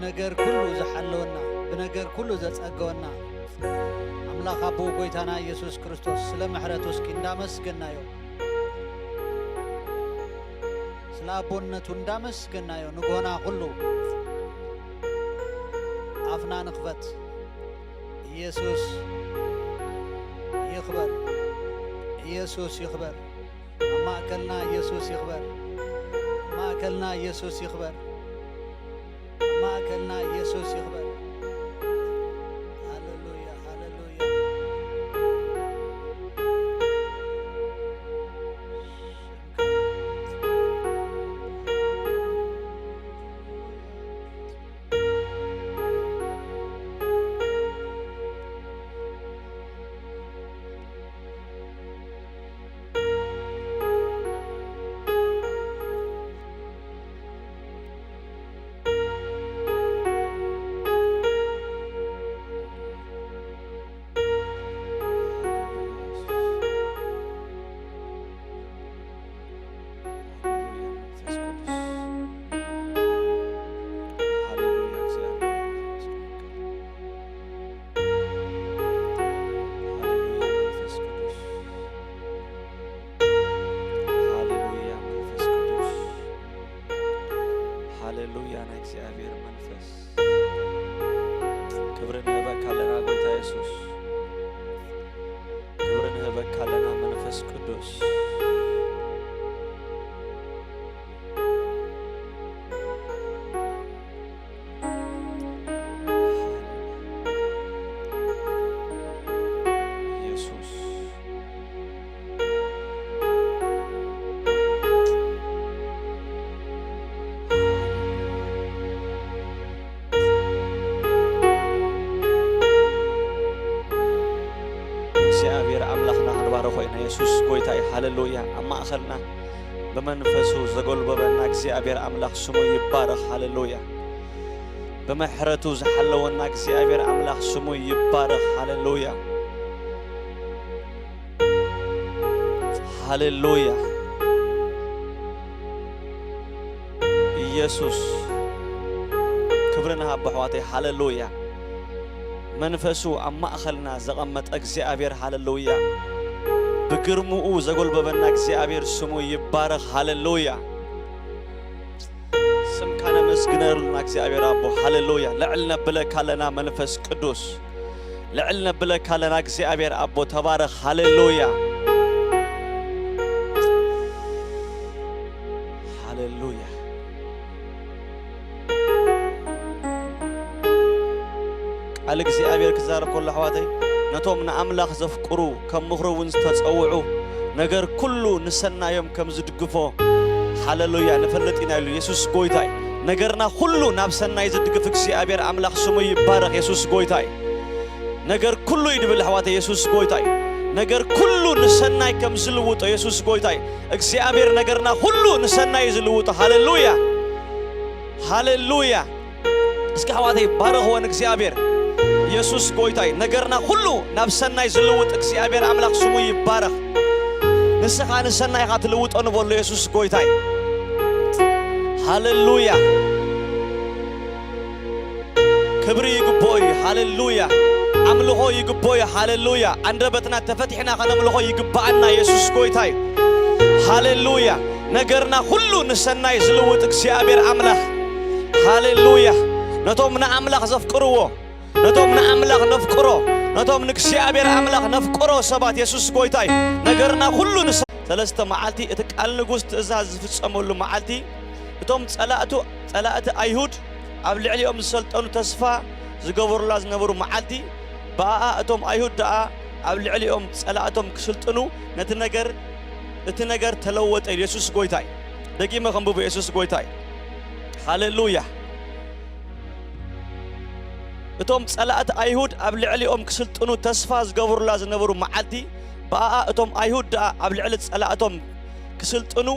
ነገር ኩሉ ዝሓለወና፣ ብነገር ኩሉ ዘጸገወና ኣምላኽ ኣቦ ጎይታና ኢየሱስ ክርስቶስ ስለ ምሕረቱ እስኪ እንዳመስገናዮ፣ ስለ ኣቦነቱ እንዳመስገናዮ፣ ንግሆና ኩሉ ኣፍና ንኽፈት። ኢየሱስ ይኽበር፣ ኢየሱስ ይኽበር። ኣብ ማእከልና ኢየሱስ ይኽበር። ኣብ ማእከልና ኢየሱስ ይኽበር። ኣብ ማእከልና ኢየሱስ ይኽበር። ሃሌሉያ፣ ሃሌሉያ። ሃሌሉያ መንፈስ ቅዱስ። ሃሌሉያ እግዚአብሔር መንፈስ ቅዱስ። ሃሌሉያ መንፈስ ቅዱስ። ሃሌሉያ መንፈስ ቅዱስ። ሃሌሉያ ናይ እግዚኣብሔር መንፈስ። ክብሪ ንህበካ ኣለና ጎይታ የሱስ። ክብሪ ንህበካ ኣለና መንፈስ ቅዱስ። ኢየሱስ። እግዚኣብሔር ኣምላኽና ክንባርኾ ኢና። የሱስ ጎይታ እዩ። ሃሌሉያ። ኣብ ማእኸልና ብመንፈሱ ዘጎልበበና እግዚኣብሔር ኣምላኽ ስሙ ይባረኽ። ሃሌሉያ። ብምሕረቱ ዝሓለወና እግዚኣብሔር ኣምላኽ ስሙ ይባረኽ። ሃሌሉያ። ሃሌሉያ። ኢየሱስ ክብሪ ንሃቦ ኣሕዋተይ። ሃሌሉያ። መንፈሱ ኣብ ማእኸልና ዘቐመጠ እግዚኣብሔር። ሃሌሉያ። ብግርምኡ ዘጎልበበና እግዚኣብሔር ስሙ ይባረኽ። ሃሌሉያ። ስምካ ነመስግነልና እግዚኣብሔር ኣቦ። ሃሌሉያ። ልዕል ነብለካ ኣለና መንፈስ ቅዱስ። ልዕል ነብለካ ኣለና እግዚኣብሔር ኣቦ። ተባረኽ። ሃሌሉያ። ሃሌሉያ። ቃል እግዚኣብሔር ክዛረብ ከሎ ኣሕዋተይ፣ ነቶም ንኣምላኽ ዘፍቅሩ ከም ምኽሩ እውን ዝተጸውዑ ነገር ኩሉ ንሰናዮም ከም ዝድግፎ፣ ሃሌሉያ፣ ንፈልጥ ኢና ኢሉ። የሱስ ጎይታ እዩ። ነገርና ኩሉ ናብ ሰናይ ዝድግፍ እግዚኣብሔር ኣምላኽ ስሙ ይባረኽ። የሱስ ጎይታ እዩ። ነገር ኩሉ እዩ ድብል ኣሕዋተይ፣ የሱስ ጎይታ እዩ። ነገር ኩሉ ንሰናይ ከም ዝልውጦ የሱስ ጎይታ እዩ። እግዚኣብሔር ነገርና ኩሉ ንሰናይ እዩ ዝልውጦ። ሃሌሉያ፣ ሃሌሉያ። እስኪ ኣሕዋተይ ባረኽዎ ንእግዚኣብሔር። የሱስ ጎይታ እዩ። ነገርና ኩሉ ናብ ሰናይ ዝልውጥ እግዚኣብሔር ኣምላኽ ስሙ ይባረኽ። ንስኻ ንሰናይ ኢኻ ትልውጦ ንበሎ የሱስ ጎይታ እዩ። ሃሌሉያ። ክብሪ ይግብኦ እዩ። ሃሌሉያ። ኣምልኾ ይግብኦ እዩ። ሃሌሉያ። ኣንደበትና ተፈቲሕና ከነምልኾ ይግብኣና። የሱስ ጎይታ እዩ። ሃሌሉያ። ነገርና ኩሉ ንሰናይ ዝልውጥ እግዚኣብሔር ኣምላኽ። ሃሌሉያ። ነቶም ንኣምላኽ ዘፍቅርዎ፣ ነቶም ንኣምላኽ ነፍቅሮ፣ ነቶም ንእግዚኣብሔር ኣምላኽ ነፍቅሮ ሰባት የሱስ ጎይታ እዩ። ነገርና ኩሉ ንሰ-፣ ሰለስተ መዓልቲ እቲ ቃል ንጉስ ትእዛዝ ዝፍጸመሉ መዓልቲ፣ እቶም ጸላእቱ-፣ ጸላእቲ ኣይሁድ ኣብ ልዕሊኦም ዝሰልጠኑ ተስፋ ዝገበሩላ ዝነበሩ መዓልቲ፣ ብኣኣ እቶም ኣይሁድ ደኣ ኣብ ልዕሊኦም ጸላእቶም ክስልጥኑ ነቲ ነገር፣ እቲ ነገር ተለወጠ ኢሉ። የሱስ ጎይታ እዩ። ደጊመ ከንብቦ፣ የሱስ ጎይታ እዩ። ሃሌሉያ። እቶም ጸላእቲ ኣይሁድ ኣብ ልዕሊኦም ክስልጥኑ ተስፋ ዝገብሩላ ዝነበሩ መዓልቲ፣ ብኣኣ እቶም ኣይሁድ ደኣ ኣብ ልዕሊ ጸላእቶም ክስልጥኑ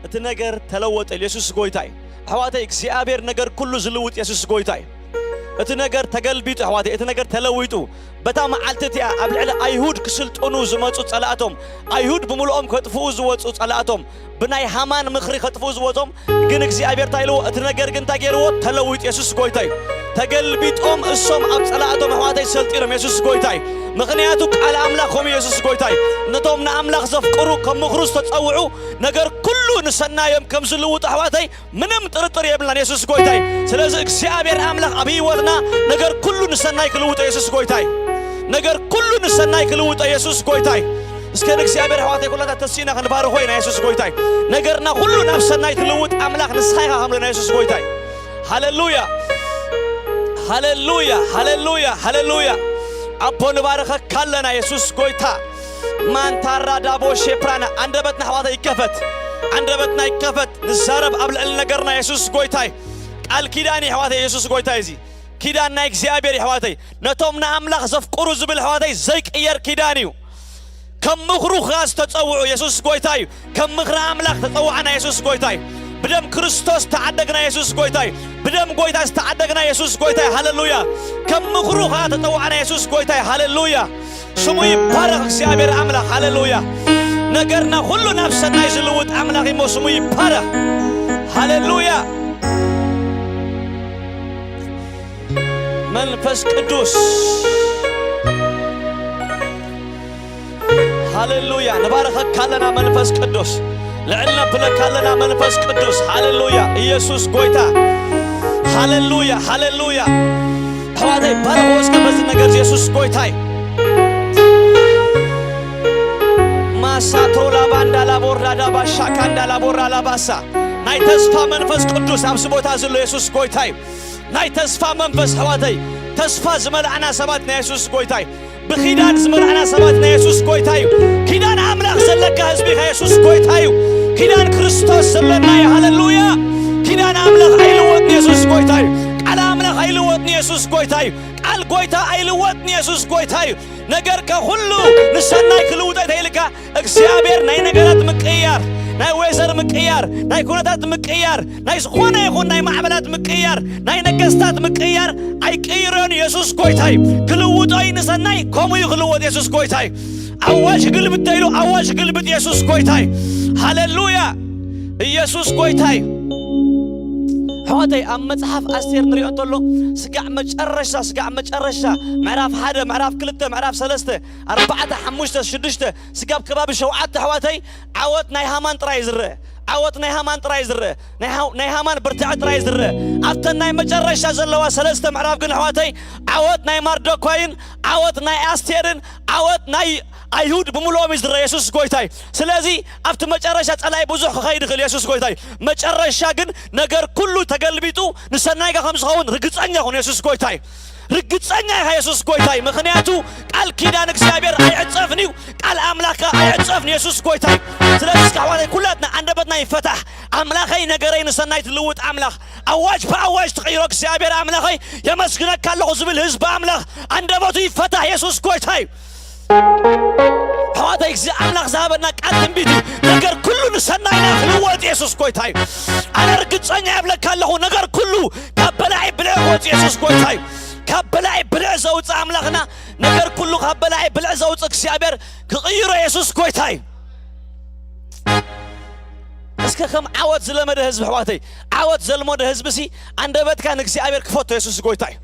እቲ ነገር ተለወጠ ኢሉ። የሱስ ጎይታ እዩ። ኣሕዋተይ፣ እግዚኣብሔር ነገር ኩሉ ዝልውጥ የሱስ ጎይታ እዩ። እቲ ነገር ተገልቢጡ ኣሕዋተይ፣ እቲ ነገር ተለዊጡ። በታ መዓልቲ እቲኣ ኣብ ልዕሊ ኣይሁድ ክስልጥኑ ዝመጹ ጸላእቶም፣ ኣይሁድ ብምልኦም ከጥፍኡ ዝወጹ ጸላእቶም፣ ብናይ ሃማን ምኽሪ ከጥፍኡ ዝወጾም፣ ግን እግዚኣብሔር እንታይ ኢልዎ? እቲ ነገር ግን እንታይ ገይርዎ? ተለዊጡ። የሱስ ጎይታ እዩ። ተገልቢጦም እሶም ኣብ ጸላእቶም ኣሕዋተይ ሰልጢኖም። የሱስ ጎይታ እዩ። ምኽንያቱ ቃል ኣምላኽ ከምኡ። የሱስ ጎይታ እዩ። ነቶም ንኣምላኽ ዘፍቅሩ፣ ከም ምኽሩ ዝተጸውዑ፣ ነገር ኩሉ ንሰናዮም ከም ዝልውጡ ኣሕዋተይ ምንም ጥርጥር የብልናን። የሱስ ጎይታ እዩ። ስለዚ እግዚኣብሔር ኣምላኽ ኣብ ህይወትና ነገር ኩሉ ንሰናይ ክልውጦ። የሱስ ጎይታ እዩ። ነገር ኩሉ ንሰናይ ክልውጦ። የሱስ ጎይታ እዩ። እስከ ንእግዚኣብሔር ኣሕዋተይ ኩላታ ተሲእና ክንባርኾ ኢና። የሱስ ጎይታ እዩ። ነገርና ኩሉ ናብ ሰናይ ትልውጥ ኣምላኽ ንስኻ ኢኻ ከምለና። የሱስ ጎይታ እዩ። ሃሌሉያ፣ ሃሌሉያ፣ ሃሌሉያ፣ ሃሌሉያ። ኣቦ ንባርኸካ ኣለና። የሱስ ጎይታ። ማንታራ ዳቦ ሼፕራና። ኣንደበትና ኣሕዋተይ ይከፈት። ኣንደበትና ይከፈት። ንዛረብ ኣብ ልዕሊ ነገርና። የሱስ ጎይታ እዩ። ቃል ኪዳን እዩ ኣሕዋተይ። የሱስ ጎይታ እዩ። እዚ ኪዳን ናይ እግዚኣብሔር እዩ ኣሕዋተይ። ነቶም ንኣምላኽ ዘፍቅሩ ዝብል ኣሕዋተይ ዘይቅየር ኪዳን እዩ። ከም ምኽሩ ኸኣ ዝተጸውዑ። የሱስ ጎይታ እዩ። ከም ምኽሪ ኣምላኽ ተጸዋዕና። የሱስ ጎይታ እዩ። ብደም ክርስቶስ ተዓደግና። የሱስ ጎይታ እዩ። ብደም ጎይታ ዝተዓደግና። የሱስ ጎይታ እዩ። ሃሌሉያ። ከም ምኽሩ ኸኣ ተጸዋዕና። የሱስ ጎይታ እዩ። ሃሌሉያ። ስሙ ይባረኽ እግዚኣብሔር ኣምላኽ። ሃሌሉያ። ነገርና ኩሉ ናብ ሰናይ ዝልውጥ ኣምላኽ እሞ ስሙ ይባረኽ። ሃሌሉያ። መንፈስ ቅዱስ። ሃሌሉያ። ንባርኸካ ኣለና መንፈስ ቅዱስ። ልዕል ነብለካ ኣለና መንፈስ ቅዱስ። ሃሌሉያ። ኢየሱስ ጎይታ። ሃሌሉያ፣ ሃሌሉያ። ኣሕዋተይ ባርኽዎ እስከ በዚ ነገር። የሱስ ጎይታ እዩ። ማሳትሮ ላባንዳ ላቦራ ዳባሻካ እንዳ ላቦራ ላባሳ። ናይ ተስፋ መንፈስ ቅዱስ ኣብዚ ቦታ ዘሎ የሱስ ጎይታ እዩ። ናይ ተስፋ መንፈስ ኣሕዋተይ፣ ተስፋ ዝመልኣና ሰባት ናይ የሱስ ጎይታ እዩ። ብኪዳን ዝመልኣና ሰባት ናይ የሱስ ጎይታ እዩ። ኪዳን ኣምላኽ ዘለካ ህዝቢ ኢኻ። የሱስ ጎይታ እዩ። ኪዳን ክርስቶስ ዘለና እዩ። ሃሌሉያ። ኪዳን ኣምላኽ ኣይልወጥን። የሱስ ጎይታ እዩ። ቃል ኣምላኽ ኣይልወጥን። የሱስ ጎይታ እዩ። ቃል ጎይታ ኣይልወጥን። የሱስ ጎይታ እዩ። ነገርካ ኩሉ ንሰናይ ክልውጦ ተይልካ እግዚኣብሔር ናይ ነገራት ምቅያር፣ ናይ ዌዘር ምቅያር፣ ናይ ኩነታት ምቅያር፣ ናይ ዝኾነ ይኹን ናይ ማዕበላት ምቅያር፣ ናይ ነገስታት ምቅያር ኣይቅይሮን። የሱስ ጎይታ እዩ። ክልውጦ እዩ ንሰናይ፣ ከምኡ እዩ ክልወጥ። የሱስ ጎይታ እዩ። ኣዋጅ ግልብጥ ተይሉ ኣዋጅ ግልብጥ። የሱስ ጎይታ እዩ። ሃሌሉያ። ኢየሱስ ጎይታ እዩ። ኣሕዋተይ ኣብ መጽሓፍ ኣስቴር ንሪኦ እንተሎ ስጋዕ መጨረሻ፣ ስጋዕ መጨረሻ ምዕራፍ ሓደ፣ ምዕራፍ ክልተ፣ ምዕራፍ ሰለስተ፣ ኣርባዕተ፣ ሓሙሽተ፣ ሽዱሽተ፣ ስጋብ ከባቢ ሸውዓተ ኣሕዋተይ ዓወት ናይ ሃማን ጥራይ ዝረአ። ዓወት ናይ ሃማን ጥራይ ዝረአ። ናይ ሃ-፣ ናይ ሃማን ብርትዐ ጥራይ ዝረአ። ኣብተን ናይ መጨረሻ ዘለዋ ሰለስተ ምዕራፍ ግን ኣሕዋተይ ዓወት ናይ ማርዶኳይን ዓወት ናይ ኣስቴርን ዓወት ናይ ኣይሁድ ብምልኦም እዩ ዝረአ። የሱስ ጎይታ እዩ። ስለዚ ኣብቲ መጨረሻ ጸላኢ ብዙሕ ክኸይድ ይኽእል። የሱስ ጎይታ እዩ። መጨረሻ ግን ነገር ኩሉ ተገልቢጡ ንሰናይካ ከም ዝኸውን ርግጸኛ ኩን። የሱስ ጎይታ እዩ። ርግጸኛ ኢኻ። የሱስ ጎይታ እዩ። ምኽንያቱ ቃል ኪዳን እግዚኣብሔር ኣይዕጸፍን እዩ። ቃል ኣምላኽካ ኣይዕጸፍን። የሱስ ጎይታ እዩ። ስለዚ እስከ ኣሕዋተይ ኩላትና ኣንደበትና ይፈታሕ። ኣምላኸይ ነገረይ ንሰናይ ትልውጥ ኣምላኽ፣ ኣዋጅ ብኣዋጅ ትቕይሮ እግዚኣብሔር ኣምላኸይ የመስግነካ ኣለኹ ዝብል ህዝቢ ኣምላኽ ኣንደበቱ ይፈታሕ። የሱስ ጎይታ እዩ። ኣሕዋተይ፣ እዚ ኣምላኽ ዝሃበና ቃል ትንቢት እዩ። ነገር ኩሉ ንሰናይና ክልወጥ የሱስ ጎይታ እዩ። ኣነ ርግጸኛ የብለካ ኣለኹ፣ ነገር ኩሉ ካብ በላዒ ብልዕ ክወጽእ የሱስ ጎይታ እዩ። ካብ በላዒ ብልዕ ዘውፅእ ኣምላኽና፣ ነገር ኩሉ ካብ በላዒ ብልዕ ዘውፅእ እግዚኣብሔር ክቕይሮ የሱስ ጎይታ እዩ። እስከ ከም ዓወት ዝለመደ ህዝቢ ኣሕዋተይ፣ ዓወት ዘልመደ ህዝቢ ሲ ኣንደበትካ ንእግዚኣብሔር ክፈቶ። የሱስ ጎይታ እዩ።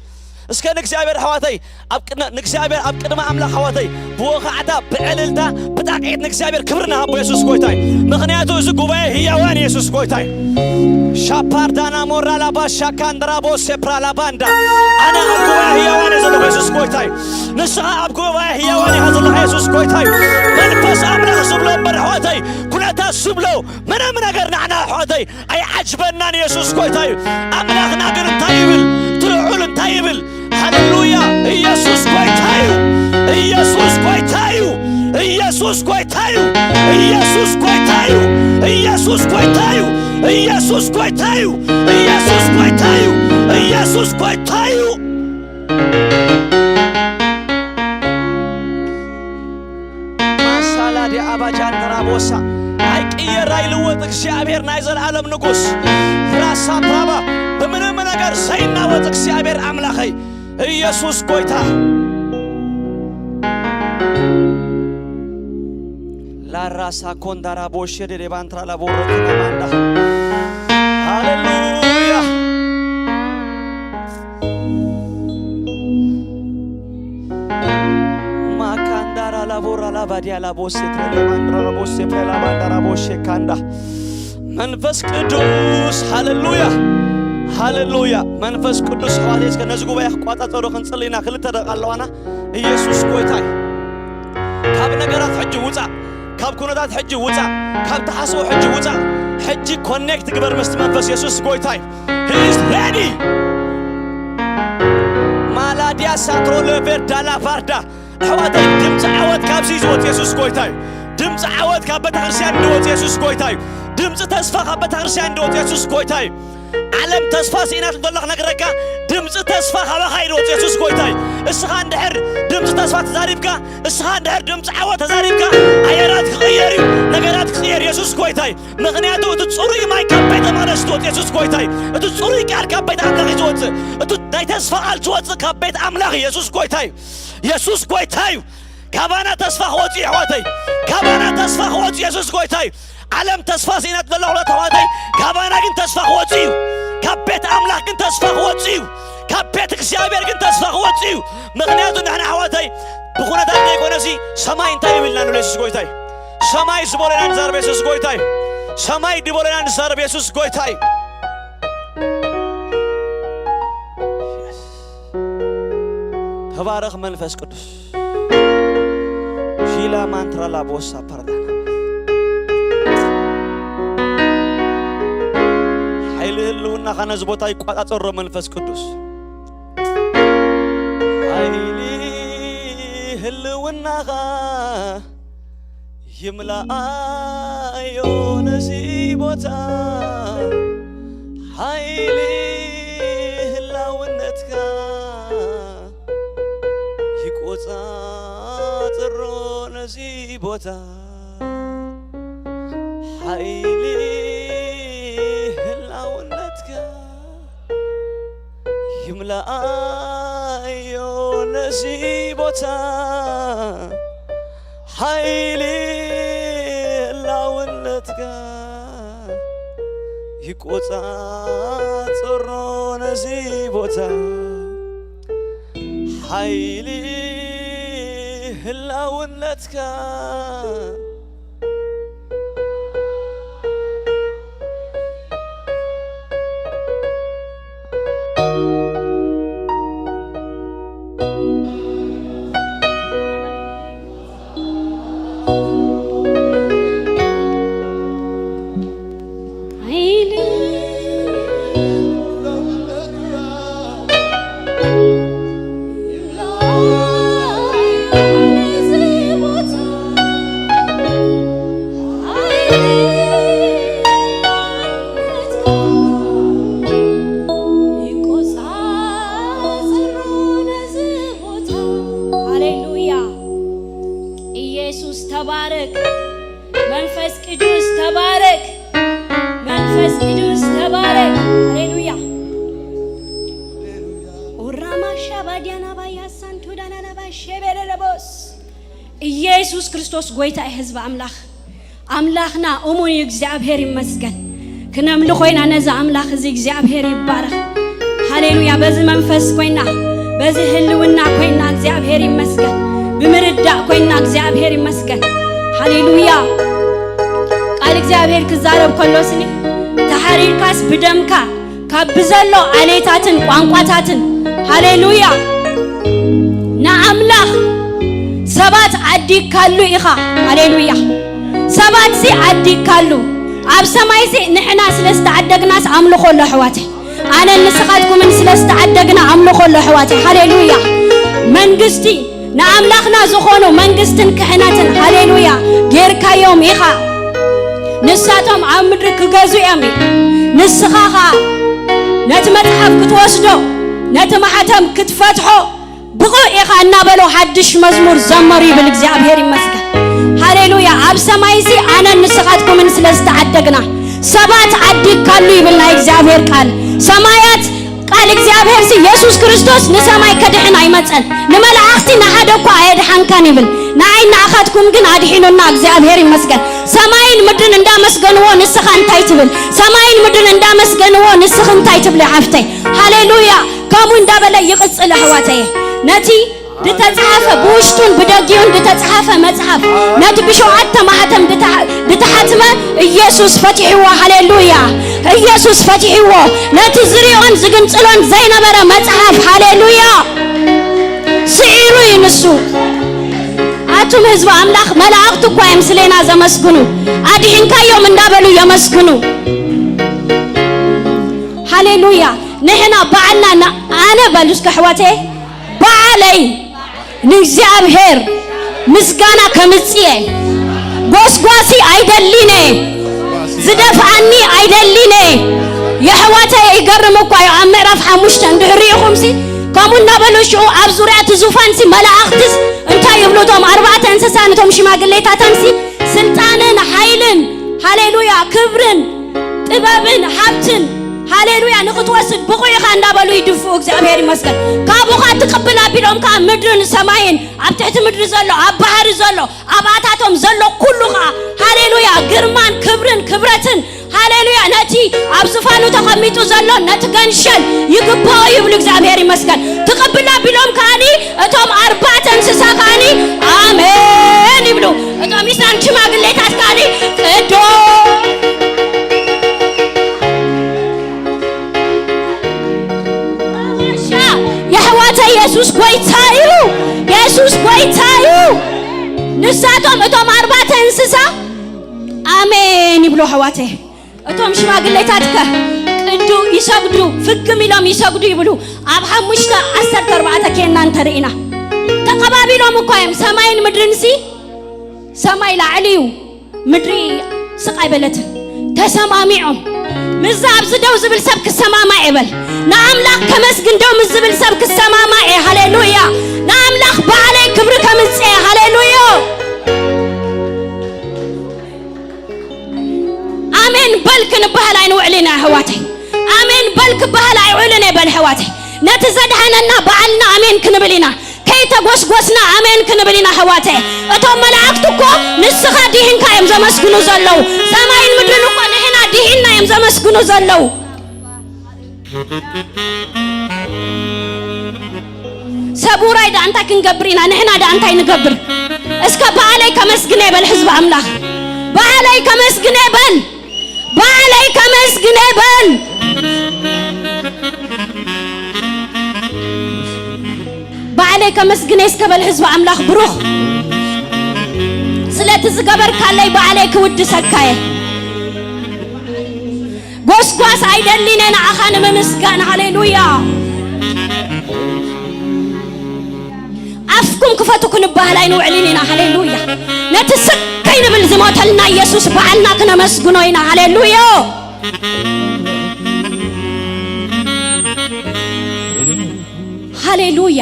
እስከ ንእግዚኣብሔር ኣሕዋተይ ኣብ ቅድመ ንእግዚኣብሔር ኣብ ቅድመ ኣምላኽ ኣሕዋተይ ብወኻዕታ ብዕልልታ ብጣቕዒት ንእግዚኣብሔር ክብሪ ንሃቦ። የሱስ ጎይታ እዩ። ምኽንያቱ እዚ ጉባኤ ህያዋን የሱስ ጎይታ እዩ። ሻፓርዳና ሞራ ላባሻ ካንድራ ቦሴ ፕራ ላባንዳ። ኣነ ኣብ ጉባኤ ህያዋን እየ ዘለኹ። የሱስ ጎይታ እዩ። ንስኻ ኣብ ጉባኤ ህያዋን ኢኻ ዘለኻ። የሱስ ጎይታ እዩ። መንፈስ ኣምላኽ ዝብሎ እምበር ኣሕዋተይ ኩነታት ዝብሎ ምንም ነገር ንዓና ኣሕዋተይ ኣይዓጅበናን። የሱስ ጎይታ እዩ። ኣምላኽና ግን እንታይ ይብል? ትልዑል እንታይ ይብል? ሃሌሉያ! ኢየሱስ ጎይታ እዩ። ኢየሱስ ጎይታ እዩ። ኢየሱስ ጎይታ እዩ። ኢየሱስ ጎይታ እዩ። ኢየሱስ ጎይታ እዩ። ኢየሱስ ጎይታ እዩ። ኢየሱስ ጎይታ እዩ። ኢየሱስ ጎይታ እዩ። ማሳላ ዲኣባ ጃንደራ ቦሳ። ኣይቅየር ኣይልወጥ፣ እግዚኣብሔር ናይ ዘልኣለም ንጉስ። ራሳ ፕራባ ብምንም ነገር ዘይናወጥ እግዚኣብሔር ኣምላኸይ ኢየሱስ ጎይታ። ላራሳ ኮንዳራ ቦሼ ደዴባንትራ ላቦሮኪና ማንዳ። ሃሌሉያ። ማካንዳራ ላቦራ ላባዲያ ላቦሴ ትሬሌማንድራ ላቦሴ ፕሬላባንዳራ ቦሼ ካንዳ። መንፈስ ቅዱስ። ሃሌሉያ፣ ሃሌሉያ። መንፈስ ቅዱስ ኣሕዋተይ፣ እስከ ነዚ ጉባኤ ክቋጻጸሮ ክንጽሊ ኢና። ክልተ ደቂቃ ኣለዋና። ኢየሱስ ጎይታ እዩ። ካብ ነገራት ሕጂ ውጻእ፣ ካብ ኩነታት ሕጂ ውጻእ፣ ካብ ተሓስቦ ሕጂ ውጻእ። ሕጂ ኮኔክት ግበር ምስቲ መንፈስ። ኢየሱስ ጎይታ እዩ። He is ready። ማላዲያ ሳትሮ ለቬር ዳላ ፋርዳ። ኣሕዋተይ፣ ድምፂ ዓወት ካብዚ ዝወፅ ኢየሱስ ጎይታ እዩ። ድምፂ ዓወት ካብ ቤተክርስትያን ዝወፅ ኢየሱስ ጎይታ እዩ። ድምፂ ተስፋ ካብ ቤተክርስትያን ዝወፅ ኢየሱስ ጎይታ እዩ። ዓለም ተስፋ ስኢናት እንተላ ክነግረካ፣ ድምፂ ተስፋ ካባኻ እዩ ዝወፅ ኢየሱስ ጎይታ እዩ። እስኻ እንድሕር ድምፂ ተስፋ ተዛሪብካ፣ እስኻ እንድሕር ድምፂ ዓወት ተዛሪብካ፣ ኣየራት ክቕየር እዩ፣ ነገራት ክቕየር። ኢየሱስ ጎይታ እዩ። ምኽንያቱ እቲ ጽሩይ ማይ ካብ ቤተ መቕደስ ዝወጽእ ኢየሱስ ጎይታ እዩ። እቲ ጽሩይ ቃል ካብ ቤት ኣምላኽ እዩ ዝወጽእ። እቲ ናይ ተስፋ ቃል ዝወጽእ ካብ ቤት ኣምላኽ ኢየሱስ ጎይታ እዩ። ኢየሱስ ጎይታ እዩ። ካባና ተስፋ ክወጽእ እዩ ኣሕዋተይ። ካባና ተስፋ ክወጽእ ኢየሱስ ጎይታ እዩ። ዓለም ተስፋ ስኢናት ዘላ ኩላት ኣሕዋተይ፣ ካባና ግን ተስፋ ክወጽእ እዩ። ካብ ቤት ኣምላኽ ግን ተስፋ ክወጽእ እዩ። ካብ ቤት እግዚኣብሔር ግን ተስፋ ክወጽእ እዩ። ምኽንያቱ ንሕና ኣሕዋተይ ብኹነታት ዘይኮነሲ ሰማይ እንታይ ይብልና ንብሎ ኢየሱስ ጎይታ እዩ። ሰማይ ዝበለና ንዛረብ የሱስ ጎይታ እዩ። ሰማይ ዝበለና ንዛረብ የሱስ ጎይታ እዩ። ተባረኽ መንፈስ ቅዱስ። ሺላ ማንትራላ ቦሳ ፓርዳና። ሓይሊ ህልውናኻ ነዚ ቦታ ይቋጻጸሮ መንፈስ ቅዱስ። ሓይሊ ህልውናኻ ይምላኣዮ ነዚ ቦታ፣ ሓይሊ ህላውነትካ ይቆጻጽሮ ነዚ ቦታ፣ ሓይሊ ህላውነትካ ይምላኣዮ ነዚ ቦታ፣ ሓይሊ ህላውነትካ ይቆጻጸሮ ነዚ ቦታ፣ ሓይሊ ህላውነትካ ሃሌሉያ። ኢየሱስ ተባረክ። መንፈስ ቅዱስ ተባረክ። መንፈስ ቅዱስ ተባረክ። ሃሌሉያ። ኦራማሻ ባዲያና ባያ ሳንቱ ዳናና ባሼ ቤለለቦስ። ኢየሱስ ክርስቶስ ጎይታ እዩ። ህዝቢ ኣምላኽ፣ ኣምላኽና እሙን እዩ። እግዚኣብሔር ይመስገን። ክነምልኾ ኢና ነዚ ኣምላኽ እዚ። እግዚኣብሔር ይባረኽ። ሃሌሉያ። በዚ መንፈስ ኮይና፣ በዚ ህልውና ኮይና እግዚኣብሔር ይመስገን። ብምርዳእ ኮይና እግዚኣብሔር ይመስገን። ሃሌሉያ። ቃል እግዚኣብሔር ክዛረብ ከሎስኒ፣ ተሓሪርካስ ብደምካ ካብ ብዘሎ ዓሌታትን ቋንቋታትን፣ ሃሌሉያ፣ ንኣምላኽ ሰባት ዓዲግካሉ ኢኻ። ሃሌሉያ። ሰባትሲ ዓዲግካሉ፣ ኣብ ሰማይሲ ንሕና ስለ ዝተዓደግናስ ኣምልኾ ኣሎ ኣሕዋተይ። ኣነን ንስኻትኩምን ስለ ዝተዓደግና ኣምልኾ ኣሎ ኣሕዋተይ። ሃሌሉያ። መንግስቲ ንኣምላኽና ዝኾኑ መንግስትን ክሕነትን፣ ሃሌሉያ፣ ጌርካዮም ኢኻ። ንሳቶም ኣብ ምድሪ ክገዙ እዮም ኢሉ። ንስኻ ኸኣ ነቲ መጽሓፍ ክትወስዶ፣ ነቲ ማሕተም ክትፈትሖ ብቑዕ ኢኻ እናበሉ ሓድሽ መዝሙር ዘመሩ ይብል። እግዚኣብሔር ይመስገን። ሃሌሉያ። ኣብ ሰማይሲ ኣነን ንስኻትኩምን ስለ ዝተዓደግና ሰባት ዓዲግካሉ ይብል ናይ እግዚኣብሔር ቃል። ሰማያት ቃል እግዚኣብሔር ሲ የሱስ ክርስቶስ ንሰማይ ከድሕን ኣይመጸን። ንመላእኽቲ ንሓደ እኳ ኣየድሓንካን ይብል። ንዓይ ንኣኻትኩም ግን ኣድሒኑና እግዚኣብሔር ይመስገን። ሰማይን ምድርን እንዳመስገንዎ ንስኻ እንታይ ትብል? ሰማይን ምድርን እንዳመስገንዎ ንስኺ እንታይ ትብሊ ሓፍተይ? ሃሌሉያ። ከምኡ እንዳበለ ይቕጽል ኣሕዋተየ። ነቲ ድተጻሓፈ ብውሽጡን ብደጊኡን ድተጻሓፈ መጽሓፍ ነቲ ብሸውዓተ ማሕተም ድተሓ-፣ ድተሓትመ ኢየሱስ ፈቲሕዎ። ሃሌሉያ። ኢየሱስ ፈቲሕዎ። ነቲ ዝሪኦን ዝግንጽሎን ዘይነበረ መጽሓፍ። ሃሌሉያ። ስዒሩ እዩ ንሱ። ኣቱም ህዝቢ ኣምላኽ መላእኽቲ እኳ እዮም ስሌና ዘመስግኑ። ኣድሒንካዮም እንዳበሉ የመስግኑ። ሃሌሉያ። ንሕና ባዕልና ና-፣ ኣነ በሉ እስከ ኣሕዋተየ፣ ባዕለይ ንእግዚኣብሔር ምስጋና ከምጽእ እየ። ጎስጓሲ ኣይደሊን እየ። ዝደፍኣኒ ኣይደሊን እየ። የሕዋተይ ይገርም እኳ እዩ። ኣብ ምዕራፍ ሓሙሽተ እንድሕር ርኢኹምሲ፣ ከምኡ እናበሉ ሽዑ ኣብ ዙርያ እቲ ዙፋንሲ መላእኽትስ እንታይ ይብሉ? እቶም ኣርባዕተ እንስሳ ነቶም ሽማግሌታተንሲ ስልጣንን ሓይልን፣ ሃሌሉያ፣ ክብርን ጥበብን ሃብትን፣ ሃሌሉያ፣ ንኽትወስድ ብቑዕ ኢኻ እንዳበሉ ይድፍኡ። እግዚኣብሔር ይመስገን። ካብኡ ኸዓ ትቕብል ኣቢሎም ከኣ ምድርን ሰማይን፣ ኣብ ትሕቲ ምድሪ ዘሎ፣ ኣብ ባሕሪ ዘሎ፣ ኣብ ኣታቶም ዘሎ ኩሉ ኸዓ፣ ሃሌሉያ፣ ግርማን ክብርን ክብረትን፣ ሃሌሉያ፣ ነቲ ኣብ ዙፋኑ ተቐሚጡ ዘሎ ነቲ ገንሸል ይግብኦ ይብሉ። እግዚኣብሔር ይመስገን። ትቕብል ኣቢሎም ከኣኒ እቶም ኣርባዕተ እንስሳ ከኣኒ ኣሜን ይብሉ። እቶም ኢስራን ሽማግሌታት ከኣኒ ቅዱስ የሕዋተ የሱስ ጎይታ እዩ። የሱስ ጎይታ እዩ። ንሳቶም እቶም ኣርባዕተ እንስሳ ኣሜን ይብሉ ኣሕዋተ። እቶም ሽማግሌታት ከ ቅዱ ይሰግዱ፣ ፍግም ኢሎም ይሰግዱ ይብሉ። ኣብ ሓሙሽተ ዓሰርተ ኣርባዕተ ኬንና እንተርኢና ተቐባቢሎም እኳ እዮም። ሰማይን ምድርን ሲ ሰማይ ላዕሊ እዩ፣ ምድሪ ስቕ ኣይበለትን። ተሰማሚዖም። ምስዚ ኣብዚ ደው ዝብል ሰብ ክሰማማዕ ይበል። ንኣምላኽ ከመስግን ደው ምስ ዝብል ሰብ ክሰማማዕ እየ። ሃሌሉያ። ንኣምላኽ ባዕለይ ክብሪ ከምጽእ እየ። ሃሌሉያ። ኣሜን በል ክንበሃል ኣይንውዕልን ኢና ኣሕዋተይ። ኣሜን በል ክበሃል ኣይውዕልን እየ በል ኣሕዋተይ። ነቲ ዘድሓነና ባዕልና ኣሜን ክንብል ኢና። ከይተጎስጎስና ኣሜን ክንብል ኢና ኣሕዋተይ። እቶም መላእክት እኮ ንስኻ ዲህንካ እዮም ዘመስግኑ ዘለዉ። ሰማይን ምድርን እኮ ንሕና ዲሂንና እዮም ዘመስግኑ ዘለዉ። ሰቡራይ ደኣ እንታይ ክንገብር ኢና? ንሕና ደኣ እንታይ ንገብር? እስከ በዓለይ ከመስግነ በል ህዝቢ ኣምላኽ። በዓለይ ከመስግነ በል። በዓለይ ከመስግነ በል። በዓለይ ከመስግነ እስከ በል ህዝቢ ኣምላኽ ብሩኽ። ስለቲ ዝገበርካለይ በዓለይ ክውድሰካ እየ። ጎስጓስ ኣይደሊን እየ ንዓኻ ንምምስጋን። ሃሌሉያ። ኣፍኩም ክፈቱ ክንበሃል ኣይንውዕልን ኢና። ሃሌሉያ። ነቲ ስቅ ከይንብል ዝሞተልና ኢየሱስ በዓልና ክነመስግኖ ኢና። ሃሌሉያ። ሃሌሉያ።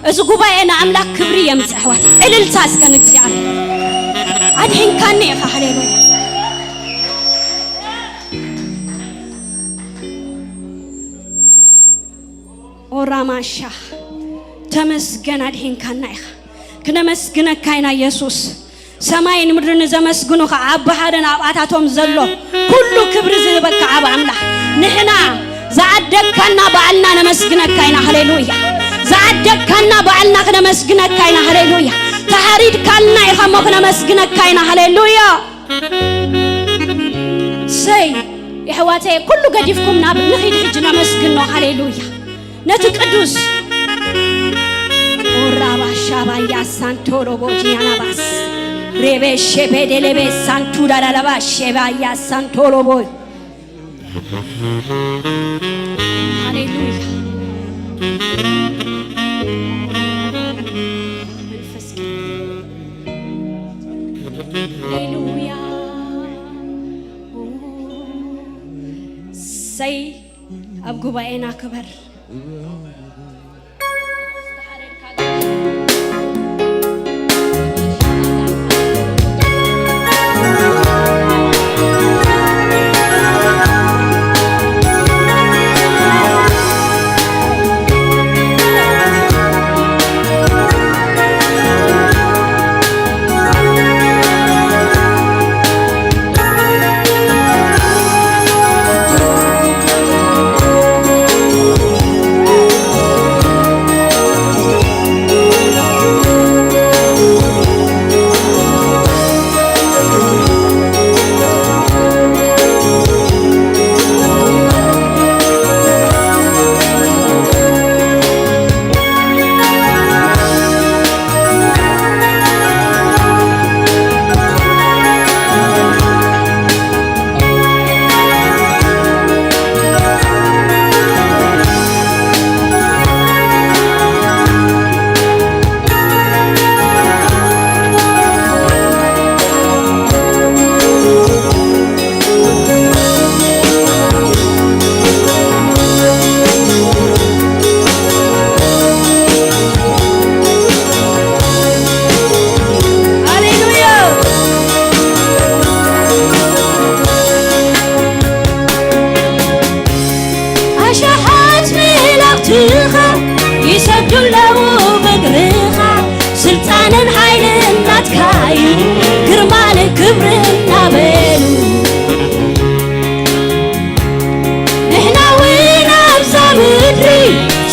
እዚ ጉባኤ ንኣምላኽ ክብሪ የምጽእ ኣሕዋት። እልልታ እስከ ንእግዚኣብሔር። ኣድሒንካኒ ኢኻ። ሃሌሉያ። ኦራማሻ ተመስገን፣ ኣድሒንካና ኢኻ። ክነመስግነካ ኢና የሱስ። ሰማይን ምድርን ዘመስግኑኻ፣ ኣብ ባሕርን ኣብ ኣታቶም ዘሎ ኩሉ ክብሪ ዝህበካ ዓብ ኣምላኽ፣ ንሕና ዝዓደግካና ባዕልና ነመስግነካ ኢና። ሃሌሉያ። ዝዓደግካና ባዕልና ክነመስግነካ ኢና። ሃሌሉያ። ተሓሪድካልና ኢኻ እሞ ክነመስግነካ ኢና። ሃሌሉያ። ሰይ የሕዋተየ፣ ኩሉ ገዲፍኩም ናብ ንኺድ ሕጂ ነመስግኖ። ሃሌሉያ። ነቲ ቅዱስ ኦራባሻባያ ሳንቶሎቦ ጂያናባስ ሬቤ ሼቤ ዴሌቤ ሳንቱ ዳዳላባ ሼባያ ሳንቶሎቦ። ሃሌሉያ። መንፈስ ቅዱስ። ሃሌሉያ። ሰይ ኣብ ጉባኤና ክበር። ትኻ ይሰግዱ ኣለዉ ብእግርኻ፣ ስልጣንን ሓይልን ናትካ እዩ፣ ግርማን ክብርን እናበሉ። ንሕና እውን ኣብዛ ምድሪ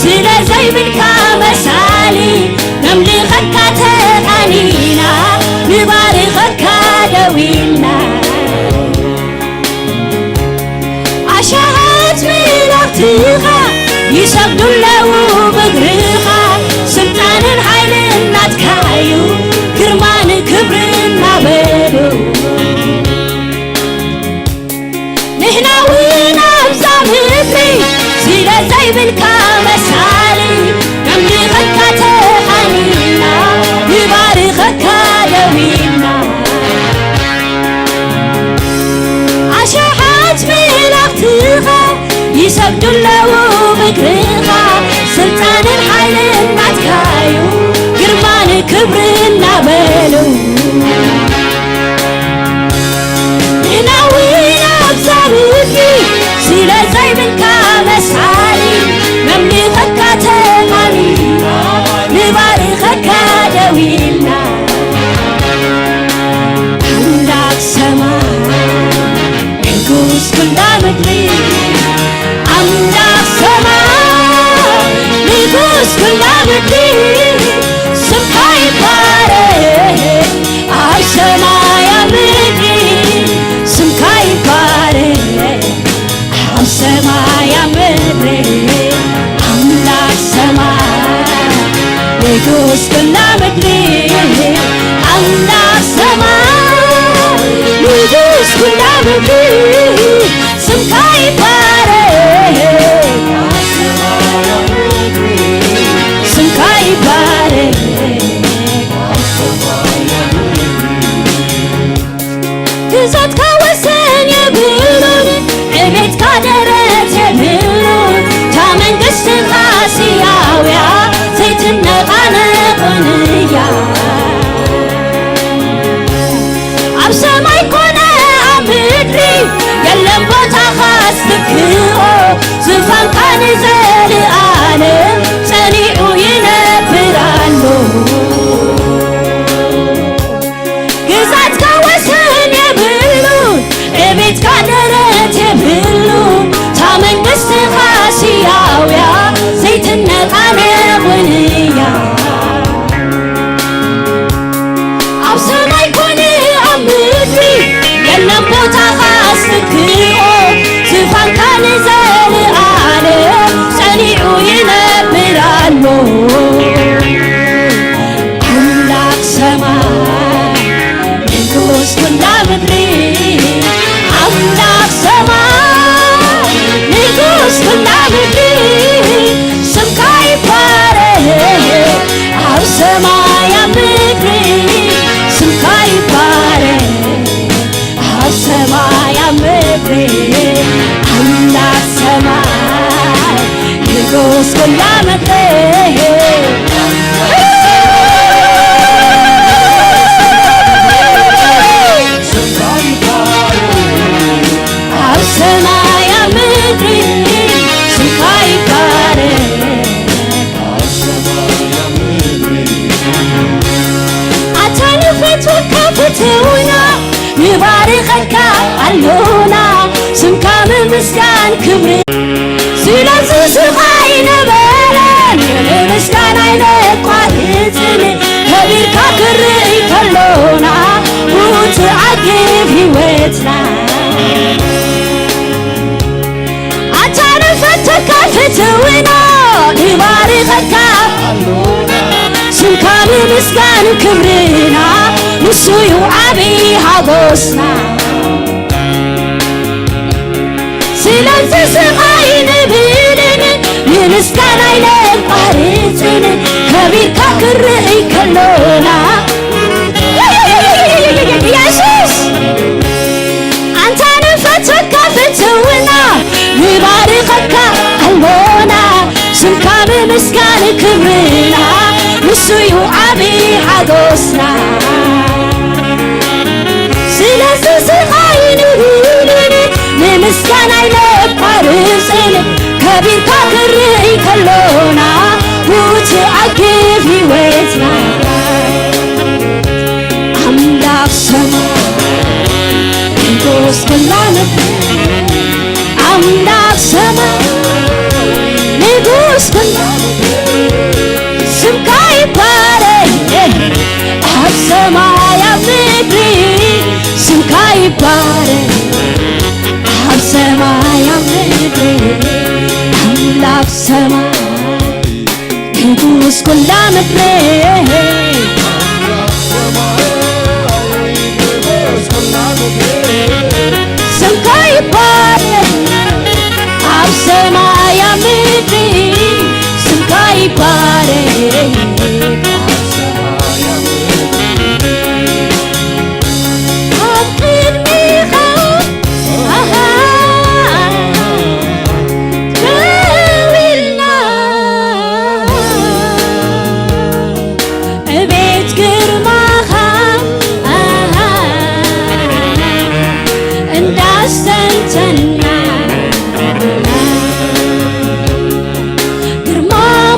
ስለ ዘይብልካ መሳሊ፣ ነምልኸካ ተቓኒና፣ ንባርኸካ ደው ኢልና። ኣሽሓት መላእኽትኻ ይሰግዱ ኣለዉ ብእግርኻ፣ ስልጣንን ሓይልን ናትካ እዩ፣ ግርማን ክብርን እናበሉ። ንሕና እውን ኣብዛ ምድሪ ስለ ዘይብልካ መሳሊ፣ ነምልኸካ ተቓኒና፣ ንባርኸካ ደው ኢልና። ኣሽሓት መላእኽትኻ ይሰግዱ ኣለዉ ብእግርኻ፣ ስልጣንን ሓይልን ናትካ እዩ፣ ግርማን ክብርን እናበሉ። ንሕና እውን ኣብዛ ምድሪ ስለ ዘይብልካ መሳሊ፣ ነምልኸካ ተቓኒና፣ ንባርኸካ ደው ኢልና። ኣምላኽ ሰማይ ንጉስ ኩላ ምድሪ፣ ኣምላኽ ሰማይ ንጉስ ኩላ ምድሪ፣ ስምካ ይባረክ ኣብ ሰማይ ኣብ ምድሪ፣ ስምካ ይባረክ ኣብ ሰማይ ኣብ ምድሪ፣ ኣምላኽ ሰማይ ንጉስ ኩላ ምድሪ፣ ኣምላኽ ሰማይ ንጉስ ኩላ ምድሪ፣ ስምካ ይባረክ፣ ስምካ ይባረክ። ግዛትካ ወሰን የብሉን፣ ዕቤትካ ደረት የብሉን። እታ መንግስትኻ ስያውያ ዘይትነቓነቕን እያ። ኣብ ሰማይ ኮነ ኣብ ምድሪ የለን ቦታኻ ዝትክኦ፣ ዙፋንካ ንዘለኣለም ጸኒዑ ይነብር ኣሎ። ግዛትካ ወሰን የብሉን፣ ዕቤትካ ደረት የብሉን። እታ መንግስትኻ ስያውያ ዘይትነቓነቕ እውን እያ። ኣብ ሰማይ ኮነ ኣብ ምድሪ የለን ቦታኻ ዝትክኦ፣ ዙፋንካ ንዘለኣለም ጸኒዑ ይነብር ኣሎ። ኣምላኽ ሰማይ ንጉስ ኩላ ምድሪ፣ ኣምላኽ ሰማይ ንጉስ ኩላ ምድሪ፣ ስምካ ይባረክ ኣብ ሰማይ ኣብ ምድሪ፣ ስምካ ይባረክ ኣብ ሰማይ ኣብ ምድሪ፣ ኣምላኽ ሰማይ ንጉስ ኩላ ምድሪ። ኣብ ሰማይ ኣብ ምድሪ ስምካ ይባረክ። ኣታ ንፈትወካ ፍትውና ንባርኸካ ኣሎና፣ ስምካ ምምስጋን ክብሪ። ስለዚ ስቓይ ነበረን ንምስጋና ኣይነቋርጽን፣ ከቢርካ ክርኢ ከሎና ብኡ ትዓግብ ህይወትና። ኣታ ንፈትወካ ፍትውና ንባርኸካ፣ ስምካ ንምስጋን ክብርና፣ ንሱ እዩ ዓብዪ ሓጎስና። ስለዚ ስቓይ ንብልን ንምስጋና ኣይነቋርጽን፣ ከቢርካ ክርኢ ከሎና። ኢየሱስ! ኣንታ ንፈትወካ ፍትውና ንባርኸካ ኣሎና፣ ስምካ ምምስጋን ክብርና፣ ንሱ እዩ ዓብዪ ሓጎስና። ስለዚ ስቓይ ንብልን ንምስጋና ኣይነቋርጽን፣ ከ ቢርካ ክርኢ ከሎና ውትኣግብ ህይወትና ኣምላኽ ሰማይ ንጉስ ኩላ ምድሪ ኣምላኽ ሰማይ ንጉስ ኩላ ምድሪ ስምካ ይባረክ ኣብ ሰማይ ኣብ ምድሪ ስምካ ይባረክ ኣብ ሰማይ ኣብ ምድሪ ኣምላኽ ሰማይ ንጉስ ኩላ ምድሪ ስምካ ይባረክ ኣብ ሰማይ ኣብ ምድሪ ስምካ ይባረክ ኣብ ሰማይ ኣብ ምድሪ ኣብ ቅድሚኻ ኣሃ ደው ኢልና እቤት ግርማኻ ኣሃ እንዳስተንተና ግርማ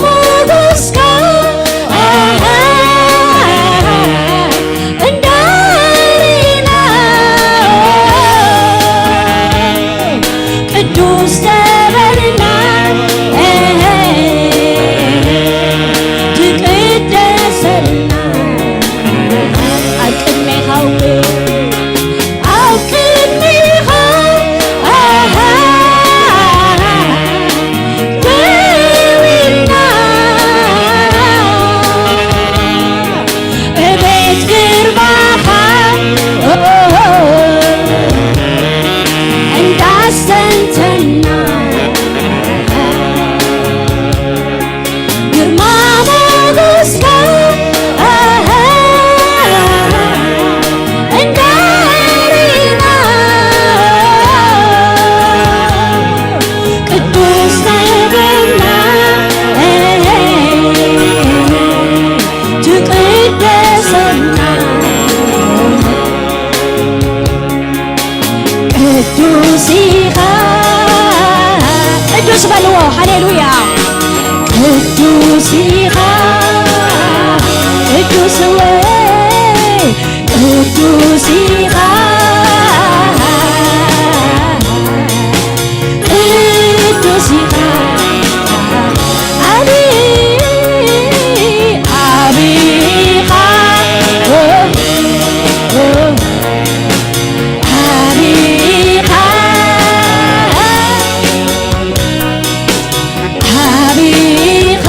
ሞገስካ ኣሃ እንዳሪና ቅዱስ ተበልና ትቅደሰልና ኣብ ቅድሜኻ ኣብ ቅድሜኻ ኣሃ ደው ኢልና እቤት ግርማኻ እንዳስተንተና ግርማ ሞገስካ ኣሃ እንዳሪና ቅዱስ ተበልና ትቅደሰና ቅዱስ ኢኻ ቅዱስ በልዎ ሃሌሉያ ቅዱስ ኢኻ ቅዱስ ወይ ቅዱስ ኢኻ ቅዱስ ኢኻ ዓቢ ዓቢ ኢኻ ዓቢ ኢኻ ዓቢ ኢኻ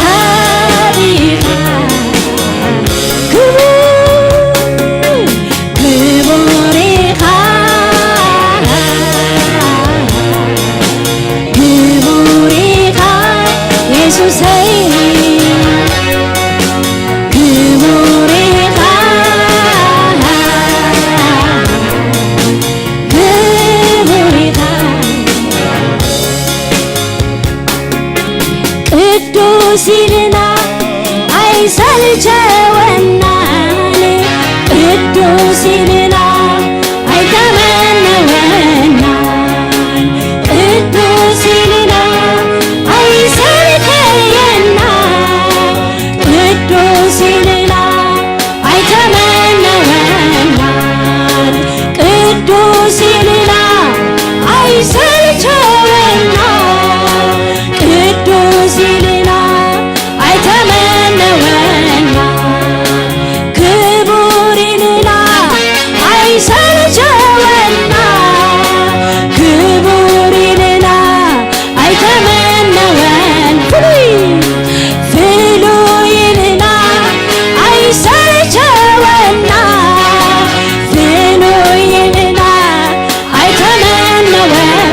ዓቢ ኢኻ ክቡር ክቡር ኢኻ ክቡር ኢኻ የሱሰይ ክቡር ኢኻ ክቡር ኢኻ ቅዱስ ኢልና ኣይሰልቸወናን ቅዱስ ኢልና ኣይተመነወናን ቅዱስ ኢልና ኣይሰልከየና ቅዱስ ኢልና ኣይተመነወናን ቅዱስ ኢልና ኣይሰልቸወና ቅዱስ ኢልና ኣይተመነወና ክቡር ኢልና ኣይሰልቸወና ክቡር ኢልና ኣይተመነወን ፍሉይ ፍሉይ ኢልና ኣይሰልቸወና ፍሉይ ኢልና ኣይተመነወን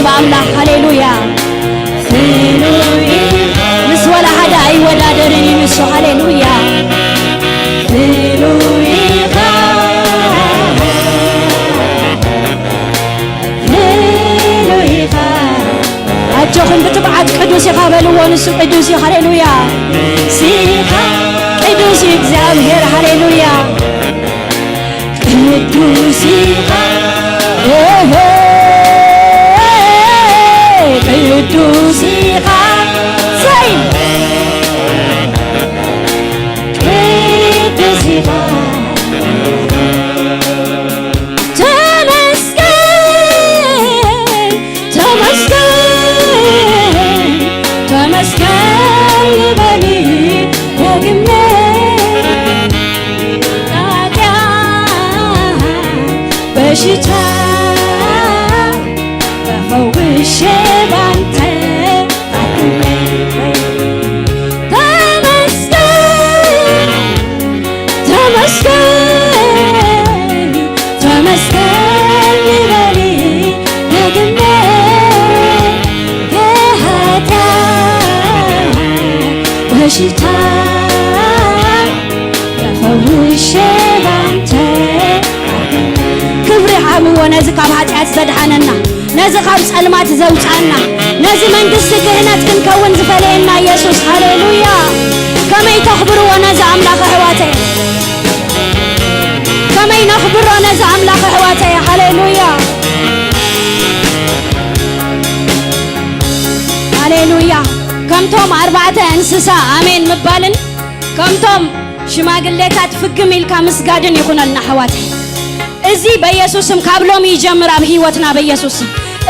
ብኣምላኽ። ሃሌሉያ። ፍሉይ ኢኻ። ምስ ወላ ሓደ ኣይወዳደርን እዩ ንሱ። ሃሌሉያ። ፍሉይ ኢኻ። ፍሉይ ኢኻ። ኣጆኹም ብትብዓት ቅዱስ ኢኻ በልዎ፣ ንሱ ቅዱስ እዩ። ሃሌሉያ። ሲኻ ቅዱስ እዩ እግዚኣብሔር። ሃሌሉያ። ቅዱስ ኢኻ። ኦሆ፣ ቅዱስ ኢኻ። ሰይ፣ ቅዱስ ኢኻ። ተመስገን፣ ተመስገን፣ ተመስገን ንበል ደግሜ። ኃጢአት በሽታ ተፈውሼ ባንተ አክሜ። ተመስገን፣ ተመስገን፣ ተመስገን ንበል ደግሜ። ከኃጢአት በሽታ ተፈውሼ ባንተ። ክብሪ ሃብዎ ነዚ ካብ ኃጢአት ዘድሓነና፣ ነዚ ካብ ጸልማት ዘውጻና፣ ነዚ መንግስቲ ክህነት ክንከውን ዝፈለየና ኢየሱስ። ሃሌሉያ። ከመይ ተኽብርዎ ነዚ ኣምላኽ ኣሕዋተይ? ከመይ ነኽብሮ ነዚ ኣምላኽ ኣሕዋተይ? ሃሌሉያ። ሃሌሉያ። ከምቶም ኣርባዕተ እንስሳ ኣሜን ምባልን ከምቶም ሽማግሌታት ፍግም ኢልካ ምስጋድን ይኹነልና ኣሕዋተይ። እዚ በኢየሱስ ስም ካብ ሎሚ ይጀምር ኣብ ህይወትና በኢየሱስ ስም።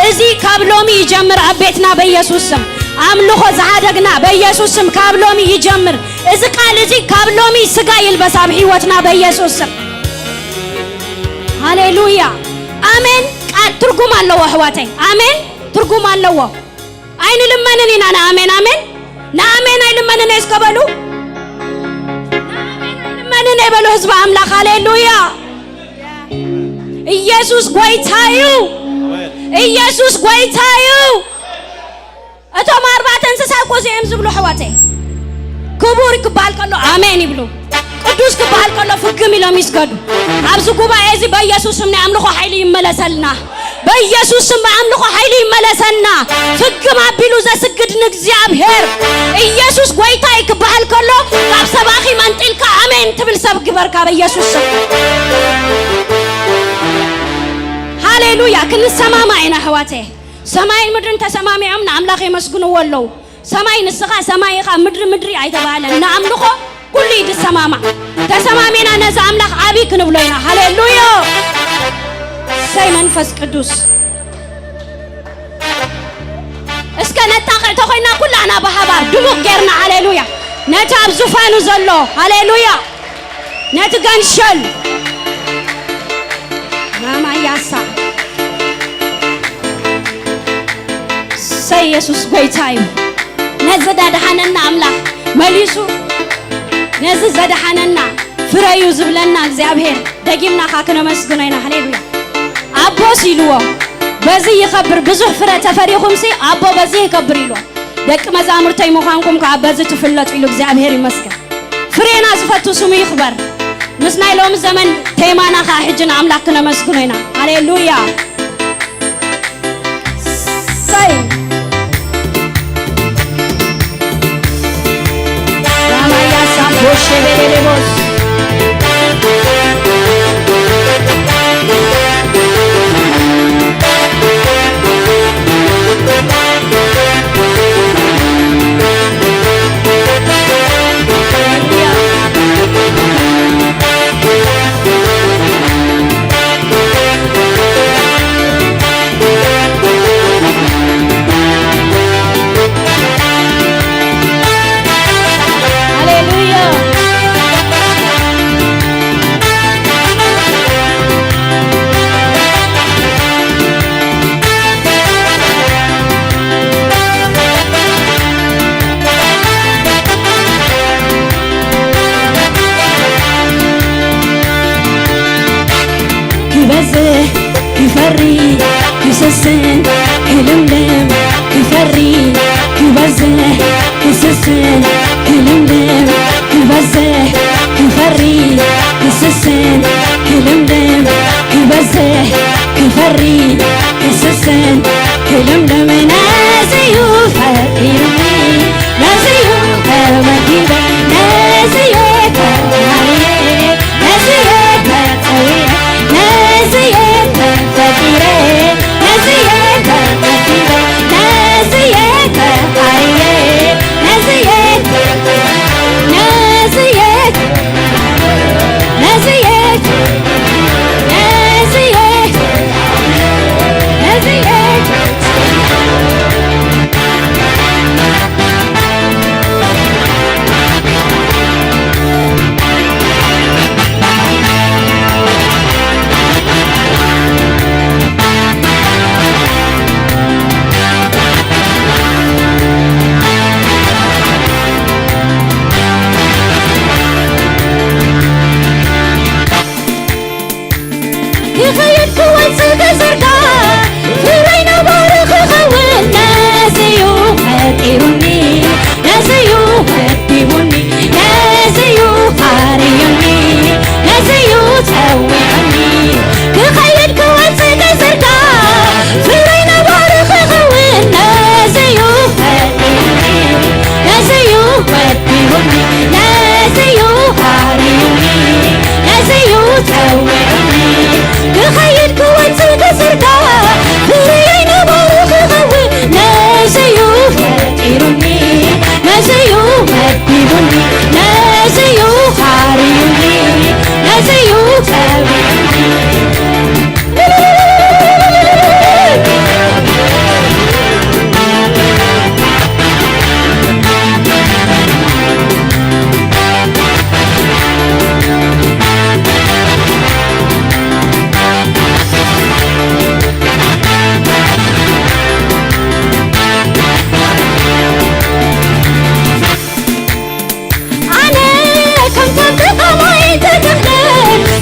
እዚ ካብ ሎሚ ይጀምር ኣብ ቤትና በኢየሱስ ስም። ኣምልኾ ዝሓደግና በኢየሱስ ስም ካብ ሎሚ ይጀምር። እዚ ቃል እዚ ካብ ሎሚ ስጋ ይልበስ ኣብ ህይወትና በኢየሱስ ስም። ሃሌሉያ። ኣሜን። ቃል ትርጉም ኣለዎ ኣሕዋተይ። ኣሜን። ትርጉም ኣለዎ። ኣይንልመንን ኢና ንኣሜን፣ ኣሜን። ንኣሜን ኣይልመንን እየ እስከ በሉ። ንኣሜን ኣይልመንን እየ በሉ ህዝቢ ኣምላኽ። ሃሌሉያ። ኢየሱስ ጐይታ እዩ። ኢየሱስ ጐይታ እዩ። እቶም ኣርባዕተ እንስሳ እኮ እዚኦም ዝብሉ ኣሕዋተይ። ክቡር ክበሃል ከሎ ኣሜን ይብሉ። ቅዱስ ክበሃል ከሎ ፍግም ኢሎም ይስገዱ። ኣብዚ ጉባኤ እዚ በኢየሱስ ስም ናይ ኣምልኾ ሓይሊ ይመለሰልና። በኢየሱስ ስም ኣምልኾ ሓይሊ ይመለሰልና። ፍግም ኣቢሉ ዘስግድ ንእግዚኣብሔር። ኢየሱስ ጐይታ እዩ ክበሃል ከሎ ካብ ሰባኺ መንጢልካ ኣሜን ትብል ሰብ ግበርካ በኢየሱስ ስም። ሃሌሉያ። ክንሰማማዕ ኢና ኣሕዋተይ። ሰማይን ምድርን ተሰማሚዖም ንኣምላኽ የመስግንዎ ኣለዉ። ሰማይ ንስኻ ሰማይ ኢኻ፣ ምድሪ ምድሪ ኣይተባህለን። ንኣምልኾ ኩሉ እዩ ዝሰማማዕ። ተሰማሚዕና ነዚ ኣምላኽ ዓቢ ክንብሎ ኢና። ሃሌሉያ። ሰይ መንፈስ ቅዱስ። እስከ ነጣቕዕ ተኾይና ኩላና ብሓባር ድሙቕ ጌርና ሃሌሉያ። ነቲ ኣብ ዙፋኑ ዘሎ ሃሌሉያ። ነቲ ገንሸል ማማያሳ ሰይ ኢየሱስ ጐይታ እዩ። ነዚ ዘድሓነና ኣምላኽ መሊሱ ነዚ ዘድሓነና ፍረዩ ዝብለና እግዚኣብሔር ደጊምና ኸኣ ክነመስግኖ ኢና። ሃሌሉያ። ኣቦስ ኢልዎ በዚ ይኸብር፣ ብዙሕ ፍረ ተፈሪኹምሲ ኣቦ በዚ ይከብር ኢልዎ። ደቂ መዛሙርተይ ምዃንኩም ከኣ በዚ ትፍለጡ ኢሉ እግዚኣብሔር ይመስገን። ፍሬና ዝፈቱ ስሙ ይኽበር። ምስ ናይ ሎሚ ዘመን ቴማና ኸኣ ሕጂ ንኣምላኽ ክነመስግኖ ኢና። ሃሌሉያ። ሰይ ራማያ ሳምቦሼ ቤሌሌቦስ ክበዝሕ ክፈሪ ክሰስን ክልምልም ክፈሪ ክበዝሕ ክስስን ክልምልም ክበዝሕ ክፈሪ ክስስን ክልምልም ክበዝሕ ክፈሪ ክስስን ክልምልም ነዚዩ ፈጢሩኒ ነዚዩ ተመጊበ ነዚየ ተማሪየ ነዚየ ተጸዊዐ ነዚየ ተፈጢረ ነዚየ ተመጊበ ነዚየ ተማሪየ ነዚየ ነዚየ ነዚየ ነዚየ ነዚየ ክኸይድ ክወጽእ ክዝርጋሕ ፍረይ ነባሪ ክኸውን ነዚዩ ፈጢሩኒ ነዚዩ ወዲቡኒ ነዚዩ ኻርዩኒ ነዚዩ ጸዊዑኒ ክኸይድ ክወጽእ ክዝርጋሕ ፍረይ ነባሪ ክኸውን ነዚዩ ፈጢሩኒ ነዚዩ ወዲቡኒ ነዚዩ ኻርዩኒ ነዚዩ ጸዊዑኒ ክኸይድ ክወጽእ ክዝርጋሕ ፍርየይ ነባሪ ክኸውን ነዚዩ ፈጢሩኒ ነዚዩ መዲቡኒ ነዚዩ ኻርዩኒ ነዚዩ ጸዊዑኒ ኣነ ከምቶም ተቓማይ ተተኽለ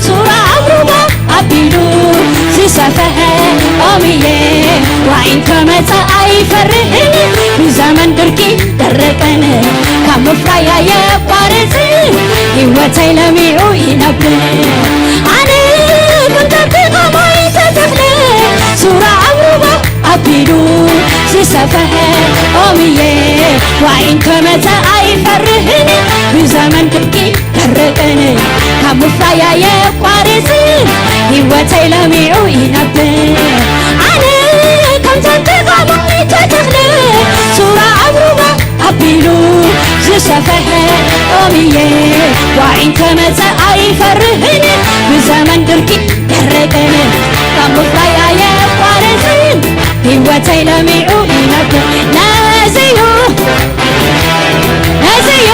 ሱራ ኣብ ሩባ ኣቢሉ ዝሰፈሐ ኦም እየ። ዋዒ እንተመጸ ኣይፈርህን፣ ብዘመን ድርቂ ደረቀን ካብ ምፍራይ ኣየቋርጽን፣ ህይወተይ ለሚዑ ይነብር። ኣነ ከምቶም ተቓማይ ተተኽለ ሱራ ኣብ ሩባ ኣቢሉ ዝሰፈሐ ኦም እየ። ዋዒ እንተመጸ ኣይፈርህን፣ ብዘመን ድርቂ ደረቀን ካብ ምፍራይ ኣየቋርጽን፣ ህይወተይ ለሚዑ ይነብር። ኣነ ከምቶም ተቓማይ ተተኽለ ሱራ ኣብ ሩባ ኣቢሉ ዝሰፈሐ ኦም እየ። ዋዒ እንተመጸ ኣይፈርህን፣ ብዘመን ድርቂ ደረቀን ካብ ምፍራይ ኣየቋርጽን፣ ህይወተይ ለሚዑ ይነብር። ነዚዩ ነዚዩ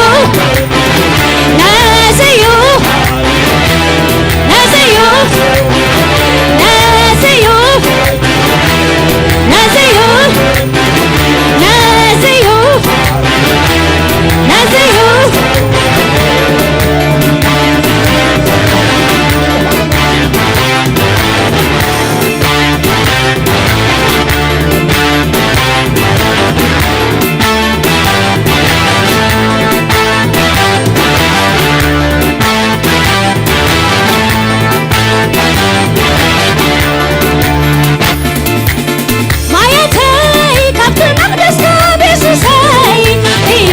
ነዚዩ ነዚዩ ነዚዩ ነዚዩ ነዚዩ ነዚዩ ማየተይ ካብቲ መቕደስ ካብ የሱሰይ እዩ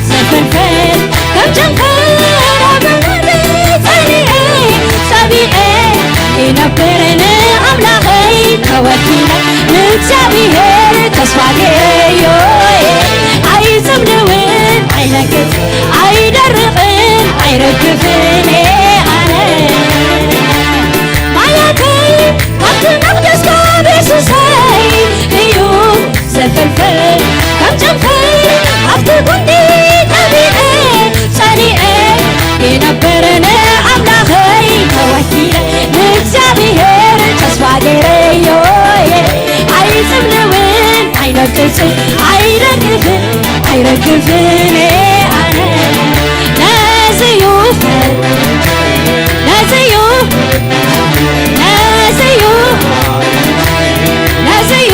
ዝፈልፈል። ከም ጨንፈር ኣብ መናብር ጸኒዐ ጸቢቐ ይነብር ንኣምላኸይ ተወኪለ። ንእግዚኣብሔር ተስፋ ገይረዮ ኣይጽምንውን ኣይነቅጽ ኣይደርቕን ኣይረግፍን ኣነ ማያተይ ካብቲ መቕደስ ካብ የሱሰይ እዩ ዝፈልፈል። ከም ጨንፈር ኣብቲ ጒንዲ ጠቢቐ ጸኒዐ ይነብር ንኣምላኸይ ተወኪለ። ንእግዚኣብሔር ተስፋ ገይረዮ ኣይጽምንውን ኣይነቅጽ ኣይረግፍን ኣይረግፍን ኣነ ነዚዩ ነዚዩ ነዚዩ ነዚዩ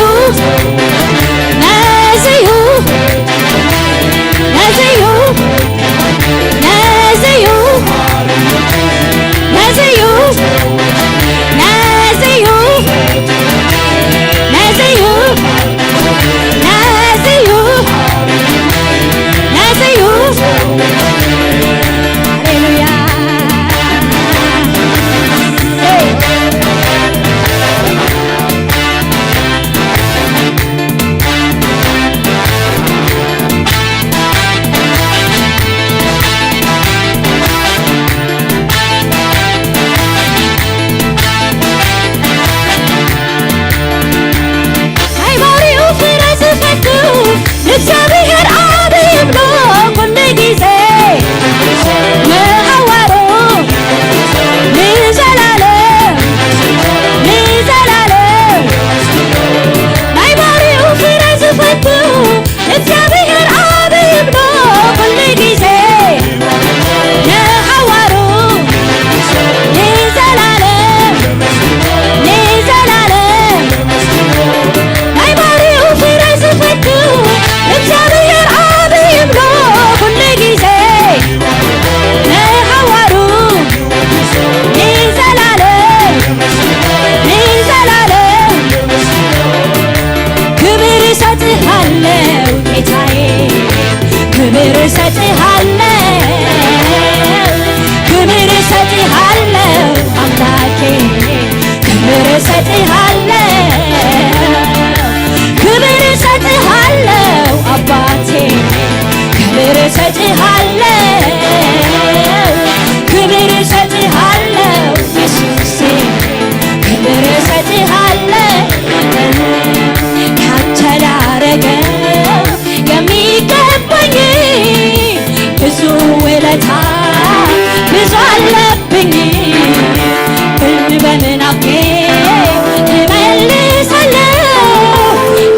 እሰጥሃለሁ፣ ክብር እሰጥሃለሁ ኢየሱሴ፣ ክብር እሰጥሃለሁ። ካንተ ላረገው የሚገባኝ ብዙ ውለታ ብዙ አለብኝ። በምናፍቄ እመልሳለሁ፣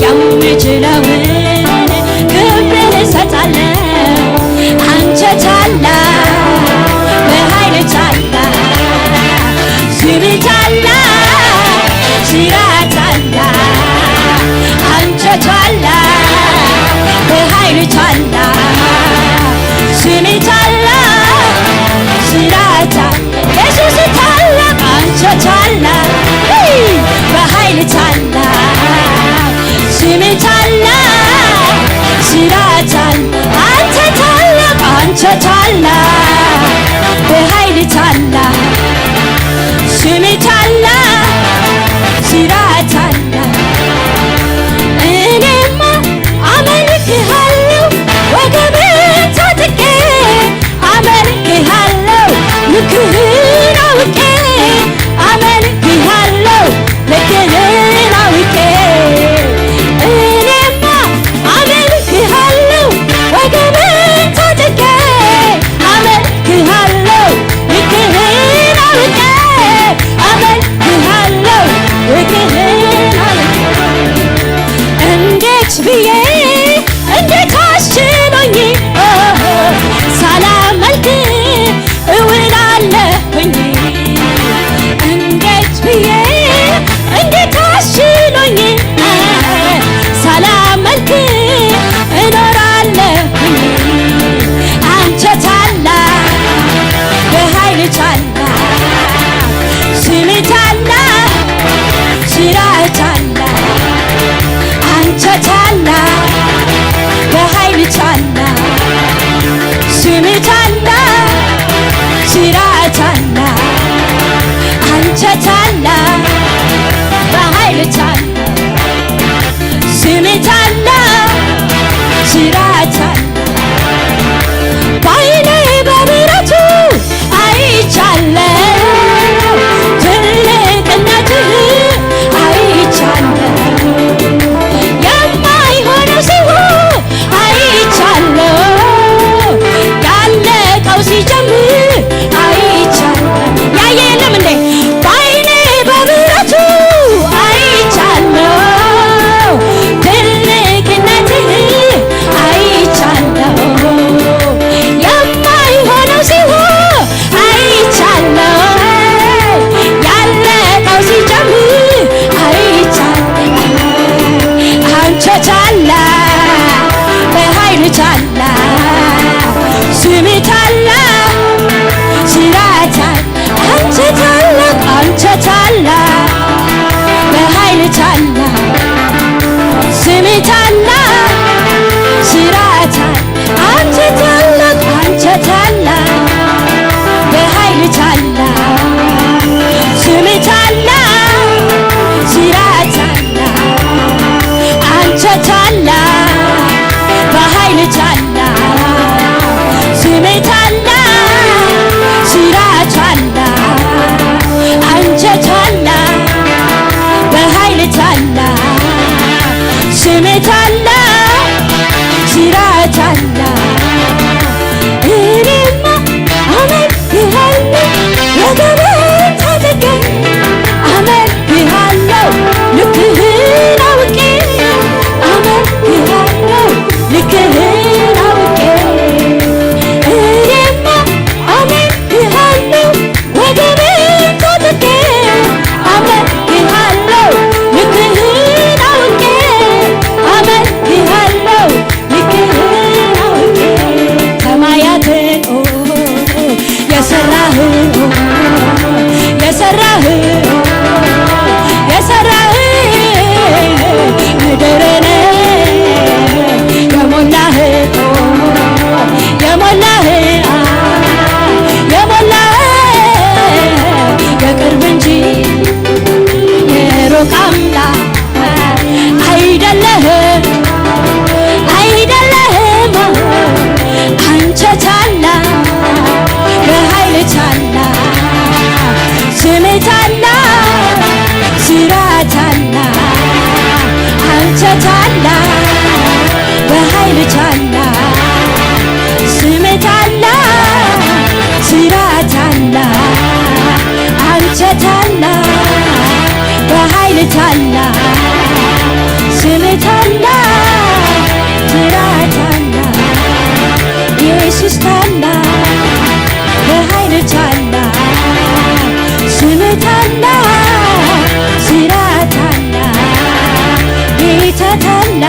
የምችለውን ክብር እሰጣለሁ። አንተ ታላቅ፣ በኃይል ታላቅ፣ ስም ታላቅ፣ ስራ ታላቅ። አንተ ታላቅ፣ በኃይል ታላቅ፣ ስም ታላቅ፣ ስራ ታላቅ። ኢየሱስ ታላቅ፣ አንተ ታላቅ፣ በኃይል ታላቅ፣ ስም ታላቅ፣ ስራ ታላቅ። አንተ ታላቅ፣ አንተ ታላቅ፣ በኃይል ታላቅ፣ ስም ታላቅ፣ ስራ ታላቅ። እኔማ አመልክሃለሁ ወገቤን ታጥቄ፣ አመልክሃለሁ ልክህን አውቄ፣ አመልክሃለሁ ልክህን አውቄ። እኔማ አመልክሃለሁ ወገቤን ታጥቄ፣ አመልክሃለሁ ልክህን አውቄ፣ አመልክሃለሁ ልክህን አውቄ። እንዴት ብዬ እንዴት አስችሎኝ ሳላመልክ እውላለሁኝ? እንዴት ብዬ እንዴት አስችሎኝ ሳላመልክ እኖራለሁኝ? አንተ ታላቅ፣ በኃይል ታላቅ፣ ስም ታላቅ፣ ስራ ታላቅ። አንተ ታላቅ፣ በኃይል ታላቅ፣ ስም ታላቅ፣ ስራ ታላቅ። አንተ ታላቅ፣ በኃይል ታላቅ፣ ስም ታላቅ፣ ስራ ታላቅ። በዓይኔ በብረቱ አይቻለሁ፣ ትልቅነትህ አይቻለሁ። የማይሆነው ሲሆን አይቻለሁ፣ ያለቀው ሲጀምር አይቻለሁ። ያየ የለም እንዴ? በዓይኔ በብረቱ አይቻለሁ፣ ትልቅነትህ አይቻለሁ። የማይሆነው ሲሆን አይቻለሁ፣ ያለቀው ሲጀምር አይቻለሁ። አንተ ታላቅ፣ በኃይል ታላቅ፣ ስም ታላቅ፣ ስራ ታላቅ። አንተ ታላቅ፣ አንተ ታላቅ፣ በኃይል ታላቅ፣ ስም ታላቅ፣ ስራ ታላቅ። አንተ ታላቅ፣ አንተ ታላቅ፣ በኃይል ታላቅ፣ ስም ታላቅ፣ ስራ ታላቅ። አንተ ታላቅ፣ በኃይል ታላቅ፣ ስም ታላቅ፣ ስራ ታላቅ። አንተ ታላቅ፣ በኃይል ታላቅ፣ ስም ታላቅ፣ ስራ ታላቅ። እኔማ አመልክሃለሁ፣ ወገቤን ታጥቄ አመልክሃለሁ፣ ልክህን አውቄ አመልክሃለሁ፣ ልክህን አውቄ። እኔማ አመልክሃለሁ፣ ወገቤን ታጥቄ አመልክሃለሁ፣ ልክህን አውቄ አመልክሃለሁ፣ ልክህን አውቄ። ሰማያትን የሰራህ፣ የሰራህ፣ የሰራህ፣ ምድርን የሞላህ፣ የሞላህ፣ የሞላህ የቅርብ እንጂ የሩቅ አምላክ አይደለህም፣ አይደለህም፣ ታላ ስም ታላ ስራ ታላ ኢየሱስ ታላ በኃይል ታላ ስም ታላ ስራ ታላ ጌታ ታላ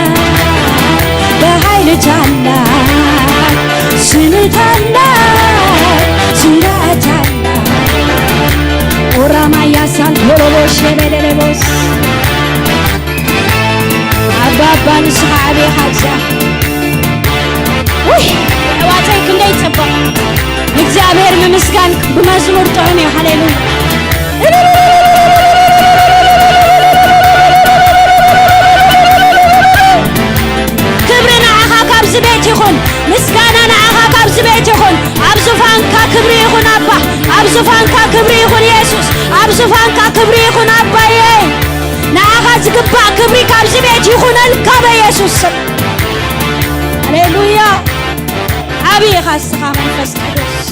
በኃይል ታላ ስም ታላ ስራ ታላ ኦራማያ ሳንቶሮቦ ሸበደለቦስ ኣባባ ንስኻ ዓብኻ እዛ ውይ ኣሕዋተይ ክንደይ ጽቡቕ ንእግዚኣብሔር ምምስጋን ብመዝሙር ጥዑም እዩ። ሃሌሉያ ክብሪ ንዓኻ ካብዚ ቤት ይኹን፣ ምስጋና ንዓኻ ካብዚ ቤት ይኹን። ኣብ ዙፋንካ ክብሪ ይኹን ኣባ፣ ኣብ ዙፋንካ ክብሪ ይኹን የሱስ፣ ኣብ ዙፋንካ ክብሪ ይኹን ኣባየ። ንዓኻ ዝግባእ ክብሪ ካብዚ ቤት ይኹነልካ በየሱስ ስም። ሃሌሉያ። ዓቢ ኢኻ እስኻ መንፈስ ቅዱስ።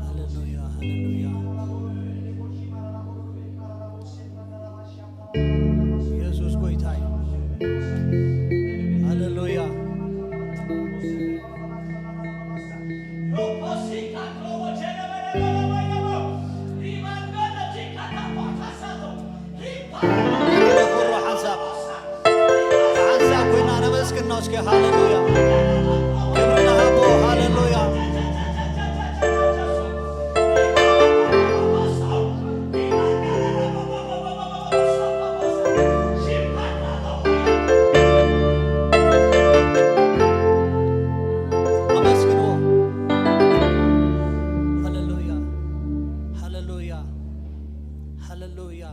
ሃሌሉያ፣ ሃሌሉያ። ኢየሱስ ጎይታ እዩ። ሃሌሉያ። ሓንሳብ ሓንሳብ ኮይና ነመስግኖ እስኪ። ሃሌሉያ። ክብሪ ንሃቦ። ሃሌሉያ። ኣመስግንዎ። ሃሌሉያ። ሃሌሉያ። ሃሌሉያ።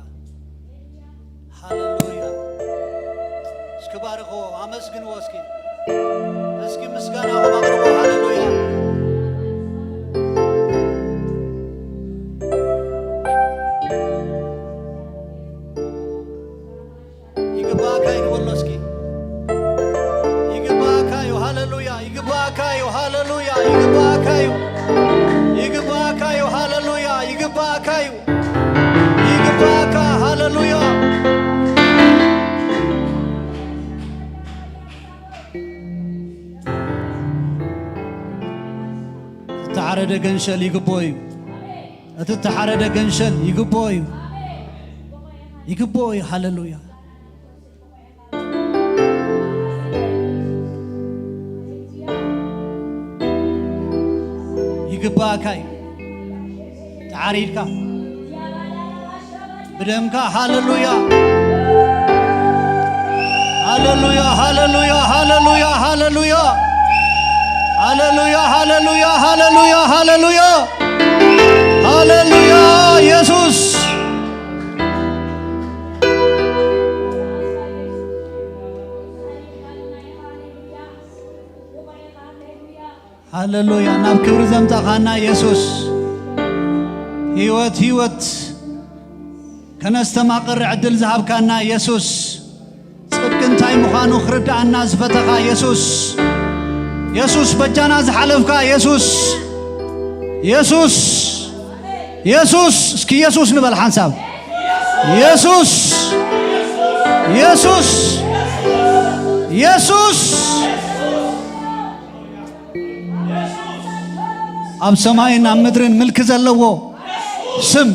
ሃሌሉያ። እስኪ ባርኽዎ፣ ኣመስግንዎ እስኪ። እስኪ ምስጋናኹም ኣቕርቡ። ሃሌሉያ። ይግባእካ እዩ ንበሎ እስኪ። ይግባእካ እዩ። ሃሌሉያ። ይግባእካ እዩ። ሃሌሉያ። ይግባእካ እዩ። ይግባእካ እዩ። ሃሌሉያ። ይግባእካ እዩ። ይግባእካ። ሃሌሉያ። እተሓረደ ገንሸል ይግብኦ እዩ። እቲ እተሓረደ ገንሸል ይግብኦ እዩ። ይግብኦ እዩ። ሃሌሉያ። ይግባእካ እዩ። ተዓሪድካ ብደምካ። ሃሌሉያ። ሃሌሉያ፣ ሃሌሉያ፣ ሃሌሉያ፣ ሃሌሉያ። ሃሌሉያ፣ ሃሌሉያ፣ ሃሌሉያ፣ ሃሌሉያ። ሃሌሉያ፣ ኢየሱስ። ሃሌሉያ። ናብ ክብሪ ዘምጻኻና የሱስ፣ ህይወት፣ ህይወት ከነስተማቕር ዕድል ዝሃብካና የሱስ፣ ጽድቂ እንታይ ምዃኑ ክርድኣና ዝፈተኻ የሱስ፣ የሱስ በጃና ዝሓለፍካ የሱስ፣ የሱስ፣ የሱስ፣ እስኪ የሱስ ንበል ሓንሳብ። የሱስ፣ የሱስ፣ የሱስ። ኣብ ሰማይን ኣብ ምድርን ምልኪ ዘለዎ ስም፣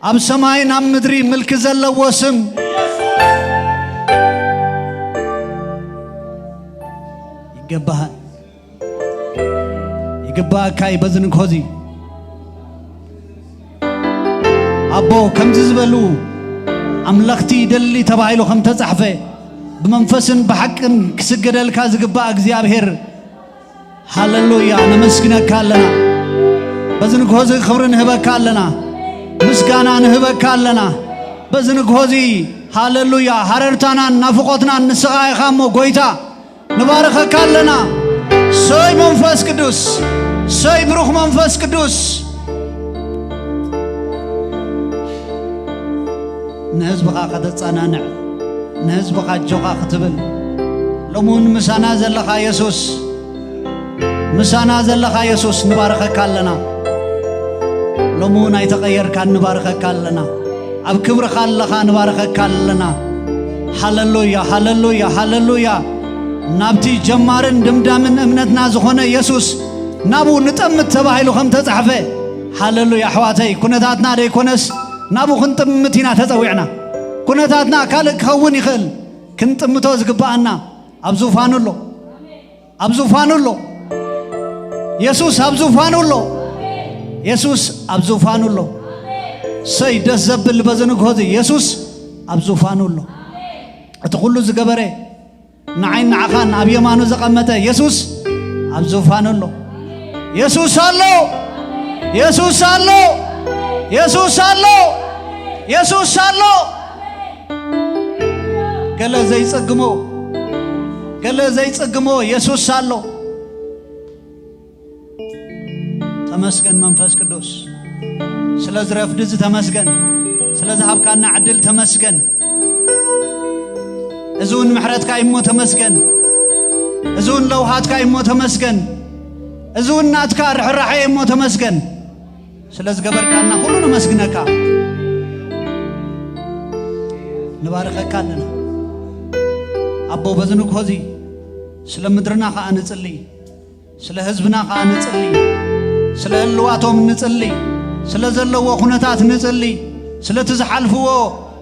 ኣብ ሰማይን ኣብ ምድሪ ምልኪ ዘለዎ ስም ይገባሃል። ይግባእካ እዩ። በዚ ንግሆ እዚ ኣቦ ከምዚ ዝበሉ ኣምለኽቲ ይደሊ ተባሂሉ ከም ተጻሕፈ ብመንፈስን ብሓቅን ክስገደልካ ዝግባእ እግዚኣብሔር ሃሌሉያ፣ ነመስግነካ ኣለና። በዚ ንግሆ እዚ ክብሪ ንህበካ ኣለና፣ ምስጋና ንህበካ ኣለና። በዚ ንግሆ እዚ ሃለሉያ፣ ሃረርታናን ናፍቖትናን ንስኻ ኢኻ እሞ ጎይታ፣ ንባርኸካ ኣለና። ሰይ መንፈስ ቅዱስ፣ ሰይ ብሩኽ መንፈስ ቅዱስ፣ ንህዝብኻ ከተጸናንዕ፣ ንህዝብኻ ኣጆኻ ክትብል፣ ሎሚ እውን ምሳና ዘለኻ የሱስ፣ ምሳና ዘለኻ የሱስ ንባርኸካ ኣለና። ሎሚ እውን ኣይተቐየርካን ንባርኸካ ኣለና። ኣብ ክብርኻ ኣለኻ ንባርኸካ ኣለና። ሃለሉያ፣ ሃለሉያ፣ ሃለሉያ። ናብቲ ጀማርን ድምዳምን እምነትና ዝኾነ የሱስ ናብኡ ንጠምት ተባሂሉ ከም ተጻሕፈ። ሃለሉያ ኣሕዋተይ፣ ኩነታትና ደይኮነስ ናብኡ ክንጥምት ኢና ተጸዊዕና። ኩነታትና ካልእ ክኸውን ይኽእል፣ ክንጥምቶ ዝግብኣና ኣብ ዙፋኑ ኣሎ። ኣብ ዙፋኑ ኣሎ። የሱስ ኣብ ዙፋኑ ኣሎ። የሱስ ኣብ ዙፋኑ ኣሎ። ሰይ ደስ ዘብል በዚ ንግሆ እዚ የሱስ ኣብ ዙፋኑ ኣሎ። እቲ ኩሉ ዝገበረ ንዓይን ንዓኻን ኣብ የማኑ ዘቐመጠ የሱስ ኣብ ዙፋኑ ኣሎ። የሱስ ኣሎ። የሱስ ኣሎ። የሱስ ኣሎ። የሱስ ኣሎ። ገለ ዘይጸግሞ፣ ገለ ዘይጸግሞ የሱስ ኣሎ። ተመስገን መንፈስ ቅዱስ፣ ስለ ዝረፍዲ እዚ ተመስገን፣ ስለ ዝሃብካና ዕድል ተመስገን። እዚ እውን ምሕረትካ እሞ ተመስገን። እዚ እውን ለውሃትካ እሞ ተመስገን። እዚ እውን ናትካ ርሕራሐ እሞ ተመስገን። ስለ ዝገበርካና ኩሉ ነመስግነካ። ንባርኸካ ኣለና። ኣቦ በዚ ንግሆ እዚ ስለ ምድርና ከኣ ንጽሊ፣ ስለ ህዝብና ከኣ ንጽሊ፣ ስለ ህልዋቶም ንጽሊ፣ ስለ ዘለዎ ኩነታት ንጽሊ፣ ስለቲ ዝሓልፍዎ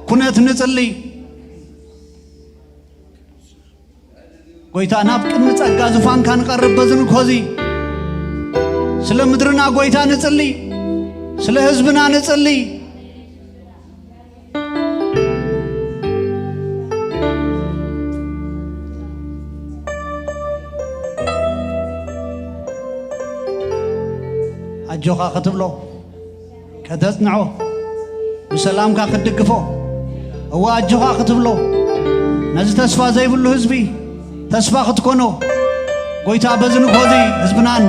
ኩነት ንጽሊ። ጎይታ ናብ ቅድሚ ጸጋ ዙፋንካ ንቐርብ በዚ ንግሆ እዚ። ስለ ምድርና ጎይታ ንጽሊ፣ ስለ ህዝብና ንጽሊ። ኣጆኻ ክትብሎ፣ ከተጽንዖ፣ ብሰላምካ ክትድግፎ፣ እወ ኣጆኻ ክትብሎ፣ ነዚ ተስፋ ዘይብሉ ህዝቢ ተስፋ ክትኮኖ፣ ጎይታ በዚ ንግሆ እዚ ህዝብናን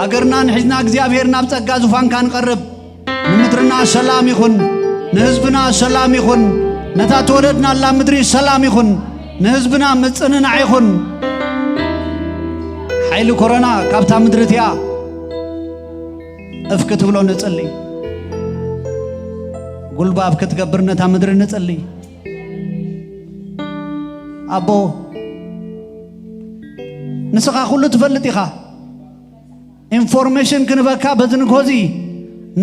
ሃገርናን ሒዝና እግዚኣብሔር ናብ ጸጋ ዙፋንካ ንቐርብ። ንምድርና ሰላም ይኹን፣ ንህዝብና ሰላም ይኹን፣ ነታ ተወለድናላ ምድሪ ሰላም ይኹን፣ ንህዝብና ምጽንናዕ ይኹን። ሓይሊ ኮሮና ካብታ ምድሪ እቲኣ እፍ ክትብሎ ንጽሊ። ጉልባብ ክትገብር ነታ ምድሪ ንጽሊ። ኣቦ ንስኻ ኩሉ ትፈልጥ ኢኻ። ኢንፎርሜሽን ክንበካ በዚ ንግሆ እዚ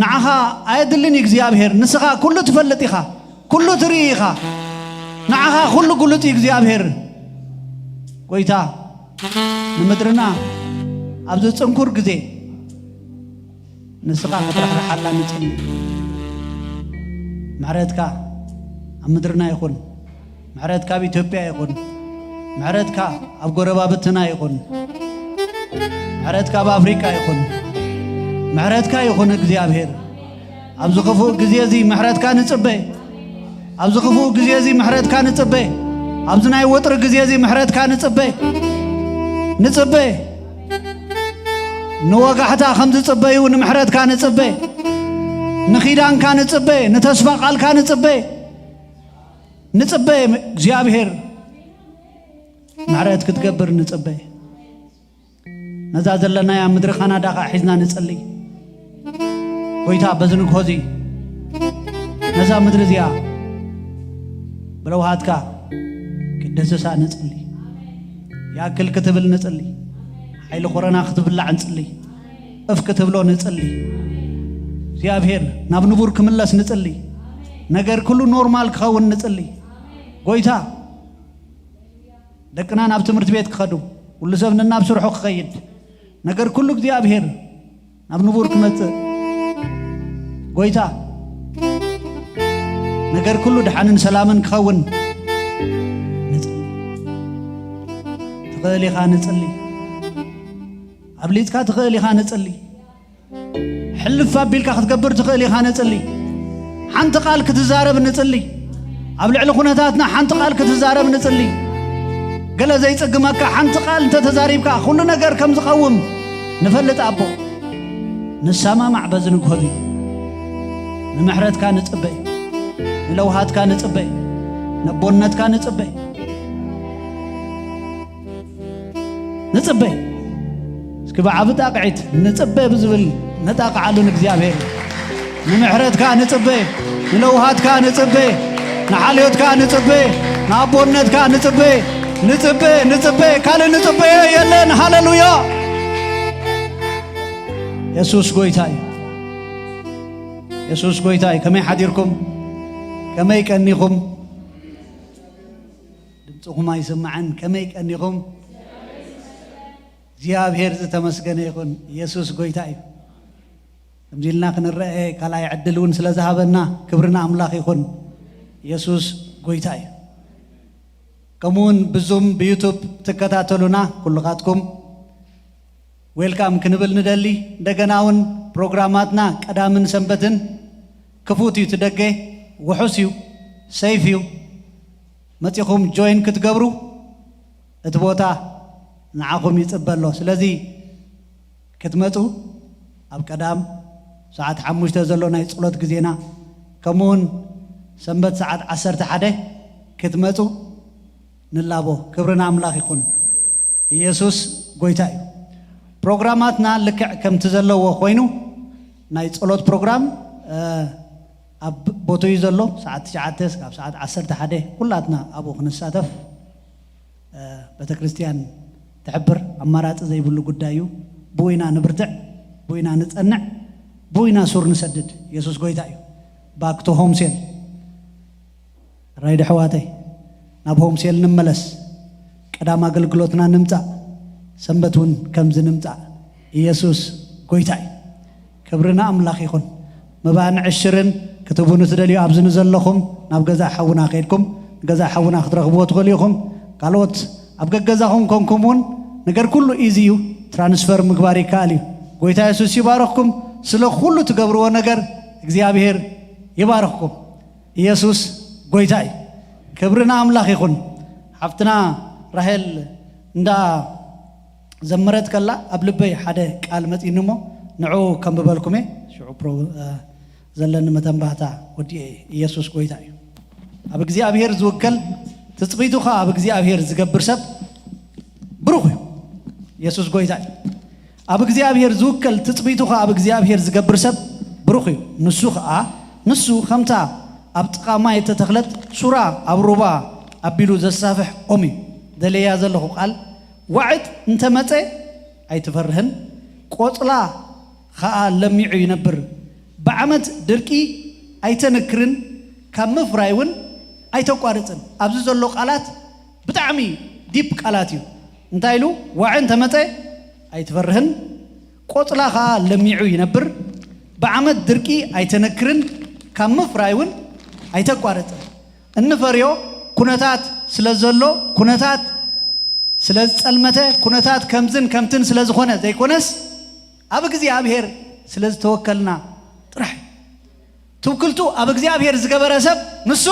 ንዓኻ ኣየድልን እዩ እግዚኣብሔር። ንስኻ ኩሉ ትፈልጥ ኢኻ፣ ኩሉ ትርኢ ኢኻ። ንዓኻ ኩሉ ግሉጽ እዩ እግዚኣብሔር። ጎይታ ንምድርና ኣብዚ ጽንኩር ግዜ ንስኻ ክትራሕርሓላ ንጽሊ። ምሕረትካ ኣብ ምድርና ይኹን። ምሕረትካ ኣብ ኢትዮጵያ ይኹን። ምሕረትካ ኣብ ጎረባብትና ይኹን። ምሕረትካ ኣብ ኣፍሪቃ ይኹን። ምሕረትካ ይኹን እግዚኣብሔር። ኣብዚ ክፉእ ግዜ እዚ ምሕረትካ ንጽበ። ኣብዚ ክፉእ ግዜ እዚ ምሕረትካ ንጽበ። ኣብዚ ናይ ወጥሪ ግዜ እዚ ምሕረትካ ንጽበ። ንጽበ። ንወጋሕታ ከም ዝጽበዩ ንምሕረትካ ንጽበ። ንኺዳንካ ንጽበ። ንተስፋ ቃልካ ንጽበ። ንጽበ። እግዚኣብሔር ምሕረት ክትገብር ንጽበ። ነዛ ዘለናያ ምድሪ ካናዳ ኸኣ ሒዝና ንጽሊ። ጎይታ በዚ ንግሆ እዚ ነዛ ምድሪ እዚኣ ብለውሃትካ ክትድህስሳ ንጽሊ። ይኣክል ክትብል ንጽሊ። ሓይሊ ኮረና ክትብላዕ ንጽሊ። እፍ ክትብሎ ንጽሊ። እግዚኣብሔር ናብ ንቡር ክምለስ ንጽሊ። ነገር ኩሉ ኖርማል ክኸውን ንጽሊ። ጎይታ ደቅና ናብ ትምህርቲ ቤት ክኸዱ፣ ኩሉ ሰብ ነናብ ስርሑ ክኸይድ፣ ነገር ኩሉ እግዚኣብሔር ናብ ንቡር ክመጽእ፣ ጎይታ ነገር ኩሉ ድሓንን ሰላምን ክኸውን ንጽሊ። ትኽእል ኢኻ ንጽሊ። ኣብሊጽካ ትኽእል ኢኻ ንጽሊ። ሕልፍ ኣቢልካ ክትገብር ትኽእል ኢኻ። ንጽሊ። ሓንቲ ቃል ክትዛረብ ንጽሊ። ኣብ ልዕሊ ኩነታትና ሓንቲ ቃል ክትዛረብ ንጽሊ። ገለ ዘይጽግመካ ሓንቲ ቃል እንተ ተዛሪብካ፣ ኩሉ ነገር ከም ዝቐውም ንፈልጥ ኣቦ። ንሰማማዕ በዚ ንግሆ እዚ። ንምሕረትካ ንጽበ፣ ንለውሃትካ ንጽበ፣ ነቦነትካ ንጽበ። ንጽበ። እስኪ ብዓቢ ጣቕዒት ንጽበ ብዝብል ነጣቕዓሉ ንእግዚኣብሔር። ንምሕረትካ ንጽበ፣ ንለውሃትካ ንጽበ፣ ንሓልዮትካ ንጽበ፣ ንኣቦነትካ ንጽበ፣ ንጽበ፣ ንጽበ፣ ካልእ ንጽበዮ የለን። ሃሌሉያ። የሱስ ጎይታ እዩ። የሱስ ጎይታ እዩ። ከመይ ሓዲርኩም? ከመይ ቀኒኹም? ድምፅኹም ኣይስማዕን። ከመይ ቀኒኹም? እግዚኣብሔር ዝተመስገነ ይኹን። የሱስ ጎይታ እዩ። ከምዚ ኢልና ክንረአ ካልኣይ ዕድል እውን ስለ ዝሃበና ክብሪ ንኣምላኽ ይኹን። የሱስ ጎይታ እዩ። ከምኡውን ብዙም ብዩቱብ ትከታተሉና ኩልኻትኩም ዌልካም ክንብል ንደሊ። እንደገና እውን ፕሮግራማትና ቀዳምን ሰንበትን ክፉት እዩ። ትደገ ውሑስ እዩ፣ ሰይፍ እዩ። መጺኹም ጆይን ክትገብሩ እቲ ቦታ ንዓኹም ይጽበ ኣሎ። ስለዚ ክትመጹ ኣብ ቀዳም ሰዓት ሓሙሽተ ዘሎ ናይ ጸሎት ግዜና፣ ከምኡውን ሰንበት ሰዓት ዓሰርተ ሓደ ክትመጹ ንላቦ። ክብሪ ንኣምላኽ ይኹን። ኢየሱስ ጎይታ እዩ። ፕሮግራማትና ልክዕ ከምቲ ዘለዎ ኮይኑ፣ ናይ ጸሎት ፕሮግራም፣ እ፣ ኣብ ቦትኡ እዩ ዘሎ። ሰዓት ትሽዓተ እስካብ ሰዓት ዓሰርተ ሓደ ኩላትና ኣብኡ ክንሳተፍ፣ እ፣ ቤተክርስትያን ትሕብር። ኣማራጺ ዘይብሉ ጉዳይ እዩ። ብኡ ኢና ንብርትዕ፣ ብኡ ኢና ንጸንዕ፣ ብኡ ኢና ሱር ንሰድድ። የሱስ ጎይታ እዩ። ባክ ቱ ሆም ሴል። ራይድ ኣሕዋተይ፣ ናብ ሆም ሴል ንመለስ። ቀዳም ኣገልግሎትና ንምጻእ፣ ሰንበት እውን ከምዚ ንምጻእ። ኢየሱስ ጎይታ እዩ። ክብሪ ንኣምላኽ ይኹን። መባእን ዕሽርን ክትህቡ ንትደልዩ ኣብዚ ንዘለኹም ናብ ገዛ ሓውና ከይድኩም ንገዛ ሓውና ክትረኽብዎ ትኽእሉ ኢኹም። ካልኦት ኣብ ገገዛኹም ኮንኩም እውን ነገር ኩሉ ኢዚ እዩ፣ ትራንስፈር ምግባር ይከኣል እዩ። ጎይታ የሱስ ይባረኽኩም። ስለ ኩሉ ትገብርዎ ነገር እግዚኣብሔር ይባረኽኩም። ኢየሱስ ጎይታ እዩ። ክብሪ ንኣምላኽ ይኹን። ሓፍትና ራሄል እንዳ ዘመረት ከላ ኣብ ልበይ ሓደ ቃል መጺኒ እሞ ንዑ ከንብበልኩም እየ። ሽዑ ፕሮ-፣ እ፣ ዘለኒ መተንባህታ ወዲኤ እየ። ኢየሱስ ጎይታ እዩ። ኣብ እግዚኣብሔር ዝውከል ትጽቢቱ ኸኣ ኣብ እግዚኣብሔር ዝገብር ሰብ ብሩኽ እዩ። ኢየሱስ ጎይታ እዩ። ኣብ እግዚኣብሔር ዝውከል ትጽቢቱ ኸኣ ኣብ እግዚኣብሔር ዝገብር ሰብ ብሩኽ እዩ። ንሱ ኸኣ፣ ንሱ ኸምታ ኣብ ጥቓ ማይ እተተኽለት ሱራ ኣብ ሩባ ኣቢሉ ዘሳፍሕ ኦም እዩ። ደለያ ዘለኹ ቃል፣ ዋዕት እንተ መጸ ኣይትፈርህን፣ ቆጽላ ኸኣ ለሚዑ ይነብር። ብዓመት ድርቂ ኣይተንክርን፣ ካብ ምፍራይ እውን ኣይተቋርጽን። ኣብዚ ዘሎ ቃላት ብጣዕሚ ዲፕ ቃላት እዩ። እንታይ ኢሉ? ዋዒ እንተመጸ ኣይትፈርህን፣ ቆጽላ ኸኣ ለሚዑ ይነብር። ብዓመት ድርቂ ኣይተነክርን፣ ካብ ምፍራይ እውን ኣይተቋርጽን። እንፈርዮ ኩነታት ስለ ዘሎ፣ ኩነታት ስለ ዝጸልመተ፣ ኩነታት ከምዝን ከምትን ስለ ዝኾነ ዘይኮነስ፣ ኣብ እግዚኣብሔር ስለ ዝተወከልና ጥራሕ እዩ። ትውክልቱ ኣብ እግዚኣብሔር ዝገበረ ሰብ ንሱ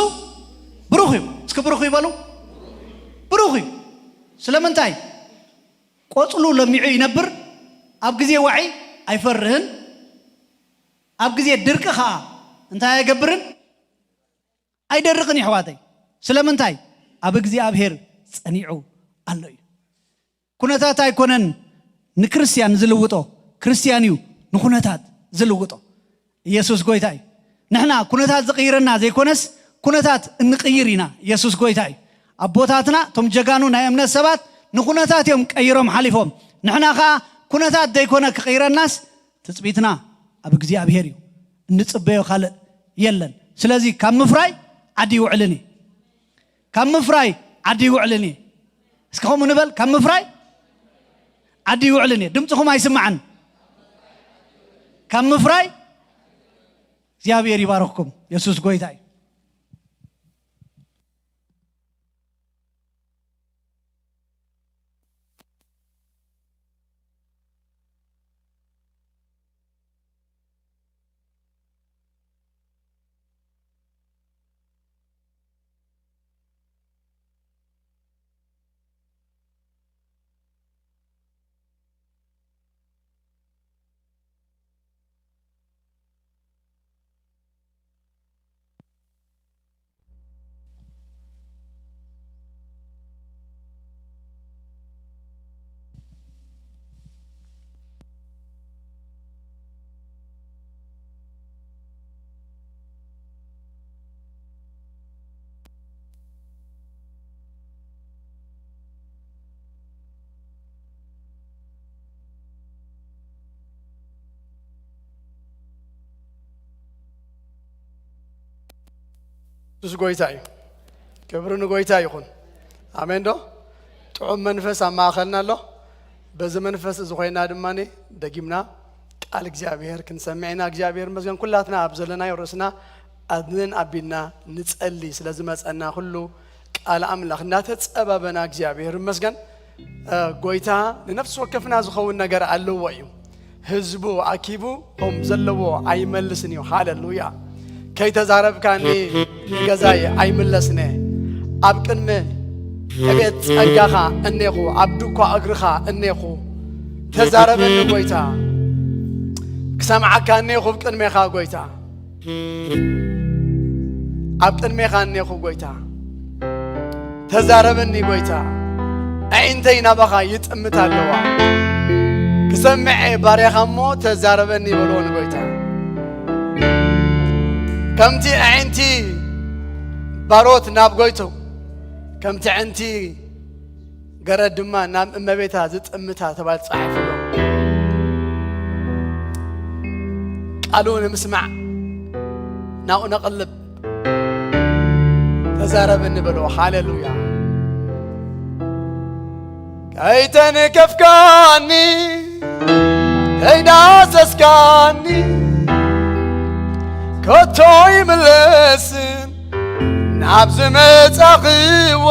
ብሩኽ እዩ። እስኪ ብሩኽ ይበሉ። ብሩኽ እዩ። ስለምንታይ? ቆጽሉ ለሚዑ ይነብር፣ ኣብ ግዜ ዋዒ ኣይፈርህን፣ ኣብ ግዜ ድርቂ ኸኣ እንታይ ኣይገብርን? ኣይደርቕን፣ የሕዋተይ። ስለምንታይ? ኣብ እግዚኣብሔር ጸኒዑ ኣሎ እዩ። ኩነታት ኣይኮነን ንክርስትያን ዝልውጦ፣ ክርስትያን እዩ ንኩነታት ዝልውጦ። ኢየሱስ ጎይታ እዩ። ንሕና ኩነታት ዝቕይረና ዘይኮነስ፣ ኩነታት እንቕይር ኢና። ኢየሱስ ጎይታ እዩ። ኣቦታትና፣ እቶም ጀጋኑ ናይ እምነት ሰባት፣ ንኩነታት እዮም ቀይሮም ሓሊፎም። ንሕና ኸኣ ኩነታት ዘይኮነ ክቕይረናስ፣ ትጽቢትና ኣብ እግዚኣብሔር እዩ። እንጽበዮ ካልእ የለን። ስለዚ ካብ ምፍራይ ዓዲ ይውዕልን እዩ። ካብ ምፍራይ ዓዲ ይውዕልን እዩ። እስኪ ከምኡ ንበል፣ ካብ ምፍራይ ዓዲ ይውዕልን እዩ። ድምፅኹም ኣይስማዕን። ካብ ምፍራይ እግዚኣብሔር ይባርኽኩም። የሱስ ጎይታ እዩ። ንሱ ጎይታ እዩ። ክብሪ ንጎይታ ይኹን። ኣሜን ዶ? ጥዑም መንፈስ ኣብ ማእኸልና ኣሎ። በዚ መንፈስ እዚ ኮይና ድማ ደጊምና ቃል እግዚኣብሔር ክንሰምዕ ኢና። እግዚኣብሔር ይመስገን። ኩላትና ኣብ ዘለናዮ ርእስና ኣድንን ኣቢልና ንጸሊ። ስለ ዝመጸና ኩሉ ቃል ኣምላኽ እናተጸባበና እግዚኣብሔር ይመስገን። እ፣ ጎይታ ንነፍሲ ወከፍና ዝኸውን ነገር ኣለዎ እዩ። ህዝቡ ኣኪቡ ከም ዘለዎ ኣይመልስን እዩ። ሃሌሉያ። ከይተዛረብካኒ ገዛይ ኣይምለስነ። ኣብ ቅድሚ ዕቤት ጸጋኻ እኔኹ፣ ኣብ ድኳ እግርኻ እኔኹ። ተዛረበኒ ጎይታ፣ ክሰምዓካ እኔኹ ኣብ ቅድሜኻ ጎይታ። ኣብ ቅድሜኻ እኔኹ ጎይታ። ተዛረበኒ ጎይታ፣ ኣዒንተይ ናባኻ ይጥምታ ኣለዋ። ክሰምዐ ባርያኻ እሞ ተዛረበኒ በልዎ ንጎይታ። ከምቲ ኣዒንቲ ባሮት ናብ ጎይቱ፣ ከምቲ ኣዒንቲ ገረድ ድማ ናብ እመቤታ ዝጥምታ ተባሂሉ ተጻሒፉ ኣሎ። ቃሉ ንምስማዕ ናብኡ ነቕልብ። ተዛረበኒ በሎ። ሃሌሉያ። ከይተንከፍካኒ፣ ከይዳሰስካኒ፣ ከቶ ይምለስን ናብ ዝመጻኽዎ።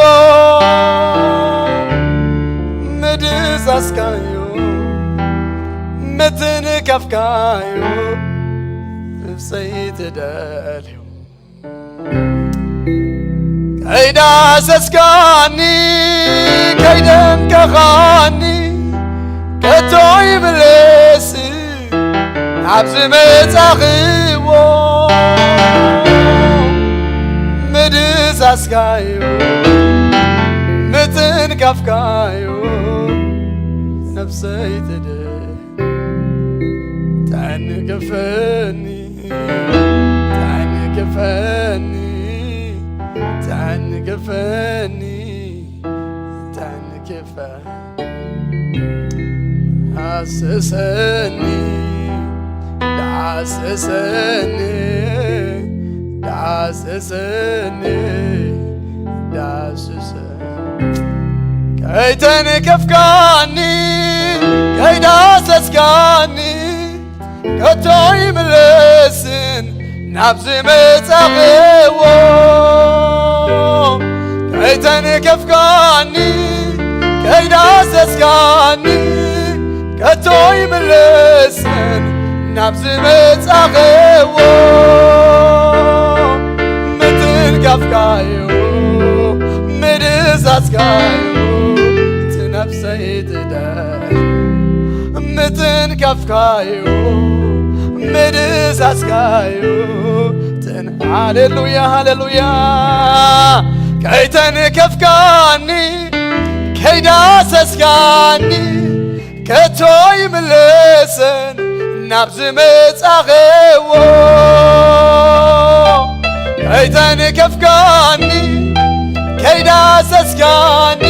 ምድሳስካዮ፣ ምትንካፍካዮ፣ ነፍሰይ ትደልዮ። ከይዳሰስካኒ፣ ከይደምከኻኒ፣ ከቶ ይምለስ ናብ ዝመጻኽዎ። ምድሳስካዮ፣ ምትንካፍካዮ፣ ነፍሰይ ትድን። ተንክፈኒ፣ ተንክፈኒ፣ ተንክፈኒ፣ ተንክፈኒ። ዳስሰኒ፣ ዳስሰኒ፣ ዳስሰኒ፣ ዳስሰኒ። ከይተንከፍካኒ፣ ከይዳሰስካኒ፣ ከቶ ይምለስን ናብ ዝመጻኽዎ። ከይተንከፍካኒ፣ ከይዳሰስካኒ፣ ከቶ ይምለስን ናብ ዝመጻኽዎ። ምትንካፍካዮ፣ ምድሳስካዮ፣ እቲ ነፍሰይ ትደል። ምትንካፍካዮ፣ ምድሳስካዮ፣ ትን-፣ ሃሌሉያ፣ ሃሌሉያ። ከይተንከፍካኒ፣ ከይዳሰስካኒ፣ ከቶ ይምለስን ናብ ዝመጻኽዎ። ከይተንከፍካኒ፣ ከይዳሰስካኒ፣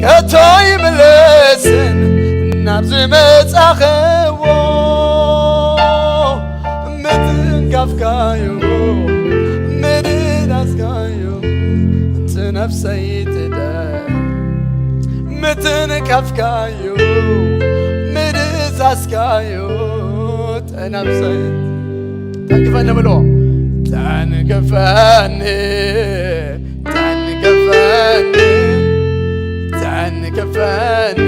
ከቶ ይምለስን ናብ ዝመጻኽዎ። ምትንካፍካዮ፣ ምድዳስካዮ፣ እቲ ነፍሰይ ትደል። ምትንካፍካዮ፣ ምድሳስካዮ፣ እቲ ነፍሰይ ተንክፈኒ ብሎ። ተንክፈኒ፣ ተንክፈኒ፣ ተንክፈኒ፣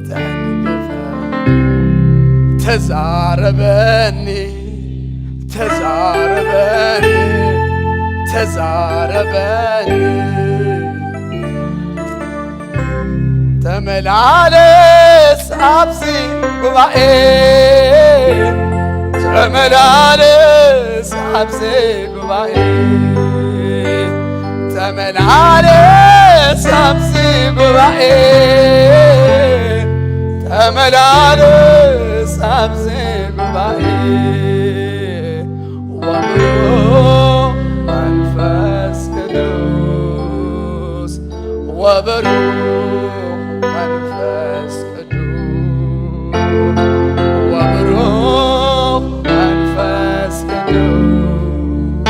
ተንክፈኒ። ተዛረበኒ፣ ተዛረበኒ፣ ተዛረበኒ። ተመላለስ ኣብዚ ጉባኤ፣ ተመላለስ ኣብዚ ጉባኤ፣ ተመላለስ ኣብዚ ጉባኤ፣ ተመላለስ ኣብዚ ጉባኤ። ወብሩኽ መንፈስ ቅዱስ፣ ወብሩኽ መንፈስ ቅዱስ፣ ወብሩኽ መንፈስ ቅዱስ፣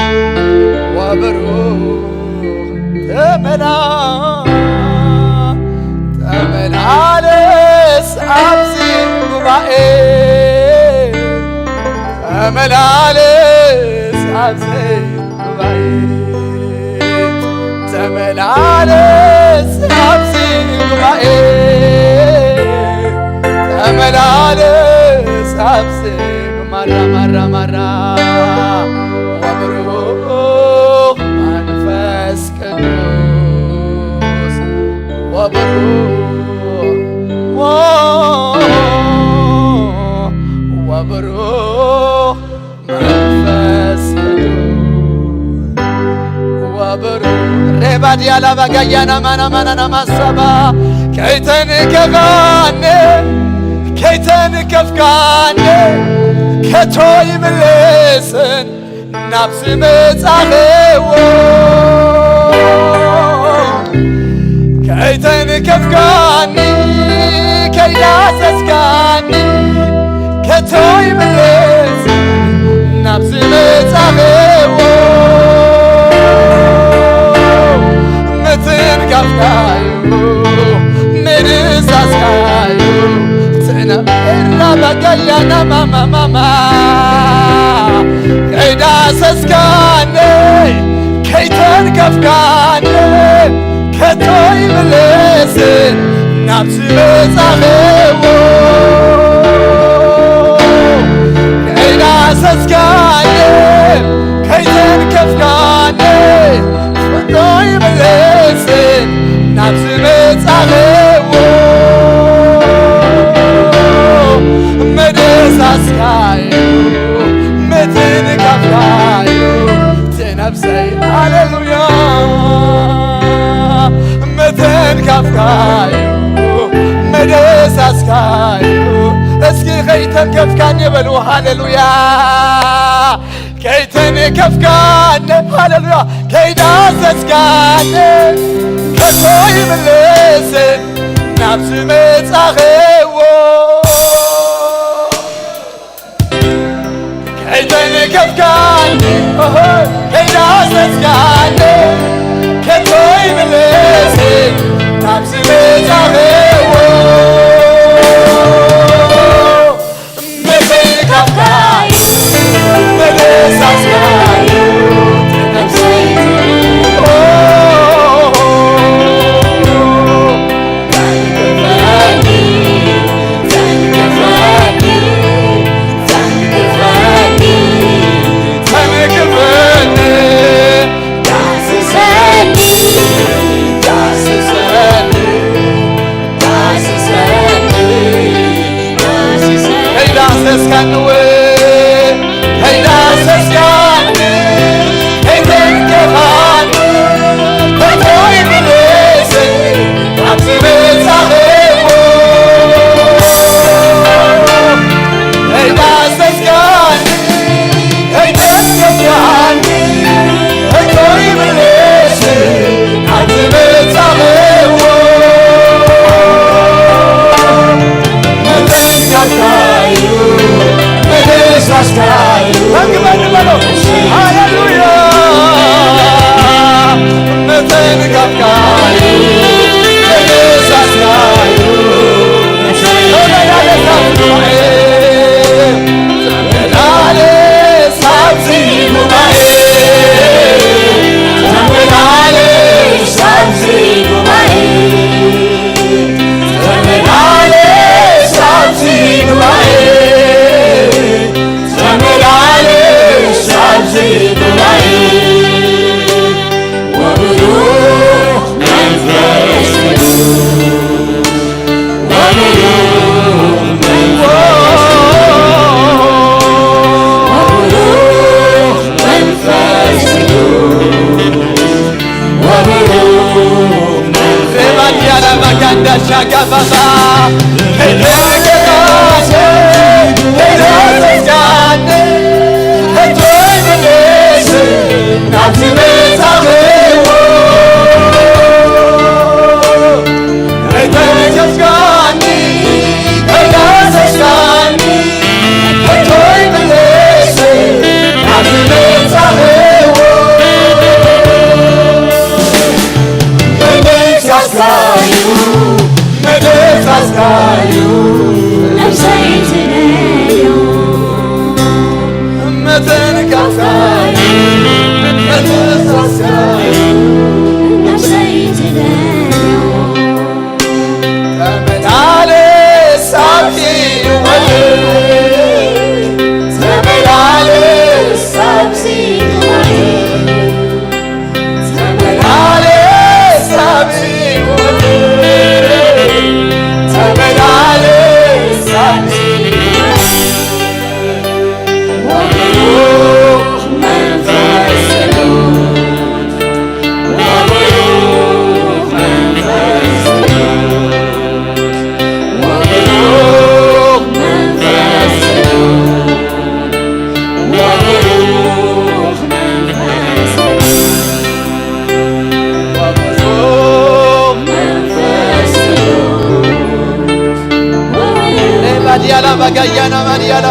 ተመላለስ ኣብዚ ጉባኤ፣ ተመላለስ ኣብዚ ጉባኤ፣ ተመላለስ ኣብዚ ማራ ማራ ማራ ወብሩኽ መንፈስ ቅዱስ ወብሩኽ ወ- ወብሩኽ መንፈስ ቅዱስ ወብሩኽ ሬባድያ ላባጋያና ማና ማናና ማሳባ ከይተንከፋኒ ከይተንከፍካኒ ከቶ ይምልስን ናብዚ መጻኸዎ ከይተንከፍካኒ ከይዳሰስካኒ ከቶ ይምለስ ናብዚ መጻኸዎ ምትንካፍካዩ ምንሳስካዩ ትነብራ በገያና ማማማማ ከይዳሰስካኒ ከይተንከፍካኒ ከቶ ይምለስን ናብዚ መጻኸዎ ከይዳሰስካኒ ከይተንከፍካኒ ከቶ ይምለስን ናብዚ መጻኸዎ መደሳስካዩ ምትንካፍካዩ ነፍሰይ ሃሌሉያ መተንካፍካዩ መደሳስካዩ እስኪ ከይተንከፍካኒ በሉ ሃሌሉያ ከይተንከፍካኒ ሃሌሉያ ከይዳሰስካኒ ከቶ ይምልስን ናብዚ መጻኸዎ ከይተንከፍካኒ ከይዳሰስካኒ ከቶ ይምለስ ናብዚ መጻኸዎ መተንከፍካዩ መደሳስካዩ ነፍሰይ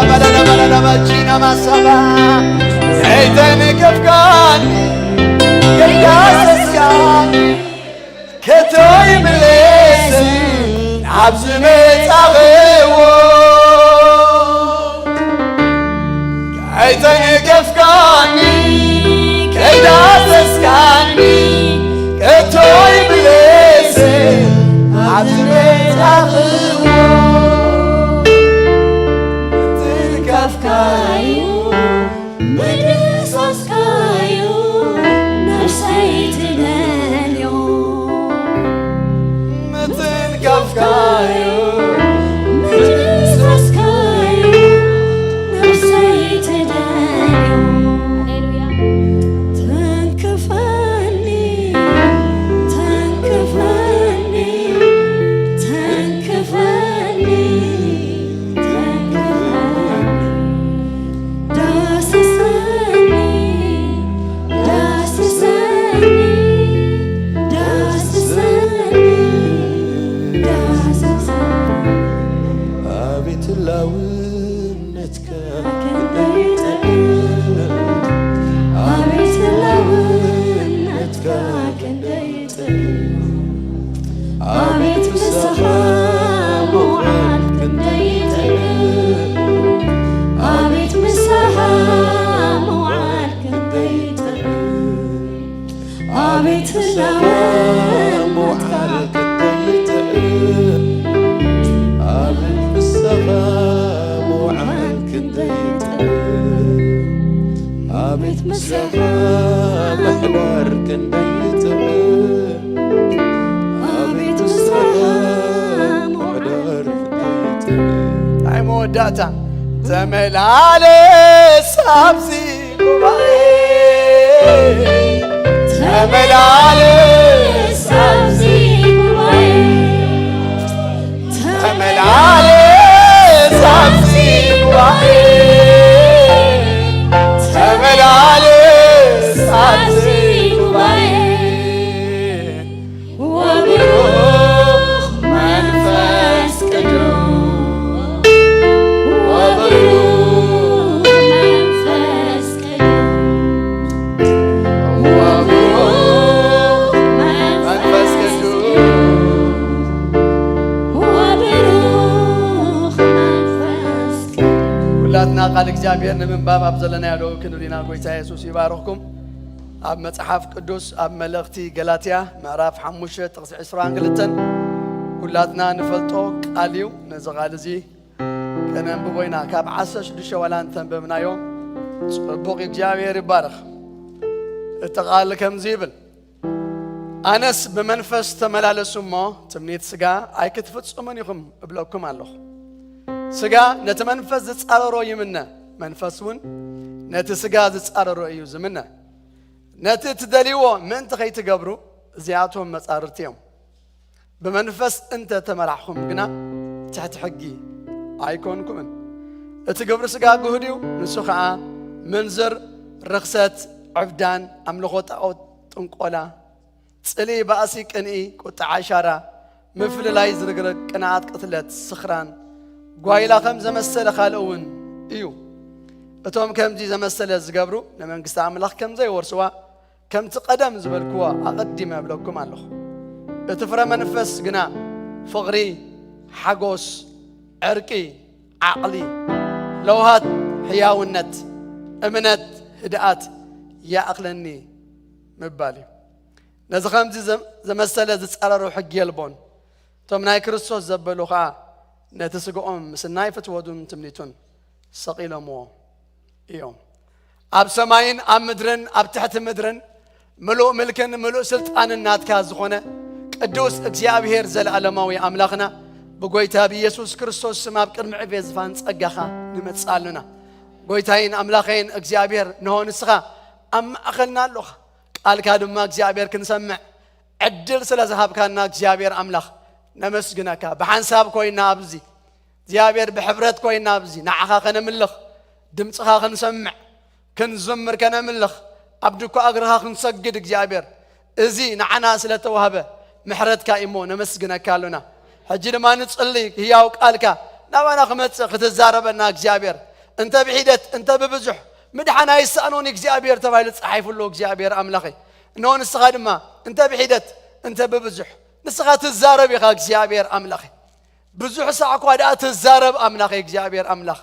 ባላላባላላባቺና ማሳባ ከይተንከፍካኒ ከይዳሰስካኒ ከቶ ይምለስ ናብ ዝመጻኽዎ። ከይተንከፍካኒ ከይዳሰስካኒ ከቶ ይምለስ ናብ ዝመጻኽዎ። ምትንካፍካዩ ምድሳስካዩ ነፍሰይ ትደልዮ። ምትንካፍካዩ ምድሳስካዩ ነፍሰይ ትደልዮ። ሃሌሉያ። ተንክፈኒ፣ ተንክፈኒ፣ ተንክፈኒ፣ ተንክፈኒ። ዳስሰኒ፣ ዳስሰኒ፣ ዳስሰኒ፣ ዳስሰኒ። ኣቤት ህላውነትካ ክንደይ ይጥዕም፣ ኣቤት ህላውነትካ ክንደይ ይጥዕም። ኣቤት ምሳኻ ምውዓል ክንደይ ይጥዕም፣ ኣቤት ምሳኻ ምውዓል ክንደይ ይጥዕም። ኣቤት ህላወ ምውዓል ክንደይ ይጥዕም፣ ኣቤት ምሳኻ ምውዓል ክንደይ ይጥዕም። ኣቤት ምሳኻ ምሕዳር ክንደይ ይጥዕም፣ ኣቤት ምሳኻ ምሕዳር ክንደይ ይጥዕም። ናይ መወዳእታ ተመላለስ ኣብዚ ጉባኤ፣ ተመላለስ ኣብዚ ጉባኤ፣ ተመላለስ ኣብዚ ጉባኤ፣ ተመላለስ ኣብዚ ጉባኤ። ወብሩኽ መንፈስ ቅዱስ፣ ወብሩኽ መንፈስ ቅዱስ፣ ወብሩኽ መንፈስ ቅዱስ፣ ወብሩኽ መንፈስ ቅዱስ። ኩላትና ቃል እግዚኣብሔር ንምንባብ ኣብ ዘለናዮ ደው ክንብል ኢና። ጎይታ የሱስ ይባርኽኩም። ኣብ መጽሓፍ ቅዱስ ኣብ መልእኽቲ ገላትያ ምዕራፍ ሓሙሽተ ጥቕሲ ዕስራን ክልተን ኩላትና ንፈልጦ ቃል እዩ። ነዚ ቃል እዚ ከነንብቦ ኢና። ካብ ዓሰርተ ሽዱሽተ ዋላ እንተንበብናዮ ጽቡቕ፣ እግዚኣብሔር ይባረኽ። እቲ ቃል ከምዚ ይብል፣ ኣነስ ብመንፈስ ተመላለሱ እሞ ትምኒት ስጋ ኣይክትፍጽሙን ኢኹም እብለኩም ኣለኹ። ስጋ ነቲ መንፈስ ዝጻረሮ ይምነ፣ መንፈስ እውን ነቲ ስጋ ዝጻረሮ እዩ ዝምነ። ነቲ እትደልይዎ ምእንቲ ኸይትገብሩ እዚኣቶም መጻርርቲ እዮም። ብመንፈስ እንተ ተመራሕኹም ግና ትሕቲ ሕጊ ኣይኮንኩምን። እቲ ግብሪ ስጋ ግሁድ እዩ፣ ንሱ ኸኣ ምንዝር፣ ርኽሰት፣ ዕብዳን፣ ኣምልኾ ጣዖት፣ ጥንቆላ፣ ጽልኢ፣ ባእሲ፣ ቅንኢ፣ ቁጥዓ፣ ሻራ፣ ምፍልላይ፣ ዝርግርግ፣ ቅንኣት፣ ቅትለት፣ ስኽራን፣ ጓይላ ከም ዘመሰለ ካልእ እውን እዩ። እቶም ከምዚ ዘመሰለ ዝገብሩ ንመንግስቲ ኣምላኽ ከም ዘይወርስዋ ከምቲ ቀደም ዝበልክዎ ኣቐዲመ እብለኩም ኣለኹ። እቲ ፍረ መንፈስ ግና ፍቕሪ፣ ሓጎስ፣ ዕርቂ፣ ዓቕሊ፣ ለውሃት፣ ሕያውነት፣ እምነት፣ ህድኣት፣ ይኣኽለኒ ምባል እዩ። ነዚ ከምዚ ዘ-፣ ዘመሰለ ዝጻረሮ ሕጊ የልቦን። እቶም ናይ ክርስቶስ ዘበሉ ኸኣ ነቲ ስግኦም ምስናይ ፍትወቱን ትምኒቱን ሰቒሎምዎ እዮም። ኣብ ሰማይን ኣብ ምድርን ኣብ ትሕቲ ምድርን ምሉእ ምልክን ምሉእ ስልጣንን ናትካ ዝኾነ ቅዱስ እግዚኣብሔር ዘለዓለማዊ ኣምላኽና፣ ብጎይታ ብኢየሱስ ክርስቶስ ስም ኣብ ቅድሚ ዕቤ ዝፋን ጸጋኻ ንመጽእ ኣሉና። ጎይታይን ኣምላኸይን እግዚኣብሔር፣ ንሆ ንስኻ ኣብ ማእኸልና ኣሎኻ። ቃልካ ድማ እግዚኣብሔር ክንሰምዕ ዕድል ስለ ዝሃብካና እግዚኣብሔር ኣምላኽ ነመስግነካ። ብሓንሳብ ኮይና ኣብዚ እግዚኣብሔር፣ ብሕብረት ኮይና ኣብዚ ንዓኻ ከነምልኽ፣ ድምፅኻ ክንሰምዕ፣ ክንዝምር፣ ከነምልኽ፣ ኣብ ድኳ እግርኻ ክንሰግድ እግዚኣብሔር፣ እዚ ንዓና ስለ ተዋህበ ምሕረትካ እሞ ነመስግነካ ኣሎና። ሕጂ ድማ ንጽሊ፣ ህያው ቃልካ ናባና ክመጽእ ክትዛረበና እግዚኣብሔር፣ እንተ ብሒደት እንተ ብብዙሕ ምድሓን ኣይሰኣኖን እግዚኣብሔር ተባሂሉ ተጻሒፉ ኣሎ። እግዚኣብሔር ኣምላኸይ፣ እንሆ ንስኻ ድማ እንተ ብሒደት እንተ ብብዙሕ ንስኻ ትዛረብ ኢኻ። እግዚኣብሔር ኣምላኸይ፣ ብዙሕ ሳዕ እኳ ደኣ ትዛረብ ኣምላኸይ እግዚኣብሔር ኣምላኽ፣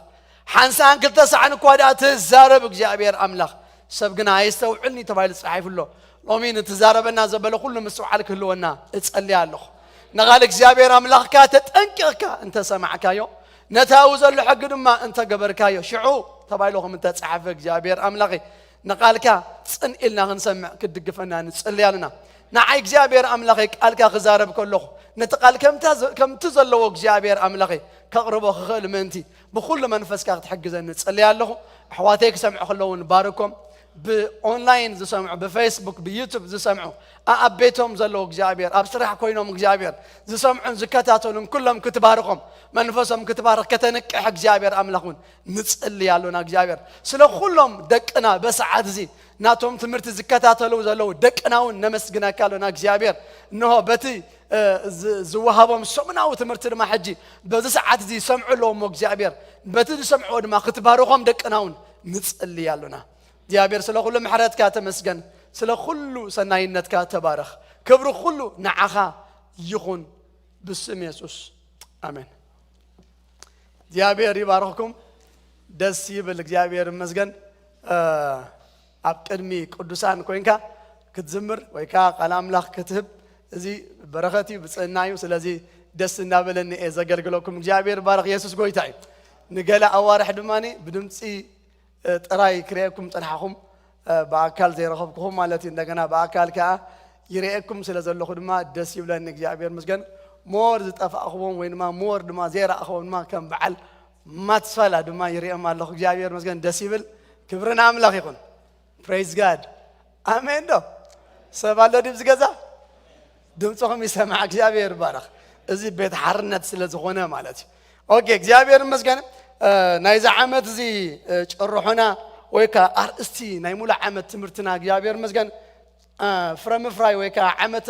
ሓንሳን ክልተ ሳዕን እኳ ደኣ ትዛረብ እግዚኣብሔር ኣምላኽ፣ ሰብ ግና ኣይስተውዕልኒ ተባሂሉ ተጻሒፉ ኣሎ። ሎሚ ንትዛረበና ዘበለ ኩሉ ምስትውዓል ክህልወና እጸሊ ኣለኹ። ንቓል እግዚኣብሔር ኣምላኽካ ተጠንቂቕካ እንተሰማዕካዮ፣ ነቲ ኣብኡ ዘሎ ሕጊ ድማ እንተገበርካዮ፣ ሽዑ ተባሂሉ ከም እተጻሕፈ እግዚኣብሔር ኣምላኸይ፣ ንቓልካ ጽን ኢልና ክንሰምዕ ክትድግፈና ንጽሊ ኣለና። ንዓይ እግዚኣብሔር ኣምላኸይ ቃልካ ክዛረብ ከለኹ፣ ነቲ ቃል ከምታ ዘ-፣ ከምቲ ዘለዎ እግዚኣብሔር ኣምላኸይ ከቕርቦ ክኽእል ምእንቲ፣ ብኹሉ መንፈስካ ክትሕግዘኒ እጽሊ ኣለኹ። ኣሕዋተይ ክሰምዑ ከለዉ እውን ባርኮም። ብኦንላይን ዝሰምዑ፣ ብፌስቡክ፣ ብዩቱብ ዝሰምዑ፣ ኣኣብ ቤቶም ዘለዉ እግዚኣብሔር፣ ኣብ ስራሕ ኮይኖም እግዚኣብሔር ዝሰምዑን ዝከታተሉን ኩሎም ክትባርኾም፣ መንፈሶም ክትባርኽ ከተንቅሕ እግዚኣብሔር ኣምላኽ እውን ንጽሊ ኣሎና። እግዚኣብሔር ስለ ኩሎም ደቅና በሰዓት እዚ ናቶም ትምህርቲ ዝከታተሉ ዘለዉ ደቅና እውን ነመስግነካ ኣሎና። እግዚኣብሔር እንሆ በቲ፣ እ፣ ዝ-፣ ዝወሃቦም ሰሙናዊ ትምህርቲ ድማ ሕጂ በዚ ሰዓት እዚ ይሰምዑ ኣለዉ እሞ እግዚኣብሔር በቲ ዝሰምዕዎ ድማ ክትባርኾም ደቅና እውን ንጽሊ ኣሎና። እግዚኣብሔር ስለ ኩሉ ምሕረትካ ተመስገን፣ ስለ ኩሉ ሰናይነትካ ተባረኽ። ክብሪ ኩሉ ንዓኻ ይኹን ብስም የሱስ ኣሜን። እግዚኣብሔር ይባርኽኩም። ደስ ይብል። እግዚኣብሔር ይመስገን። እ፣ ኣብ ቅድሚ ቅዱሳን ኮይንካ ክትዝምር ወይ ከዓ ቃል ኣምላኽ ክትህብ እዚ በረኸት እዩ፣ ብፅዕና እዩ። ስለዚ ደስ እናበለኒ እየ ዘገልግለኩም። እግዚኣብሔር ባረኽ። የሱስ ጎይታ እዩ። ንገለ ኣዋርሕ ድማ ብድምፂ እ፣ ጥራይ ክርእየኩም ጸንሓኹም፣ እ፣ ብኣካል ዘይረኸብኩኹም ማለት እዩ። እንደገና ብኣካል ከኣ ይርእየኩም ስለ ዘለኹ ድማ ደስ ይብለኒ። እግዚኣብሔር ምስገን። ሞር ዝጠፋእኹዎም ወይ ድማ ሞር ድማ ዘይረኣኹዎም ድማ ከም በዓል ማትሳላ ድማ ይርእዮም ኣለኹ። እግዚኣብሔር ምስገን። ደስ ይብል። ክብሪ ንኣምላኽ ይኹን። ፕሬይዝ ጋድ። ኣሜን ዶ? ሰብ ኣሎ ድዩ ኣብዚ ገዛ? ድምፅኹም ይሰማዕ። እግዚኣብሔር ይባረኽ። እዚ ቤት ሓርነት ስለ ዝኾነ ማለት እዩ። ኦኬ፣ እግዚኣብሔር ይመስገን። እ፣ ናይዚ ዓመት እዚ፣ እ፣ ጭርሖና ወይ ከዓ ኣርእስቲ ናይ ሙሉእ ዓመት ትምህርትና እግዚኣብሔር ይመስገን፣ እ፣ ፍረ ምፍራይ ወይ ከዓ ዓመተ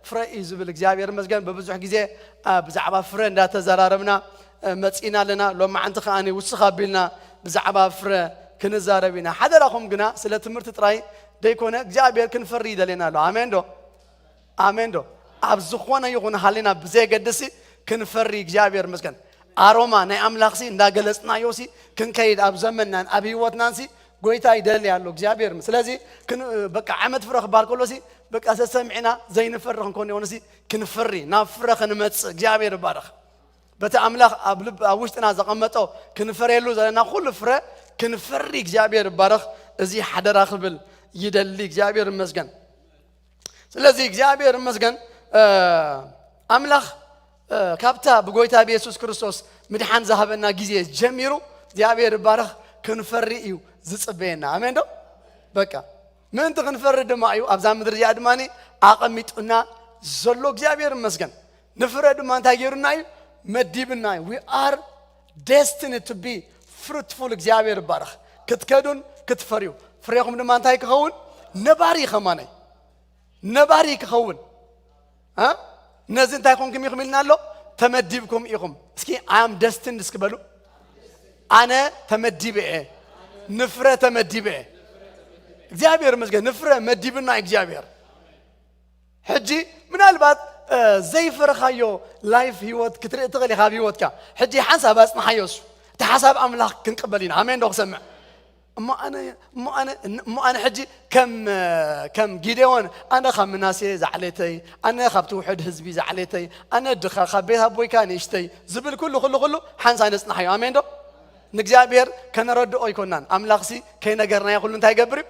ፍረ እዩ ዝብል። እግዚኣብሔር ይመስገን። ብብዙሕ ግዜ፣ እ፣ ብዛዕባ ፍረ እንዳተዘራረብና፣ እ፣ መፂና ኣለና። ሎማዓንቲ ከኣ ውስኽ ኣቢልና ብዛዕባ ፍረ ክንዛረብ ኢና። ሓደራኹም ግና ስለ ትምህርቲ ጥራይ ደይኮነ እግዚኣብሔር ክንፈሪ ይደልየና ኣሎ። ኣሜን ዶ? ኣሜን ዶ? ኣብ ዝኾነ ይኹን ሃሊና ብዘየገድሲ ክንፈሪ እግዚኣብሔር ይመስገን። ኣሮማ ናይ ኣምላኽሲ እንዳገለጽናዮሲ ክንከይድ ኣብ ዘመንናን ኣብ ህይወትናንሲ ጎይታ ይደሊ ኣሎ እግዚኣብሔር። ስለዚ ክን-፣ በቃ ዓመት ፍረ ክባል ከሎሲ በቃ ሰሰሚዕና ዘይንፈሪ ክንኮን ይኾንሲ ክንፈሪ ናብ ፍረ ክንመጽእ እግዚኣብሔር ይባረኽ። በቲ ኣምላኽ ኣብ ልብ ኣብ ውሽጥና ዘቐመጦ ክንፈርየሉ ዘለና ኩሉ ፍረ ክንፈሪ እግዚኣብሔር ይባረኽ። እዚ ሓደራ ክብል ይደሊ። እግዚኣብሔር ይመስገን። ስለዚ እግዚኣብሔር ይመስገን፣ እ፣ ኣምላኽ፣ እ፣ ካብታ ብጎይታ ብየሱስ ክርስቶስ ምድሓን ዝሃበና ግዜ ጀሚሩ እግዚኣብሔር ይባረኽ ክንፈሪ እዩ ዝጽበየና። ኣሜን ዶ? በቃ ምእንቲ ክንፈሪ ድማ እዩ ኣብዛ ምድሪ እዚኣ ድማ ኣቐሚጡና ዘሎ። እግዚኣብሔር ይመስገን። ንፍረ ድማ እንታይ ገይሩና እዩ? መዲብና እዩ። We are destined to be fruitful። እግዚኣብሔር ይባረኽ። ክትከዱን ክትፈርዩ፣ ፍሬኹም ድማ እንታይ ክኸውን? ነባሪ ከማነይ ነባሪ ክኸውን። እ? ነዚ እንታይ ኮንኩም ኢኹም ኢልና ኣሎ? ተመዲብኩም ኢኹም። እስኪ I am destined እስኪ በሉ። ኣነ ተመዲበ እየ። ንፍረ ተመዲበ እየ። እግዚኣብሔር ይመስገን። ንፍረ መዲብና እግዚኣብሔር። ሕጂ ምናልባት፣ እ፣ ዘይፈረኻዮ ላይፍ ህይወት ክትርኢ ትኽእል ኢኻ ኣብ ህይወትካ። ሕጂ ሓንሳብ ኣጽንሓዮ እሱ። እቲ ሓሳብ ኣምላኽ ክንቅበል ኢና። ኣሜን ዶ ክሰምዕ? እሞ ኣነ፣ እሞ ኣነ፣ እሞ ኣነ ሕጂ ከም፣ ከም ጊዴዎን፣ ኣነ ካብ ምናሴ ዝዓሌተይ፣ ኣነ ካብቲ ውሑድ ህዝቢ ዝዓሌተይ፣ ኣነ ድኻ ካብ ቤት ኣቦይካ ንእሽተይ ዝብል ኩሉ፣ ኩሉ፣ ኩሉ ሓንሳ ነጽንሓዮ። ኣሜን ዶ? ንእግዚኣብሔር ከነረድኦ ኣይኮናን። ኣምላኽሲ ከይነገርናዮ ኩሉ እንታይ ይገብር እዩ?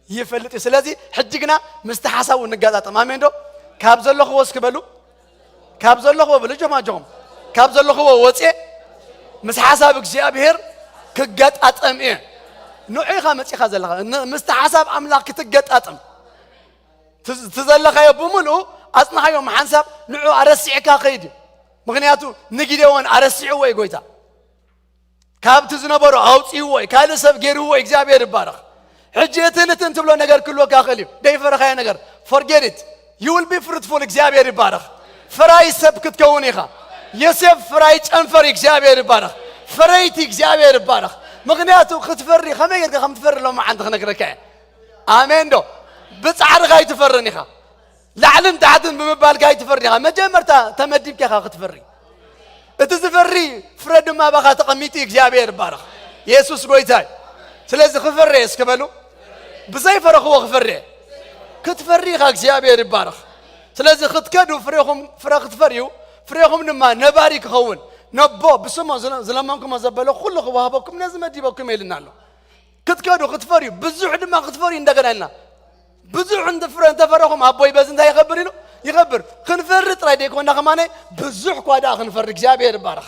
ይፈልጥ እዩ። ስለዚ ሕጂ ግና ምስቲ ሓሳቡ ንጋጣጠም። ኣሜን ዶ? ካብ ዘለኽዎ እስኪ በሉ። ካብ ዘለኽዎ በሉ፣ እጆም ኣጆኹም። ካብ ዘለኽዎ ወፅየ ምስ ሓሳብ እግዚኣብሔር ክገጣጠም እየ። ንዑ ኢኻ መፂኻ ዘለኻ። ን-፣ ምስቲ ሓሳብ ኣምላኽ ክትገጣጠም። ት-፣ እቲ ዘለኻዮ ብምልኡ ኣፅንሓዮ፣ ሓንሳብ ንዑ ኣረሲዕካ ከይድ እዩ። ምኽንያቱ ንጊዴዎን ኣረሲዕዎ እዩ ጎይታ። ካብቲ ዝነበሮ ኣውፅእዎ እዩ፣ ካልእ ሰብ ገይርዎ እዩ። እግዚኣብሔር ይባረኽ። ሕጂ እቲ ንትን ትብሎ ነገር ክህልወካ ይኽእል እዩ። ደይፈረኻዮ ነገር፣ forget it። You will be fruitful። እግዚኣብሔር ይባረኽ። ፈራይ ሰብ ክትከውን ኢኻ። ዮሴፍ ፍራይ ጨንፈር እዩ። እግዚኣብሔር ይባረኽ። ፈረይቲ እግዚኣብሔር ይባረኽ። ምኽንያቱ ክትፈሪ፣ ከመይ ጌርካ ከም ትፈሪ ሎማዓንቲ ክነግረካ እየ። ኣሜን ዶ? ብጻዕርኻ ኣይትፈርን ኢኻ። ላዕልን ታሕትን ብምባልካ ኣይትፈርን ኢኻ። መጀመርታ ተመዲብካ ኢኻ ክትፈሪ። እቲ ዝፈሪ ፍረ ድማ ባኻ ተቐሚጡ እዩ። እግዚኣብሔር ይባረኽ። የሱስ ጎይታ እዩ። ስለዚ ክፈሪ እየ እስኪ በሉ። ብዘይፈረኽዎ ክፈሪ እየ። ክትፈሪ ኢኻ። እግዚኣብሔር ይባረኽ። ስለዚ ክትከዱ ፍሬኹም፣ ፍረ ክትፈርዩ፣ ፍሬኹም ድማ ነባሪ ክኸውን፣ ነቦ ብስሙ ዝለ-፣ ዝለመንኩሞ ዘበለ ኩሉ ክወሃበኩም ነዚ መዲበኩም ኢልና ኣሎ። ክትከዱ ክትፈርዩ፣ ብዙሕ ድማ ክትፈርዩ እንደገና ኢልና። ብዙሕ እንተ ፍረ እንተፈረኹም ኣቦይ በዚ እንታይ ይኸብር ኢሉ? ይኸብር። ክንፈሪ ጥራይ ደይኮና ከማነ ብዙሕ እኳ ደኣ ክንፈሪ። እግዚኣብሔር ይባረኽ።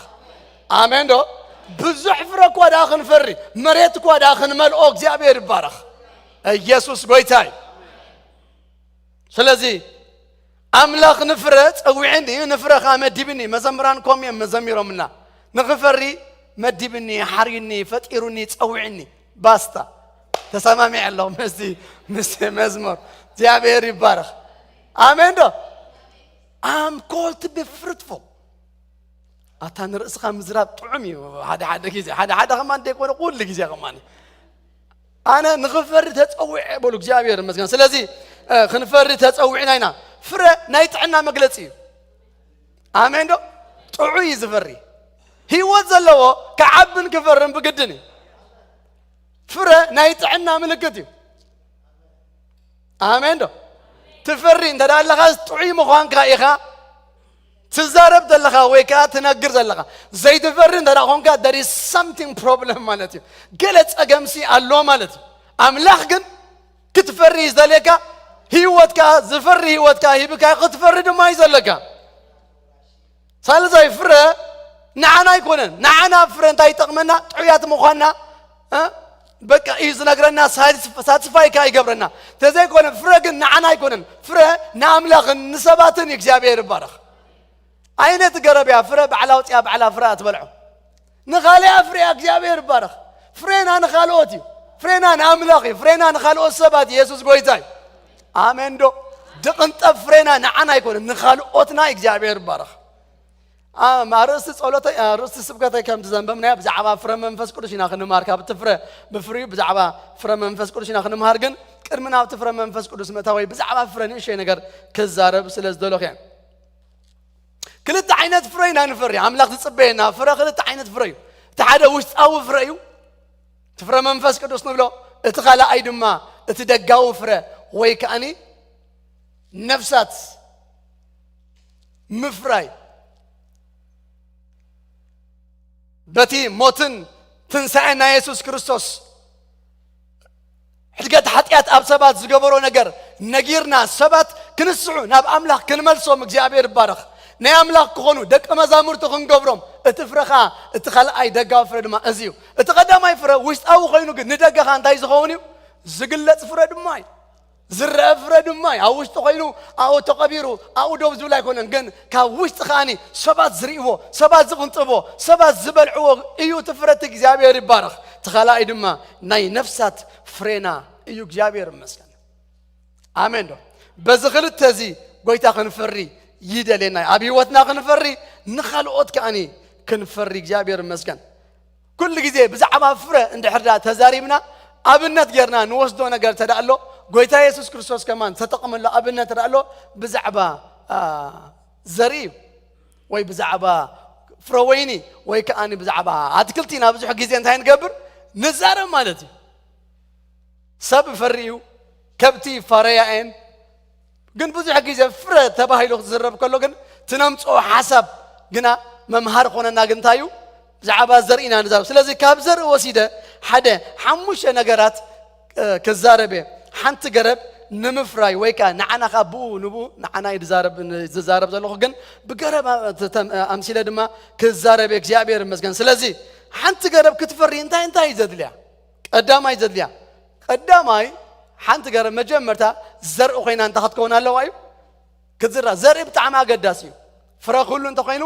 ኣሜን ዶ? ብዙሕ ፍረ እኳ ደኣ ክንፈሪ፣ መሬት እኳ ደኣ ክንመልኦ። እግዚኣብሔር ይባረኽ። ኢየሱስ ጎይታ እዩ። ስለዚ ኣምላኽ ንፍረ ጸዊዕኒ፣ ንፍረ ኸኣ መዲብኒ። መዘምራን ኮም እዮም መዘሚሮምና። ንኽፈሪ መዲብኒ፣ ሓርዩኒ፣ ፈጢሩኒ፣ ጸዊዕኒ። ባስታ። ተሰማሚዐ ኣለኹ ምስቲ፣ ምስቲ መዝሙር። እግዚኣብሔር ይባረኽ። ኣሜን ዶ? I'm called to be fruitful። ኣታ ንርእስኻ ምዝራብ ጥዑም እዩ። ሓደ ሓደ ግዜ፣ ሓደ ሓደ ከማን ደይኮነ ኩሉ ግዜ ከማን። ኣነ ንኽፈሪ ተጸዊዐ በሉ። እግዚኣብሔር ይመስገን። ስለዚ፣ እ፣ ክንፈሪ ተጸዊዕና ኢና። ፍረ ናይ ጥዕና መግለጺ እዩ። ኣሜን ዶ? ጥዑይ እዩ ዝፈሪ። ህይወት ዘለዎ ክዓብን ክፈርን ብግድን እዩ። ፍረ ናይ ጥዕና ምልክት እዩ። ኣሜን ዶ? ትፈሪ እንተ ደኣ ኣለኻስ ጥዑይ ምዃንካ ኢኻ። ትዛረብ ዘለኻ ወይ ከኣ ትነግር ዘለኻ። ዘይትፈሪ እንተ ደኣ ኾንካ፣ there is something problem ማለት እዩ። ገለ ጸገምሲ ኣሎ ማለት እዩ። ኣምላኽ ግን ክትፈሪ እዩ ዝደልየካ። ህይወትካ፣ ዝፈሪ ህይወትካ ሂብካ፣ ክትፈሪ ድማ እዩ ዘለካ። ሳልሳይ ፍረ ንዓና ኣይኮነን። ንዓና ፍረ እንታይ ይጠቕመና? ጥዑያት ምዃንና፣ እ? በቃ እዩ ዝነግረና፣ ሳትስ-፣ ሳትስፋይ ከኣ ይገብረና። ተዘይኮነ ፍረ ግን ንዓና ኣይኮነን። ፍረ ንኣምላኽን ንሰባትን እዩ። እግዚኣብሔር ይባረኽ። ዓይነት ገረብ እያ፣ ፍረ ባዕላ ኣውፅያ፣ ባዕላ ፍረ እያ ትበልዖ። ንኻልእ ኣፍርያ። እግዚኣብሔር ይባረኽ። ፍሬና ንኻልኦት እዩ። ፍሬና ንኣምላኽ እዩ። ፍሬና ንኻልኦት ሰባት እዩ። የሱስ ጎይታ እዩ። ኣሜን ዶ? ድቕንጠብ ፍሬና ንዓና ኣይኮነን፣ ንኻልኦትና እዩ። እግዚኣብሔር ይባረኽ። ኣም-፣ ኣርእስቲ ጸሎተይ፣ ኣርእስቲ ስብከተይ ከምቲ ዘንበብናዮ ብዛዕባ ፍረ መንፈስ ቅዱስ ኢና ክንምሃር። ካብቲ ፍረ ብፍሪኡ ብዛዕባ ፍረ መንፈስ ቅዱስ ኢና ክንምሃር፣ ግን ቅድሚ ናብቲ ፍረ መንፈስ ቅዱስ ምእታወይ ብዛዕባ ፍረ ንእሽተይ ነገር ክዛረብ ስለ ዝደለኹ እየ። ክልተ ዓይነት ፍረ ኢና ንፈሪ። ኣምላኽ ዝጽበየና ፍረ ክልተ ዓይነት ፍረ እዩ። እቲ ሓደ ውሽጣዊ ፍረ እዩ፣ እቲ ፍረ መንፈስ ቅዱስ ንብሎ። እቲ ካልኣይ ድማ እቲ ደጋዊ ፍረ ወይ ከኣኒ ነፍሳት ምፍራይ። በቲ ሞትን ትንሳኤን ናይ የሱስ ክርስቶስ ሕድገት ሓጢኣት ኣብ ሰባት ዝገበሮ ነገር ነጊርና ሰባት ክንስሑ ናብ ኣምላኽ ክንመልሶም እግዚኣብሔር ይባረኽ። ናይ ኣምላኽ ክኾኑ ደቂ መዛሙርቱ ክንገብሮም። እቲ ፍረ ኸኣ እቲ ካልኣይ ደጋዊ ፍረ ድማ እዚ እዩ። እቲ ቀዳማይ ፍረ ውሽጣዊ ኮይኑ ግን ንደገ ኸኣ እንታይ ዝኸውን እዩ? ዝግለጽ ፍረ ድማ እዩ። ዝረአ ፍረ ድማ እዩ። ኣብ ውሽጢ ኮይኑ ኣብኡ ተቐቢሩ ኣብኡ ደው ዝብል ኣይኮነን። ግን ካብ ውሽጢ ከኣኒ ሰባት ዝርእይዎ፣ ሰባት ዝቕንጥብዎ፣ ሰባት ዝበልዕዎ እዩ እቲ ፍረ። እቲ እግዚኣብሔር ይባረኽ። እቲ ካልኣይ ድማ ናይ ነፍሳት ፍሬና እዩ። እግዚኣብሔር ይመስገን። ኣሜን ዶ? በዚ ክልተ እዚ ጎይታ ክንፈሪ ይደልየና እዩ። ኣብ ህይወትና ክንፈሪ፣ ንኻልኦት ከኣኒ ክንፈሪ። እግዚኣብሔር ይመስገን። ኩሉ ግዜ ብዛዕባ ፍረ እንድሕር ደኣ ተዛሪብና፣ ኣብነት ጌርና ንወስዶ ነገር እንተ ደኣ ኣሎ፣ ጎይታ የሱስ ክርስቶስ ከማን ዝተጠቕመሉ ኣብነት እንተ ደኣ ኣሎ፣ ብዛዕባ፣ አ፣ ዘርኢ እዩ። ወይ ብዛዕባ ፍረ ወይኒ፣ ወይ ከኣኒ ብዛዕባ ኣትክልቲ ኢና ብዙሕ ግዜ እንታይ ንገብር? ንዛረብ ማለት እዩ። ሰብ ይፈሪ እዩ፣ ከብቲ ይፋረያ እየን። ግን ብዙሕ ግዜ ፍረ ተባሂሉ ክዝረብ ከሎ ግን እቲ ነምጽኦ ሓሳብ ግና መምሃሪ ኮነና። ግን እንታይ እዩ? ብዛዕባ ዘርኢ ኢና ንዛረብ። ስለዚ ካብ ዘርኢ ወሲደ ሓደ ሓሙሽተ ነገራት፣ እ፣ ክዛረብ እየ። ሓንቲ ገረብ ንምፍራይ ወይ ከኣ ንዓና ከኣ ብኡ ንብኡ ንዓና እዩ ዝዛረብ፣ ዝዛረብ ዘለኹ። ግን ብገረብ ተ-፣ ተ-፣ ኣምሲለ ድማ ክዛረብ እየ። እግዚኣብሔር ይመስገን። ስለዚ ሓንቲ ገረብ ክትፈሪ እንታይ እንታይ እዩ ዘድልያ? ቀዳማይ ዘድልያ፣ ቀዳማይ ሓንቲ ገረብ መጀመርታ ዘርኢ ኮይና እንታይ ክትከውን ኣለዋ እዩ? ክትዝራ። ዘርኢ ብጣዕሚ ኣገዳሲ እዩ። ፍረ ክህሉ እንተኮይኑ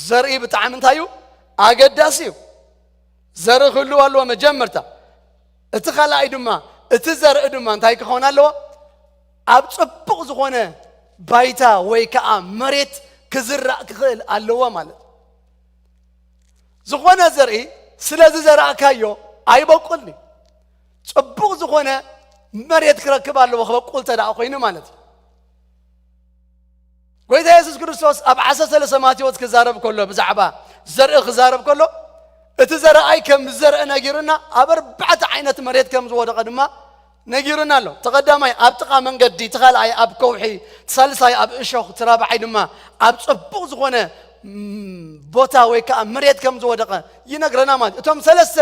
ዘርኢ ብጣዕሚ እንታይ እዩ? ኣገዳሲ እዩ። ዘርኢ ክህልው ኣለዎ መጀመርታ። እቲ ካልኣይ ድማ፣ እቲ ዘርኢ ድማ እንታይ ክኸውን ኣለዎ? ኣብ ጽቡቕ ዝኾነ ባይታ ወይ ከኣ መሬት ክዝራእ ክኽእል ኣለዎ ማለት። ዝኾነ ዘርኢ ስለ ዝዘራእካዮ ኣይበቁልኒ። ጽቡቕ ዝኾነ መሬት ክረክብ ኣለዎ፣ ክበቁል ተደኣ ኮይኑ ማለት እዩ። ጎይታ የሱስ ክርስቶስ ኣብ ዓሰርተ ሰለስተ ማቴዎስ ክዛረብ ከሎ፣ ብዛዕባ ዘርኢ ክዛረብ ከሎ፣ እቲ ዘረኣይ ከም ዝዘርአ ነጊሩና፣ ኣብ ኣርባዕተ ዓይነት መሬት ከም ዝወደቐ ድማ ነጊሩና ኣሎ። ተቐዳማይ ኣብ ጥቓ መንገዲ፣ እቲ ካልኣይ ኣብ ከውሒ፣ እቲ ሳልሳይ ኣብ እሾኽ፣ እቲ ራብዓይ ድማ ኣብ ጽቡቕ ዝኾነ፣ ም፣ ቦታ ወይ ከዓ መሬት ከም ዝወደቐ ይነግረና ማለት እዩ። እቶም ሰለስተ፣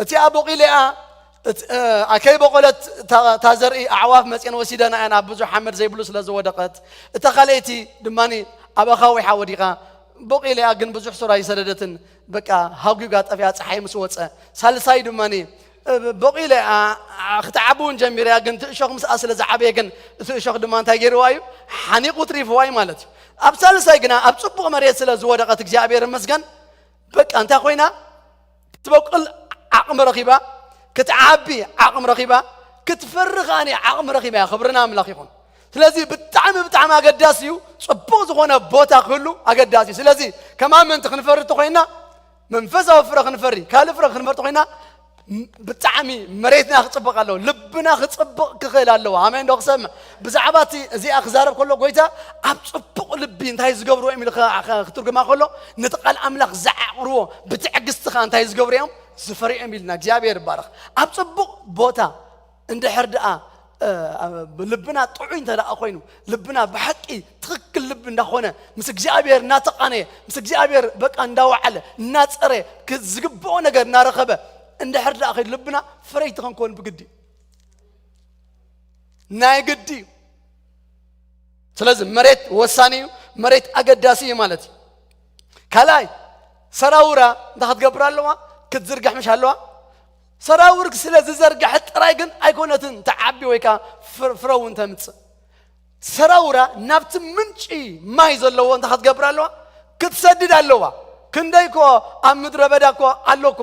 እቲኣ ቦቒለኣ፣ እት-፣ እ፣ ከይበቖለት እታ፣ እታ ዘርኢ ኣዕዋፍ መጺአን ወሲደና እየን፣ ኣብ ብዙሕ ሓመድ ዘይብሉ ስለ ዝወደቐት። እታ ካልኣይቲ ድማ ኣብ ኣኻውሕ ወዲቓ፣ ቦቒለኣ ግን ብዙሕ ሱር ኣይሰደደትን፣ በቃ ሃጒጋ ጠፊኣ ጸሓይ ምስ ወጸ። ሳልሳይ ድማ፣ እ፣ ቦቒለኣ፣ ኣ፣ ክትዓቢ እውን ጀሚራ እያ፣ ግን እቲ እሾኽ ምስኣ ስለ ዝዓበየ ግን እቲ እሾኽ ድማ እንታይ ገይርዋ እዩ? ሓኒቑ ትሪፍዋ እዩ ማለት እዩ። ኣብ ሳልሳይ ግና ኣብ ጽቡቕ መሬት ስለ ዝወደቐት እግዚኣብሔር ይመስገን፣ በቃ እንታይ ኮይና? ክትበቁል ዓቕሚ ረኺባ፣ ክትዓቢ ዓቕሚ ረኺባ፣ ክትፈሪ ከኣኒ ዓቕሚ ረኺባ እያ። ክብሪ ንኣምላኽ ይኹን። ስለዚ ብጣዕሚ፣ ብጣዕሚ ኣገዳሲ እዩ። ጽቡቕ ዝኾነ ቦታ ክህሉ ኣገዳሲ እዩ። ስለዚ ከም ኣመንቲ ክንፈሪ እንተኾይና፣ መንፈሳዊ ፍረ ክንፈሪ፣ ካልእ ፍረ ክንፈሪ እንተኾይና፣ ም-፣ ብጣዕሚ መሬትና ክጽብቕ ኣለዎ። ልብና ክጽብቕ ክኽእል ኣለዎ። ኣሜን ዶ ክሰምዕ? ብዛዕባ እቲ፣ እዚኣ ክዛረብ ከሎ ጎይታ፣ ኣብ ጽቡቕ ልቢ እንታይ ዝገብርዎ እዮም ኢሉ ኸ-፣ ኸ-፣ ክትርጉማ ከሎ፣ ነቲ ቃል ኣምላኽ ዝዓቕርዎ ብትዕግስቲ ኸኣ እንታይ ዝገብሩ እዮም? ዝፈርዩ እዮም ኢልና። እግዚኣብሔር ይባረኽ። ኣብ ጽቡቕ ቦታ እንድሕር ደኣ፣ እ፣ ልብና ጥዑይ እንተ ደኣ ኮይኑ፣ ልብና ብሓቂ ትኽክል ልቢ እንዳኾነ፣ ምስ እግዚኣብሔር እናተቓነየ፣ ምስ እግዚኣብሔር በቃ እንዳወዓለ፣ እናጸረየ፣ ክ-፣ ዝግብኦ ነገር እናረኸበ እንድሕር ደኣ ከይዱ ልብና፣ ፍረይቲ ክንከውን ብግዲ እዩ። ናይ ግዲ እዩ። ስለዚ መሬት ወሳኒ እዩ፣ መሬት ኣገዳሲ እዩ ማለት እዩ። ካልኣይ፣ ሰራውራ እንታይ ክትገብር ኣለዋ? ክትዝርጋሕ ምሽ ኣለዋ። ሰራውር ስለ ዝዘርጋሐት ጥራይ ግን ኣይኮነትን ትዓቢ ወይ ከኣ ፍር-፣ ፍረ እውን ተምጽእ። ሰራውራ ናብቲ ምንጪ ማይ ዘለዎ እንታይ ክትገብር ኣለዋ? ክትሰድድ ኣለዋ። ክንደይ ኮ ኣብ ምድረ በዳ ኮ ኣሎ ኮ፣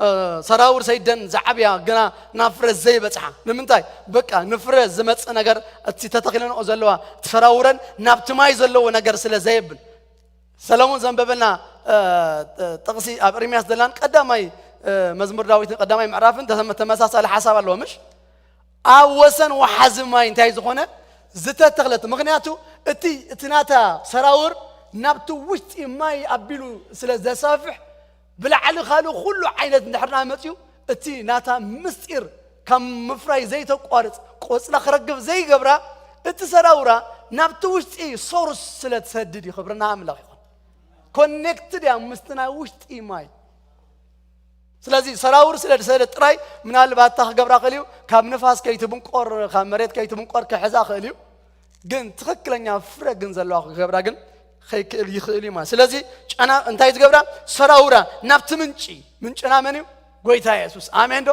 እ፣ ሰራውር ሰይደን ዝዓብያ ግና ናብ ፍረ ዘይበጽሓ። ንምንታይ? በቃ ንፍረ ዝመጽእ ነገር እቲ ተተኺለንኦ ዘለዋ እቲ ሰራውረን ናብቲ ማይ ዘለዎ ነገር ስለ ዘየብል። ሰለሙን ዘንበበልና፣ እ፣ ጥቕሲ ኣብ ኤርምያስ ዘላን ቀዳማይ፣ እ፣ መዝሙር ዳዊትን ቀዳማይ ምዕራፍን ተመ-፣ ተመሳሳሊ ሓሳብ ኣለዎ፣ ምሽ? ኣብ ወሰን ወሓዚ ማይ እንታይ ዝኾነ ዝተተኽለት። ምኽንያቱ እቲ፣ እቲ ናታ ሰራውር ናብቲ ውሽጢ ማይ ኣቢሉ ስለ ዘሳፍሕ፣ ብላዕሊ ካልእ ኩሉ ዓይነት እንድሕር ደኣ መጺኡ፣ እቲ ናታ ምስጢር ካብ ምፍራይ ዘይተቋርጽ፣ ቆጽላ ክረግፍ ዘይገብራ፣ እቲ ሰራውራ ናብቲ ውሽጢ ሶርስ ስለ ትሰድድ እዩ። ክብሪ ንኣምላኽ ይኹን። ኮኔክትድ እያ ምስቲ ናይ ውሽጢ ማይ። ስለዚ ሰራውር ስለ ዝሰደድ ጥራይ ምናልባት እታ ክገብራ ክእል እዩ፣ ካብ ንፋስ ከይትብንቆር፣ ካብ መሬት ከይትብንቆር ክሕዛ ክእል እዩ። ግን ትኽክለኛ ፍረ ግን ዘለዋ ክገብራ ግን ከይክእል ይኽእል እዩ ማለት። ስለዚ ጨና እንታይ ዝገብራ? ሰራውራ ናብቲ ምንጪ፣ ምንጭና መን እዩ? ጎይታ የሱስ። ኣሜን ዶ?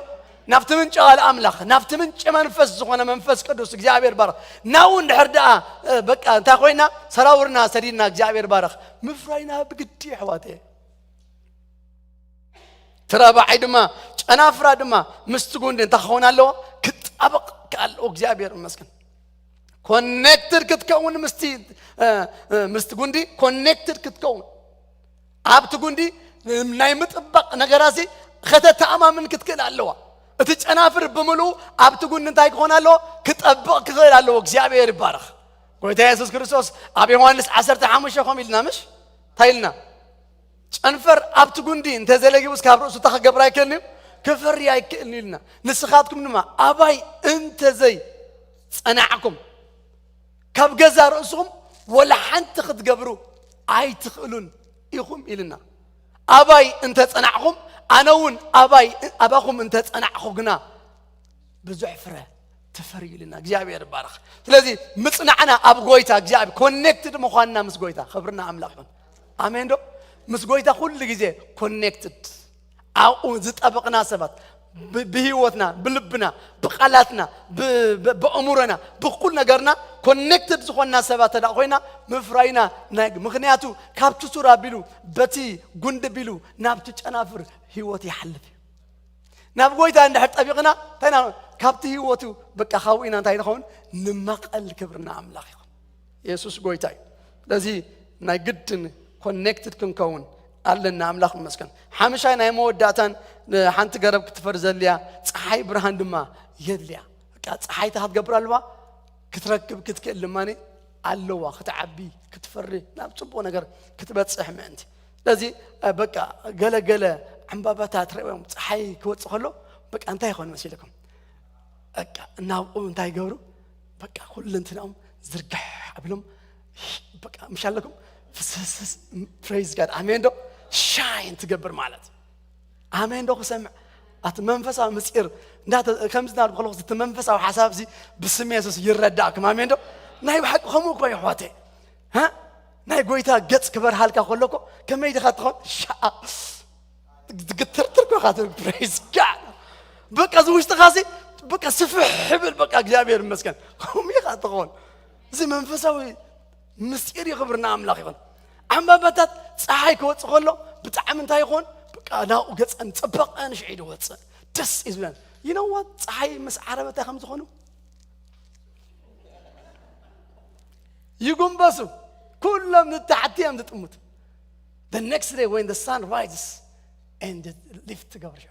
ናብቲ ምንጪ ቃል ኣምላኽ፣ ናብቲ ምንጪ መንፈስ ዝኾነ መንፈስ ቅዱስ እግዚኣብሔር ባረኽ። ናብኡ እንድሕር ደኣ፣ እ፣ በቃ እንታይ ኮይና? ሰራውርና ሰዲድና እግዚኣብሔር ባረኽ። ምፍራይና ብግዲ፣ ኣሕዋተየ። እቲ ራብዓይ ድማ፣ ጨናፍራ ድማ ምስቲ ጉንዲ እንታይ ክኸውን ኣለዎ? ክጣበቕ ከኣለዎ። እግዚኣብሔር ይመስገን። ኮኔክትድ ክትከውን ምስቲ፣ እ፣ እ፣ ምስቲ ጉንዲ ኮኔክትድ ክትከውን። ኣብቲ ጉንዲ ናይ ምጥባቕ ነገራሲ ከተተኣማምን ክትክእል ኣለዋ። እቲ ጨናፍር ብምልኡ ኣብቲ ጉንዲ እንታይ ክኾን ኣለዎ? ክጠብቕ ክኽእል ኣለዎ። እግዚኣብሔር ይባረኽ። ጎይታ የሱስ ክርስቶስ ኣብ ዮሃንስ ዓሰርተ ሓሙሽተ ከምኡ ኢልና፣ ምሽ? እንታይ ኢልና? ጨንፈር ኣብቲ ጉንዲ እንተ ዘለጊቡስ ካብ ርእሱ እንታይ ክገብር ኣይክእልን እዩ? ክፈሪ ኣይክእልን እዩ ኢልና። ንስኻትኩም ድማ ኣባይ እንተ ዘይ ጸናዕኩም፣ ካብ ገዛ ርእስኹም ወላ ሓንቲ ክትገብሩ ኣይትኽእሉን ኢኹም ኢልና። ኣባይ እንተ ጸናዕኹም፣ ኣነ እውን ኣባይ፣ ኣባኹም እንተ ጸናዕኹ ግና ብዙሕ ፍረ ትፈርዩ ኢልና። እግዚኣብሔር ይባረኽ። ስለዚ ምጽናዕና ኣብ ጎይታ እግዚኣብሔር ኮኔክትድ ምዃንና ምስ ጎይታ፣ ክብርና ኣምላኽ ይኹን። ኣሜን ዶ? ምስ ጎይታ ኩሉ ግዜ ኮኔክትድ፣ ኣብኡ ዝጠበቕና ሰባት፣ ብ-፣ ብህይወትና፣ ብልብና፣ ብቓላትና፣ ብ-፣ ብ-፣ ብኣእምሮና፣ ብኩል ነገርና ኮኔክትድ ዝኾንና ሰባት ተደኣ ኮይና፣ ምፍራይና ናይ፣ ምኽንያቱ ካብቲ ሱር ኣቢሉ፣ በቲ ጉንዲ ኣቢሉ ናብቲ ጨናፍር ህይወት ይሓልፍ እዩ። ናብ ጎይታ እንድሕር ጠቢቕና፣ እንታይ ኢና፣ ካብቲ ህይወቱ በቃ ካብኡ ኢና እንታይ ንኸውን? ንመቐል። ክብርና ኣምላኽ ይኹን። የሱስ ጎይታ እዩ። ስለዚ ናይ ግድን ኮኔክትድ ክንከውን ኣለና። ኣምላኽ ይመስገን። ሓምሻይ ናይ መወዳእታን፣ ሓንቲ ገረብ ክትፈሪ ዘድልያ፣ ፀሓይ ብርሃን ድማ የድልያ። በቃ ፀሓይ እንታይ ክትገብር ኣለዋ? ክትረክብ ክትክእል ድማ ኣለዋ። ክትዓቢ፣ ክትፈሪ፣ ናብ ፅቡቕ ነገር ክትበፅሕ ምእንቲ። ስለዚ በቃ ገለገለ ዕምባባታት ርእዮም ፀሓይ ክወፅእ ከሎ በቃ እንታይ ይኾን መሲልኩም? በቃ እናብኡ እንታይ ይገብሩ? በቃ ኩለንትናኦም ዝርግሕ ኣቢሎም በቃ ምሽ ኣለኩም ፍስስስ። ፕሬዝ ጋድ። ኣሜን ዶ? ሻይን ትገብር ማለት። ኣሜን ዶ ክሰምዕ? ኣቲ መንፈሳዊ ምስጢር ከምዚ ናብ ከለኩ እቲ መንፈሳዊ ሓሳብ እዚ ብስም የሱስ ይረዳእኩም። ኣሜን ዶ? ናይ ብሓቂ ከምኡ እኮ ይሕዋተይ። ናይ ጎይታ ገጽ ክበርሃልካ ከሎ እኮ ከመይ ዲኻ ትኾን? ሻ ግትርትር ኮኻ ትብል። ፕሬዝ ጋድ። በቃ እዚ ውሽጥኻ ሲ በቃ ስፍሕ ብል። በቃ እግዚኣብሔር ይመስገን። ከምኡ ኢኻ ትኾን። እዚ መንፈሳዊ ምስጢር እዩ። ክብርና ኣምላኽ ይኹን። ዕምባባታት ፀሓይ ክወፅእ ከሎ ብጣዕሚ እንታይ ይኾን? በቃ ናብኡ ገፀን ፅባቐን ሽዒ ይወፅእ። ደስ እዩ ዝብለን። ይነዋት ፀሓይ ምስ ዓረበታ ከም ዝኾኑ ይጉንበሱ። ኩሎም ንታሕቲ እዮም ዝጥምቱ። The next day when the sun rises and the lift ትገብር ሽዑ።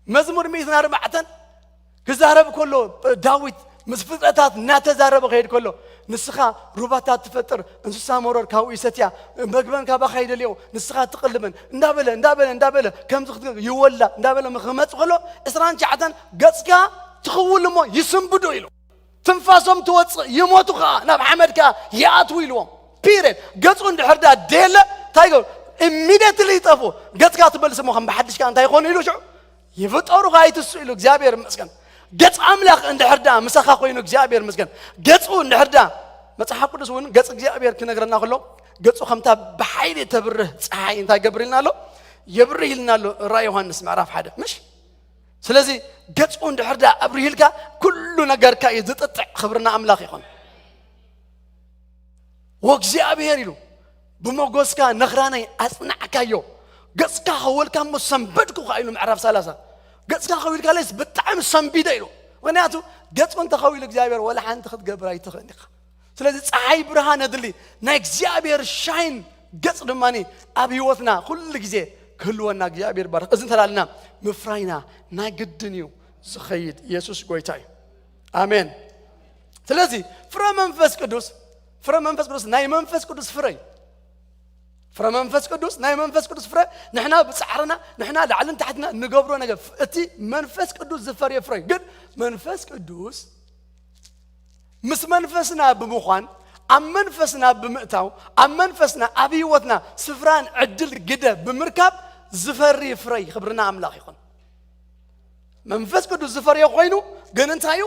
መዝሙር ሚእትን ኣርባዕተን ክዛረብ ከሎ ዳዊት ምስ ፍጥረታት እናተዛረበ ከይድ ከሎ ንስኻ ሩባታት ትፈጥር፣ እንስሳ መሮር ካብኡ ይሰትያ፣ መግበን ካባኻ ይደልዮ፣ ንስኻ ትቕልበን እንዳበለ እንዳበለ እንዳበለ ከምዚ ይወላ እንዳበለ ክመጽእ ከሎ ዕስራን ትሽዓተን ገጽካ ትኽውል እሞ ይስንብዶ ኢሉ። ትንፋሶም ትወፅእ ይሞቱ ከዓ ናብ ሓመድ ከዓ ይኣትዉ ኢልዎም። ፒሬድ ገፁ እንድሕር ዳ ደየለ እንታይ ገሩ ኢሚዲየትሊ ይጠፉ። ገፅካ ትመልስ እሞ ከም ብሓድሽ ከዓ እንታይ ይኾኑ ኢሉ ሽዑ ይፍጠሩ ከዓ ይትሱ ኢሉ እግዚኣብሔር ይመስገን። ገፅ ኣምላኽ እንድሕር ዳ ምሳኻ ኮይኑ እግዚኣብሔር ይመስገን። ገፁ እንድሕር ዳ መፅሓፍ ቅዱስ እውን ገፅ እግዚኣብሔር ክነግረና ከሎ ገፁ ከምታ ብሓይሊ ተብርህ ፀሓይ እንታይ ገብር ኢልና ኣሎ? የብርህ ኢልና ኣሎ። ራ ዮሃንስ ምዕራፍ ሓደ ምሽ ስለዚ ገጹ እንድሕር ዳ ኣብርሂልካ ኩሉ ነገርካ እዩ ዝጥጥዕ። ክብርና ኣምላኽ ይኹን። ወእግዚኣብሔር ኢሉ ብመጎስካ ነኽራነይ ኣጽናዕካዮ፣ ገጽካ ከወልካ እሞ ሰንበድኩኻ ኢሉ ምዕራፍ ሰላሳ። ገጽካ ከዊልካ ለይስ ብጣዕሚ ሰንቢደ ኢሉ። ምክንያቱ ገጹ እንተኸዊሉ እግዚኣብሔር ወላ ሓንቲ ክትገብር ኣይትኽእል ኢኻ። ስለዚ ፀሓይ ብርሃን የድሊ። ናይ እግዚኣብሔር ሻይን ገጽ ድማ ኣብ ህይወትና ኩሉ ግዜ ክህልወና እግዚኣብሔር ባርክ። እዚ እንተላልና ምፍራይና ናይ ግድን እዩ ዝኸይድ። ኢየሱስ ጎይታ እዩ። ኣሜን። ስለዚ ፍረ መንፈስ ቅዱስ ፍረ መንፈስ ቅዱስ ናይ መንፈስ ቅዱስ ፍረ እዩ። ፍረ መንፈስ ቅዱስ ናይ መንፈስ ቅዱስ ፍረ ንሕና ብጻዕርና ንሕና ላዕልን ታሕትና ንገብሮ ነገር እቲ መንፈስ ቅዱስ ዝፈርዮ ፍረ እዩ። ግን መንፈስ ቅዱስ ምስ መንፈስና ብምዃን ኣብ መንፈስና ብምእታው ኣብ መንፈስና ኣብ ህይወትና ስፍራን ዕድል ግደ ብምርካብ ዝፈሪ ፍረይ ክብርና ኣምላኽ ይኹን። መንፈስ ቅዱስ ዝፈርዮ ኮይኑ ግን እንታይ እዩ?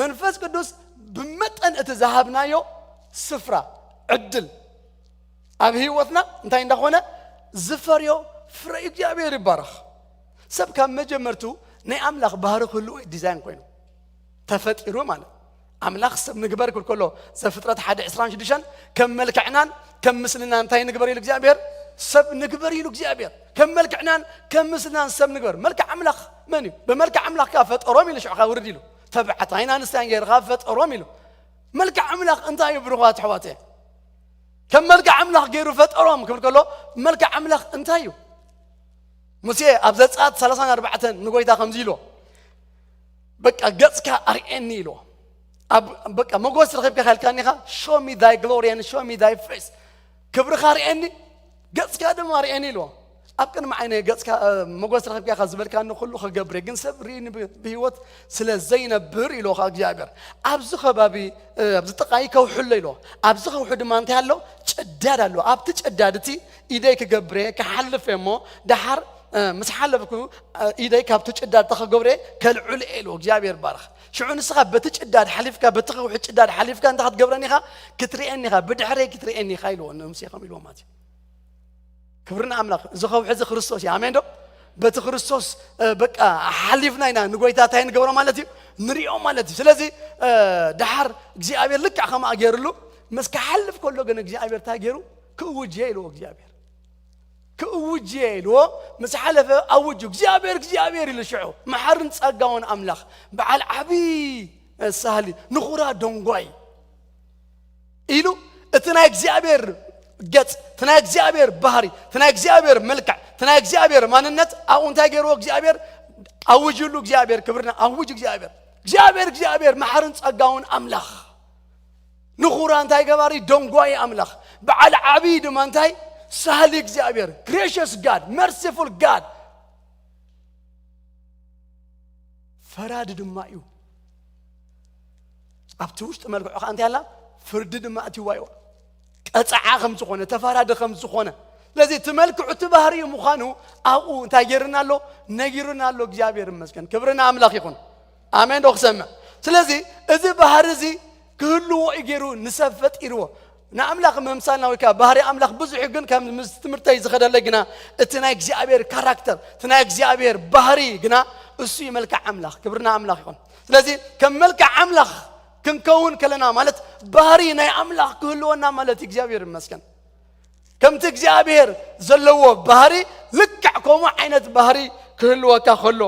መንፈስ ቅዱስ ብመጠን እቲ ዝሃብናዮ ስፍራ ዕድል ኣብ ህይወትና እንታይ እንዳኾነ ዝፈርዮ ፍረ እግዚኣብሔር ይባረኽ። ሰብ ካብ መጀመርቱ ናይ ኣምላኽ ባህሪ ክህልዎ ዲዛይን ኮይኑ ተፈጢሩ ማለት ኣምላኽ ሰብ ንግበር ክብል ከሎ ዘፍጥረት ሓደ ዕስራን ሽዱሽተን ከም መልክዕናን ከም ምስልና እንታይ ንግበር ኢሉ እግዚኣብሔር ሰብ ንግበር ኢሉ እግዚኣብሔር ከም መልክዕናን ከም ምስልናን ሰብ ንግበር። መልክዕ ኣምላኽ መን እዩ? ብመልክዕ ኣምላኽ ከኣ ፈጠሮም ኢሉ ሽዑ ውርድ ኢሉ ተባዕታይን ኣንስታይን ገይርካ ፈጠሮም ኢሉ። መልክዕ ኣምላኽ እንታይ እዩ? ብርኹባት ኣሕዋተ ከም መልክዕ ኣምላኽ ገይሩ ፈጠሮም ክብል ከሎ መልክዕ ኣምላኽ እንታይ እዩ? ሙሴ ኣብ ዘጸኣት ሰላሳን ኣርባዕተን ንጎይታ ከምዚ ኢልዎ በቃ ገጽካ ኣርእየኒ ኢልዎ። ኣብ በቃ መጎስ ረኺብካ ካልካኒ ኢኻ show me thy glory and show me thy face። ክብርኻ ርእየኒ ገጽካ ድማ ርእየኒ ኢልዎ። ኣብ ቅድሚ ዓይነ ገጽካ መጎስ ረኺብካ ኢኻ ዝበልካኒ ኩሉ ክገብር እየ፣ ግን ሰብ ርእኒ ብህይወት ስለ ዘይነብር ኢልዎ ኸዓ እግዚኣብሔር። ኣብዚ ከባቢ ኣብዚ ጥቓይ ከውሒ ኣሎ ኢልዎ። ኣብዚ ከውሒ ድማ እንታይ ኣሎ? ጭዳድ ኣሎ። ኣብቲ ጭዳድ እቲ ኢደይ ክገብር እየ ክሓልፍ እየ እሞ ደሓር ምስ ሓለፍኩ ኢደይ ካብቲ ጭዳድ ተኸገብረ ከልዕሉ እየ ኢልዎ እግዚኣብሔር ባርኽ። ሽዑ ንስኻ በቲ ጭዳድ ሓሊፍካ በቲ ከውሒ ጭዳድ ሓሊፍካ እንታይ ክትገብረኒ ኢኻ? ክትርእየኒ ኢኻ፣ ብድሕረይ ክትርእየኒ ኢኻ ኢልዎ ንሙሴ ከም ኢልዎ ማለት እዩ። ክብሪ ንኣምላኽ። እዚ ከውሒ እዚ ክርስቶስ እዩ። ኣሜን ዶ? በቲ ክርስቶስ በቃ ሓሊፍና ኢና ንጎይታ እንታይ ንገብሮ ማለት እዩ ንሪኦ ማለት እዩ። ስለዚ ደሓር እግዚኣብሔር ልክዕ ከምኣ ገይርሉ ምስ ክሓልፍ ከሎ ግን እግዚኣብሔር እንታይ ገይሩ ክእውጅ እየ ኢልዎ እግዚኣብሔር ክእውጅ እየ ኢልዎ ምስ ሓለፈ ኣውጁ እግዚኣብሔር እግዚኣብሔር ኢሉ ሽዑ መሓርን ጸጋውን ኣምላኽ በዓል ዓብዪ ሳህሊ ንኹራ ደንጓይ ኢሉ እቲ ናይ እግዚኣብሔር ገጽ፣ እቲ ናይ እግዚኣብሔር ባህሪ፣ እቲ ናይ እግዚኣብሔር መልክዕ፣ እቲ ናይ እግዚኣብሔር ማንነት ኣብኡ እንታይ ገይርዎ እግዚኣብሔር? ኣውጅሉ እግዚኣብሔር፣ ክብርና ኣውጅ እግዚኣብሔር። እግዚኣብሔር፣ እግዚኣብሔር መሓርን ጸጋውን ኣምላኽ። ንኹራ እንታይ ገባሪ? ደንጓይ ኣምላኽ። በዓል ዓቢ ድማ እንታይ? ሳህሊ እግዚኣብሔር፣ gracious God፣ merciful God። ፈራዲ ድማ እዩ። ኣብቲ ውሽጢ መልክዑ ከኣ እንታይ ኣላ? ፍርዲ ድማ ኣትይዋ እዩ። ቀጻዓ ከም ዝኾነ፣ ተፈራዲ ከም ዝኾነ። ስለዚ እቲ መልክዑ እቲ ባህሪ ምዃኑ ኣብኡ እንታይ ገይርና ኣሎ? ነጊሩና ኣሎ። እግዚኣብሔር ይመስገን። ክብርና ኣምላኽ ይኹን። ኣሜን ዶ ክሰምዕ? ስለዚ እዚ ባህሪ እዚ ክህልዎ እዩ ገይሩ ንሰብ ፈጢርዎ። ንኣምላኽ ምምሳልና ወይ ከዓ ባህሪ ኣምላኽ ብዙሕ እዩ፣ ግን ከም ምስ ትምህርተይ ዝኸደለይ ግና እቲ ናይ እግዚኣብሔር ካራክተር፣ እቲ ናይ እግዚኣብሔር ባህሪ ግና እሱ እዩ መልክዕ ኣምላኽ። ክብርና ኣምላኽ ይኹን። ስለዚ ከም መልክዕ ኣምላኽ ክንከውን ከለና ማለት ባህሪ ናይ ኣምላኽ ክህልወና ማለት እዩ። እግዚኣብሔር ይመስገን። ከምቲ እግዚኣብሔር ዘለዎ ባህሪ ልክዕ ከምኡ ዓይነት ባህሪ ክህልወካ ከሎ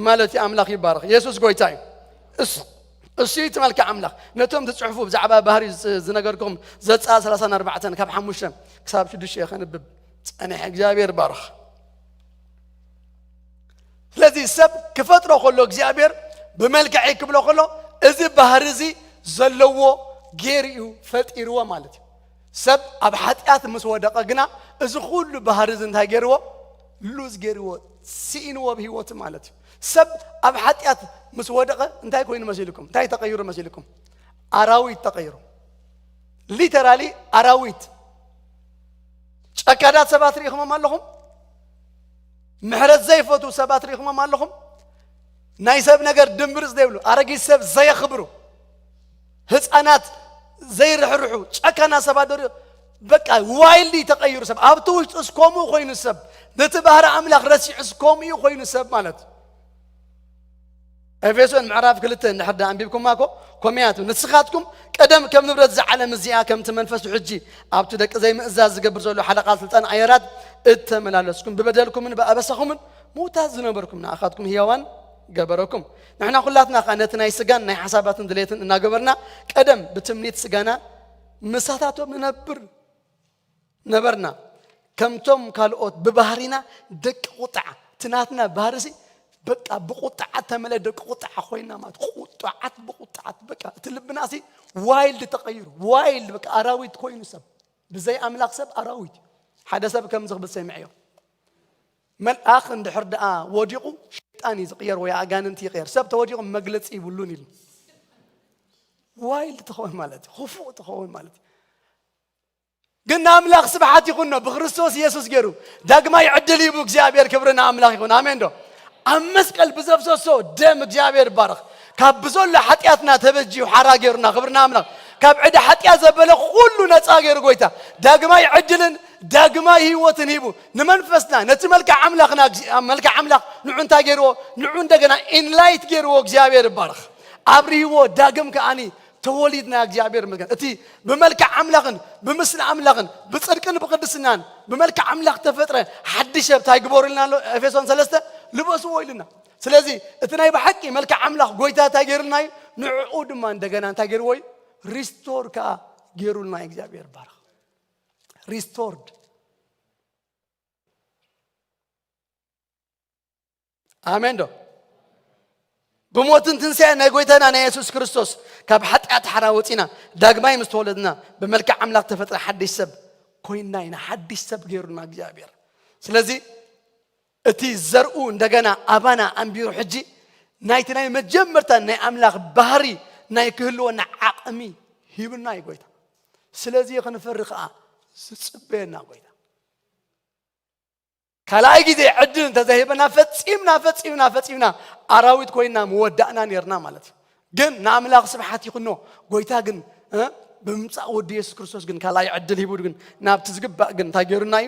ማለት እዩ። ኣምላኽ ይባረኽ። የሱስ ጎይታ እዩ። እስ-፣ እሱ እዩ እቲ መልክዕ ኣምላኽ። ነቶም ትጽሕፉ ብዛዕባ ባህሪ ዝ-፣ ዝነገርኩም ዘጸኣት ሰላሳን ኣርባዕተን ካብ ሓሙሽተ ክሳብ ሽዱሽተ ከንብብ ጸኒሐ። እግዚኣብሔር ይባረኽ። ስለዚ ሰብ ክፈጥሮ ከሎ እግዚኣብሔር ብመልክዐይ ክብሎ ከሎ እዚ ባህሪ እዚ ዘለዎ ገይሩ እዩ ፈጢርዎ ማለት እዩ። ሰብ ኣብ ሓጢኣት ምስ ወደቐ ግና እዚ ኩሉ ባህሪ እዚ እንታይ ገይርዎ? ሉዝ ገይርዎ፣ ስኢንዎ ኣብ ህይወቱ ማለት እዩ። ሰብ ኣብ ሓጢኣት ምስ ወደቐ እንታይ ኮይኑ መሲልኩም? እንታይ ተቐይሩ መሲልኩም? ኣራዊት ተቐይሩ። ሊተራሊ ኣራዊት። ጨካዳት ሰባት ርኢኹሞም ኣለኹም? ምሕረት ዘይፈቱ ሰባት ርኢኹሞም ኣለኹም? ናይ ሰብ ነገር ድምብርጽ ዘይብሉ፣ ኣረጊት ሰብ ዘየኽብሩ፣ ህፃናት ዘይርሕርሑ፣ ጨካና ሰባት ዶ ርኢኹም? በቃ ዋይልዲ ተቐይሩ ሰብ። ኣብቲ ውሽጡ እስከምኡ ኮይኑ ሰብ፣ ነቲ ባህሪ ኣምላኽ ረሲዑ እስከምኡ ኮይኑ ሰብ ማለት እዩ። ኤፌሶን ምዕራፍ ክልተ እንድሕር ደኣ ኣንቢብኩማ እኮ ከምኡ እያ ትብል። ንስኻትኩም ቀደም ከም ንብረት እዛ ዓለም እዚኣ፣ ከምቲ መንፈሱ ሕጂ ኣብቲ ደቂ ዘይምእዛዝ ዝገብር ዘሎ ሓለቓ ስልጣን ኣየራት እተመላለስኩም፣ ብበደልኩምን ብኣበሳኹምን ምዉታት ዝነበርኩም፣ ንኣኻትኩም ህያዋን ገበረኩም። ንሕና ኩላትና ኸኣ ነቲ ናይ ስጋን ናይ ሓሳባትን ድሌትን እናገበርና ቀደም ብትምኒት ስጋና ምሳታቶም ንነብር ነበርና። ከምቶም ካልኦት ብባህሪና ደቂ ቁጥዓ፣ እቲ ናትና ባህሪሲ በቃ ብቁጥዓት ተመለ ደቂ ቁጥዓ ኮይና ማለት ቁጥዓት ብቁጥዓት በቃ እቲ ልብናሲ ዋይልድ ተቐይሩ፣ ዋይልድ በቃ ኣራዊት ኮይኑ ሰብ፣ ብዘይ ኣምላኽ ሰብ ኣራዊት። ሓደ ሰብ ከምዚ ክብል ሰሚዐዮ። መልኣኽ እንድሕር ደኣ ወዲቑ ሸይጣን እዩ ዝቕየር ወይ ኣጋንንቲ ይቕየር። ሰብ ተወዲቑ መግለጺ ይብሉን ኢሉ። ዋይልድ ትኸውን ማለት እዩ፣ ክፉእ ትኸውን ማለት እዩ። ግን ንኣምላኽ ስብሓት ይኹኖ፣ ብክርስቶስ የሱስ ገይሩ ዳግማይ ዕድል ሂቡ እግዚኣብሔር፣ ክብሪ ንኣምላኽ ይኹን። ኣሜን ዶ? ኣብ መስቀል ብዘፍሰሶ ደም እግዚኣብሔር ይባረኽ። ካብ ብዘሎ ሓጢኣትና ተበጅዩ ሓራ ገይሩና፣ ክብሪ ንኣምላኽ። ካብ ዕዳ ሓጢኣት ዘበለ ኩሉ ነፃ ገይሩ ጎይታ ዳግማይ ዕድልን ዳግማይ ህይወትን ሂቡ ንመንፈስና፣ ነቲ መልክዕ ኣምላኽና፣ እግዚ-፣ መልክዕ ኣምላኽ ንዑ እንታይ ገይርዎ? ንዑ እንደገና ኢንላይት ገይርዎ እግዚኣብሔር ይባረኽ። ኣብሪህዎ ዳግም ከኣኒ ተወሊድና እግዚኣብሔር ይመስገን። እቲ ብመልክዕ ኣምላኽን ብምስሊ ኣምላኽን ብጽድቅን ብቅድስናን ብመልክዕ ኣምላኽ ተፈጥረ ሓድሽ ሰብ እንታይ ግበሩልና ኣሎ? ኤፌሶን ሰለስተ ልበስዎ ኢሉና። ስለዚ እቲ ናይ ብሓቂ መልክዕ ኣምላኽ ጎይታ እንታይ ገይሩልና እዩ? ንዕኡ ድማ እንደገና እንታይ ገይርዎ እዩ? ሪስቶር ከኣ ገይሩልና እዩ። እግዚኣብሔር ይባረኽ። ሪስቶርድ። ኣሜን ዶ? ብሞትን ትንሳኤን ናይ ጎይታና ናይ የሱስ ክርስቶስ ካብ ሓጢኣት ሓራ ወፂና ዳግማይ ምስ ተወለድና ብመልክዕ ኣምላኽ ተፈጥረ ሓድሽ ሰብ ኮይንና ኢና። ሓድሽ ሰብ ገይሩና እግዚኣብሔር። ስለዚ እቲ ዘርኡ እንደገና ኣባና ኣንቢሩ ሕጂ ናይቲ ናይ መጀመርታ ናይ ኣምላኽ ባህሪ ናይ ክህልወና ዓቕሚ ሂብና እዩ ጎይታ። ስለዚ ክንፈሪ ከዓ ዝፅበየና ጎይታ። ካልኣይ ግዜ ዕድል እንተዘይህበና ፈጺምና፣ ፈጺምና፣ ፈጺምና ኣራዊት ኮይንና ምወዳእና ነይርና ማለት እዩ። ግን ንኣምላኽ ስብሓት ይኹኖ። ጎይታ ግን፣ እ፣ ብምምጻእ ወዲ የሱስ ክርስቶስ ግን ካልኣይ ዕድል ሂቡ ግን ናብቲ ዝግባእ ግን እንታይ ገይሩና እዩ?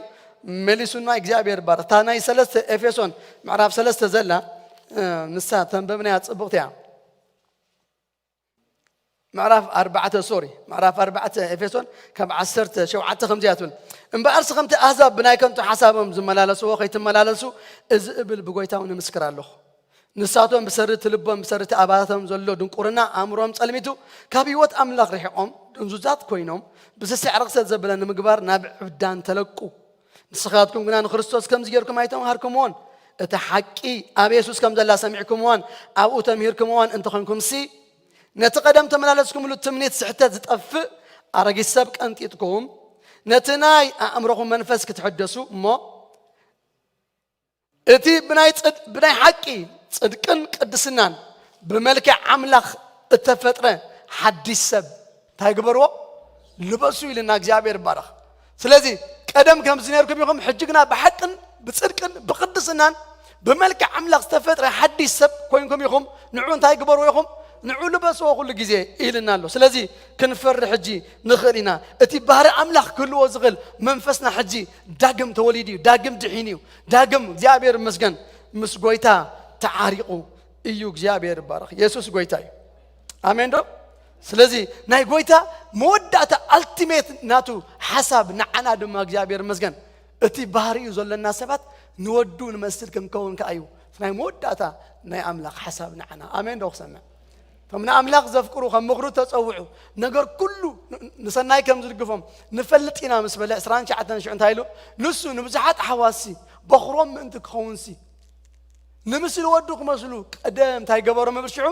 መሊሱና። እግዚኣብሔር ይባረኽ። እታ ናይ ሰለስተ ኤፌሶን ምዕራፍ ሰለስተ ዘላ፣ እ፣ ንሳ ተንበብናያ ጽብቕቲ እያ። ምዕራፍ ኣርባዕተ፣ ሶሪ፣ ምዕራፍ ኣርባዕተ ኤፌሶን ካብ ዓሰርተ ሸውዓተ ከምዚ እያ ትብል። "እምበኣርሲ ከምቲ ኣህዛብ ብናይ ከንቱ ሓሳቦም ዝመላለስዎ ከይትመላለሱ፣ እዚ እብል ብጎይታ እውን እምስክር ኣለኹ። ንሳቶም ብሰሪ እቲ ልቦም፣ ብሰሪ እቲ ኣባላቶም ዘሎ ድንቁርና ኣእምሮም ጸልሚቱ፣ ካብ ህይወት ኣምላኽ ርሒቖም፣ ድንዙዛት ኮይኖም፣ ብስስዕ ርኽሰት ዘበለ ንምግባር ናብ ዕብዳን ተለቁ። ንስኻትኩም ግና ንክርስቶስ ከምዚ ጌርኩም ኣይተምሃርኩምዎን። እቲ ሓቂ ኣብ የሱስ ከም ዘላ ሰሚዕኩምዎን ኣብኡ ተምሂርኩምዎን እንተኾንኩምሲ፣ ነቲ ቀደም ተመላለስኩምሉ ትምኒት ስሕተት ዝጠፍእ ኣረጊት ሰብ ቀንጢጥኩም፣ ነቲ ናይ ኣእምሮኹም መንፈስ ክትሕደሱ እሞ፣ እቲ ብናይ ጽድ-፣ ብናይ ሓቂ ጽድቅን ቅድስናን ብመልክዕ ኣምላኽ እተፈጥረ ሓዲስ ሰብ እንታይ ግበርዎ? ልበሱ ኢልና እግዚኣብሔር ይባረኽ። ስለዚ ቀደም ከምዚ ነርኩም ኢኹም፣ ሕጂ ግና ብሓቅን ብጽድቅን ብቅድስናን ብመልክዕ ኣምላኽ ዝተፈጥረ ሓዲስ ሰብ ኮይንኩም ኢኹም። ንዑ እንታይ ግበርዎ ኢኹም? ንዑ ልበስዎ ኩሉ ግዜ ኢልና ኣሎ። ስለዚ ክንፈሪ ሕጂ ንኽእል ኢና። እቲ ባህሪ ኣምላኽ ክህልዎ ዝኽእል መንፈስና ሕጂ ዳግም ተወሊዱ እዩ፣ ዳግም ድሒኑ እዩ፣ ዳግም እግዚኣብሔር ይመስገን ምስ ጎይታ ተዓሪቑ እዩ። እግዚኣብሔር ይባረኽ። የሱስ ጎይታ እዩ። ኣሜን ዶ? ስለዚ ናይ ጎይታ መወዳእታ ኣልቲሜት ናቱ ሓሳብ ንዓና ድማ እግዚኣብሔር ይመስገን። እቲ ባህሪኡ ዘለና ሰባት ንወዱ ንመስል ክንከውን ከኣ እዩ። እቲ ናይ መወዳእታ ናይ ኣምላኽ ሓሳብ ንዓና። ኣሜን ዶ ክሰምዕ? እቶም ንኣምላኽ ዘፍቅሩ ከም ምኽሩ ተጸውዑ፣ ነገር ኩሉ ን-፣ ንሰናይ ከም ዝድግፎም ንፈልጥ ኢና ምስ በለ ዕስራን ትሽዓተን ሽዑ እንታይ ኢሉ? ንሱ ንብዙሓት ኣሕዋትሲ በኹሮም ምእንቲ ክኸውንሲ ንምስሊ ወዱ ክመስሉ ቀደም እንታይ ገበሮም? እብል ሽዑ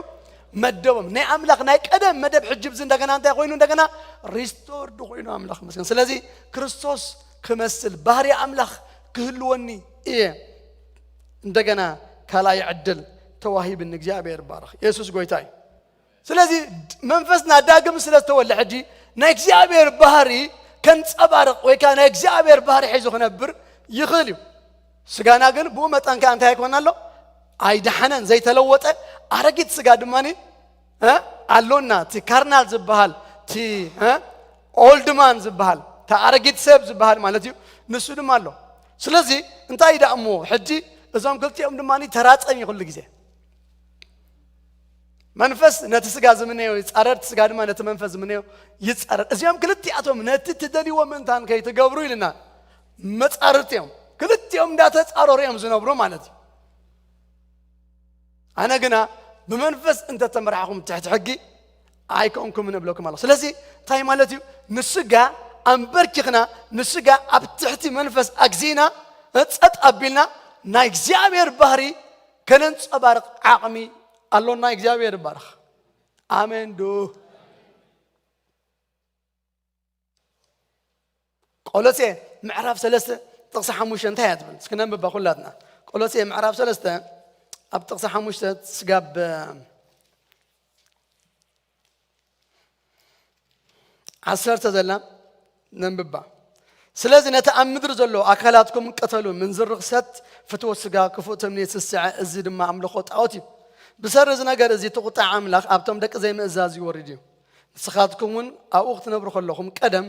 መደቦም። ናይ ኣምላኽ ናይ ቀደም መደብ ሕጂ ብዚ እንደገና እንታይ ኮይኑ? እንደገና ሪስቶርድ ኮይኑ ኣምላኽ መስገን። ስለዚ ክርስቶስ ክመስል ባህሪ ኣምላኽ ክህልወኒ እየ። እንደገና ካልኣይ ዕድል ተዋሂብኒ። እግዚኣብሔር ይባረኽ። የሱስ ጎይታ እዩ። ስለዚ መንፈስና ዳግም ስለ ዝተወልደ ሕጂ ናይ እግዚኣብሔር ባህሪ ከንጸባርቕ ወይ ከኣ ናይ እግዚኣብሔር ባህሪ ሒዙ ክነብር ይኽእል እዩ። ስጋና ግን ብኡ መጠን ከኣ እንታይ ኣይኮነን ኣሎ? ኣይደሓነን፣ ዘይተለወጠ ኣረጊት ስጋ ድማ፣ እ፣ ኣሎና። እቲ ካርናል ዝበሃል፣ እቲ፣ እ፣ ኦልድ ማን ዝበሃል፣ እቲ ኣረጊት ሰብ ዝበሃል ማለት እዩ። ንሱ ድማ ኣሎ። ስለዚ እንታይ ደኣ እሞ ሕጂ እዞም ክልቲኦም ድማ ተራጸም እዩ ኩሉ ግዜ። መንፈስ ነቲ ስጋ ዝምነዮ ይጻረር፣ እቲ ስጋ ድማ ነቲ መንፈስ ዝምነዮ ይጻረር። እዚኦም ክልቲኣቶም ነቲ ትደልይዎ ምእንታን ከይትገብሩ ኢልና መጻርርቲ እዮም። ክልቲኦም እንዳተጻረሩ እዮም ዝነብሩ ማለት እዩ። ኣነ ግና ብመንፈስ እንተተመራሕኹም ትሕቲ ሕጊ ኣይኮንኩምን እብለኩም ኣለኹ። ስለዚ እንታይ ማለት እዩ? ንስጋ ኣንበርኪኽና፣ ንስጋ ኣብ ትሕቲ መንፈስ ኣግዚእና፣ ጸጥ ኣቢልና ናይ እግዚኣብሔር ባህሪ ከነንጸባርቕ ዓቕሚ ኣሎና። እግዚኣብሔር ይባረኽ። ኣሜን ዶ? ቆሎሴ ምዕራፍ ሰለስተ ጥቕሲ ሓሙሽተ እንታይ እያ ትብል? እስኪ ነንብባ ኩላትና። ቆሎሴ ምዕራፍ ሰለስተ ኣብ ጥቕሲ ሓሙሽተ ስጋብ ዓሰርተ ዘላ ነንብባ። ስለዚ ነቲ ኣብ ምድሪ ዘሎ ኣካላትኩም ቅተሉ፣ ምንዝር ርኽሰት፣ ፍትወት ስጋ፣ ክፉእ ትምኒት፣ ስስዐ፣ እዚ ድማ ኣምልኾ ጣዖት እዩ። ብሰሪ እዚ ነገር እዚ እቲ ቁጣ ኣምላኽ ኣብቶም ደቂ ዘይምእዛዝ ይወርድ እዩ። ንስኻትኩም እውን ኣብኡ ክትነብሩ ከለኹም ቀደም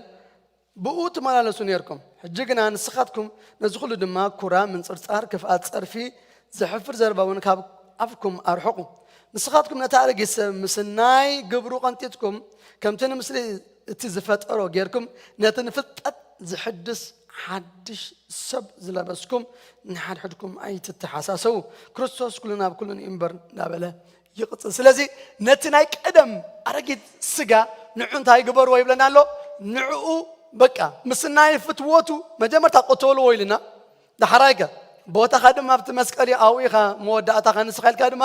ብኡ ትመላለሱ ነርኩም። ሕጂ ግና ንስኻትኩም ነዚ ኩሉ ድማ ኩራ፣ ምንጽርጻር፣ ክፍኣት፣ ጸርፊ፣ ዘሕፍር ዘረባ እውን ካብ ኣፍኩም ኣርሕቑ። ንስኻትኩም ነቲ ኣረጊት ሰብ ምስናይ ግብሩ ቀንጢጥኩም፣ ከምቲ ንምስሊ እቲ ዝፈጠሮ ጌርኩም፣ ነቲ ንፍልጠት ዝሕድስ ሓድሽ ሰብ ዝለበስኩም፣ ንሓድሕድኩም ኣይትተሓሳሰቡ። ክርስቶስ ኩሉ ናብ ኩሉን እዩ እምበር እንዳበለ ይቕጽል። ስለዚ ነቲ ናይ ቀደም ኣረጊት ስጋ ንዑ እንታይ ግበርዎ ይብለና ኣሎ? ንዕኡ በቃ ምስናይ ፍትወቱ መጀመርታ ቅተልዎ ኢልና፣ ዳሕራይ ከ ቦታኻ ድማ ኣብቲ መስቀል እዩ፣ ኣብኡ ኢኻ መወዳእታኻ ንስኻ ኢልካ ድማ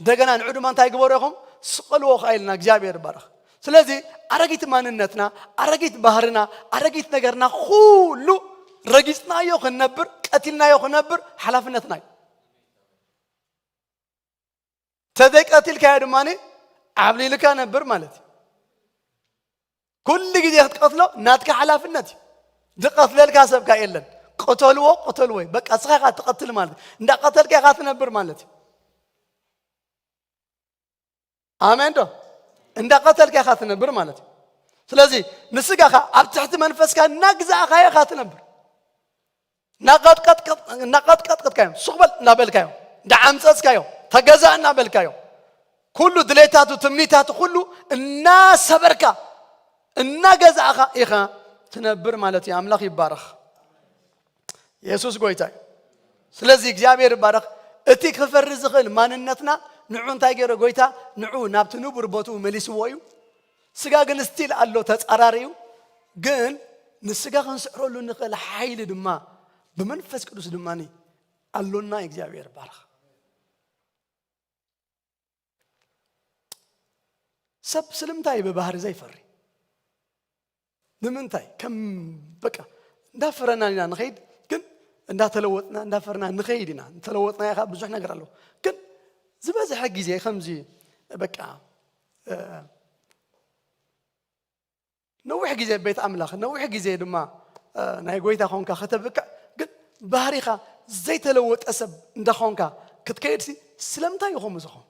እንደገና ንዑ ድማ እንታይ ግበሩ ኢኹም? ስቐልዎ ኸዓ ኢልና። እግዚኣብሔር ይባረኽ። ስለዚ ኣረጊት ማንነትና፣ ኣረጊት ባህርና፣ ኣረጊት ነገርና ኩሉ ረጊጽናዮ ክንነብር፣ ቀቲልናዮ ክንነብር ሓላፍነትና እዩ። ተዘይቀቲልካዮ ድማ ዓብሊልካ ነብር ማለት እዩ። ኩሉ ግዜ ክትቀትሎ ናትካ ሓላፍነት እዩ። ዝቀትለልካ ሰብካ የለን። ቅተልዎ፣ ቅተልዎ እዩ። በቃ እስኻ ኢኻ ትቐትል ማለት እዩ። እንዳቀተልካ ኢኻ ትነብር ማለት እዩ። ኣሜን ዶ? እንዳቀተልካ ኢኻ ትነብር ማለት እዩ። ስለዚ ንስጋኻ ኣብ ትሕቲ መንፈስካ እናግዛእካዮ ኢኻ ትነብር። እናቐጥቀጥካዮ፣ ሱቕ በል እናበልካዮ፣ እንዳዓምጸጽካዮ፣ ተገዛእ እናበልካዮ፣ ኩሉ ድሌታቱ፣ ትምኒታቱ ኩሉ እናሰበርካ፣ እናገዛእኻ ኢኻ ትነብር ማለት እዩ። ኣምላኽ ይባረኽ። የሱስ ጎይታ እዩ። ስለዚ እግዚኣብሔር ይባረኽ። እቲ ክፈሪ ዝኽእል ማንነትና ንዑ እንታይ ገይረ ጎይታ? ንዑ ናብቲ ንቡር ቦትኡ መሊስዎ እዩ። ስጋ ግን ስቲል ኣሎ፣ ተጻራሪ እዩ። ግን ንስጋ ክንስዕረሉ ንኽእል ሓይሊ ድማ ብመንፈስ ቅዱስ ድማ ኣሎና። እግዚኣብሔር ባርኽ። ሰብ ስለምንታይ ብባህሪ ዘይፈሪ? ንምንታይ? ከም በቃ እንዳፈረና ኢና ንኸይድ፣ ግን እንዳተለወጥና እንዳፈረና ንኸይድ ኢና። እንተለወጥና ኢኻ ብዙሕ ነገር ኣለዎ። ግን ዝበዝሐ ግዜ ከምዚ በቃ፣ እ፣ ነዊሕ ግዜ ቤት ኣምላኽ፣ ነዊሕ ግዜ ድማ፣ እ፣ ናይ ጎይታ ኾንካ ከተብቅዕ፣ ግን ባህሪኻ ዘይተለወጠ ሰብ እንዳኾንካ ክትከይድሲ ስለምንታይ እዩ ከምኡ ዝኾን?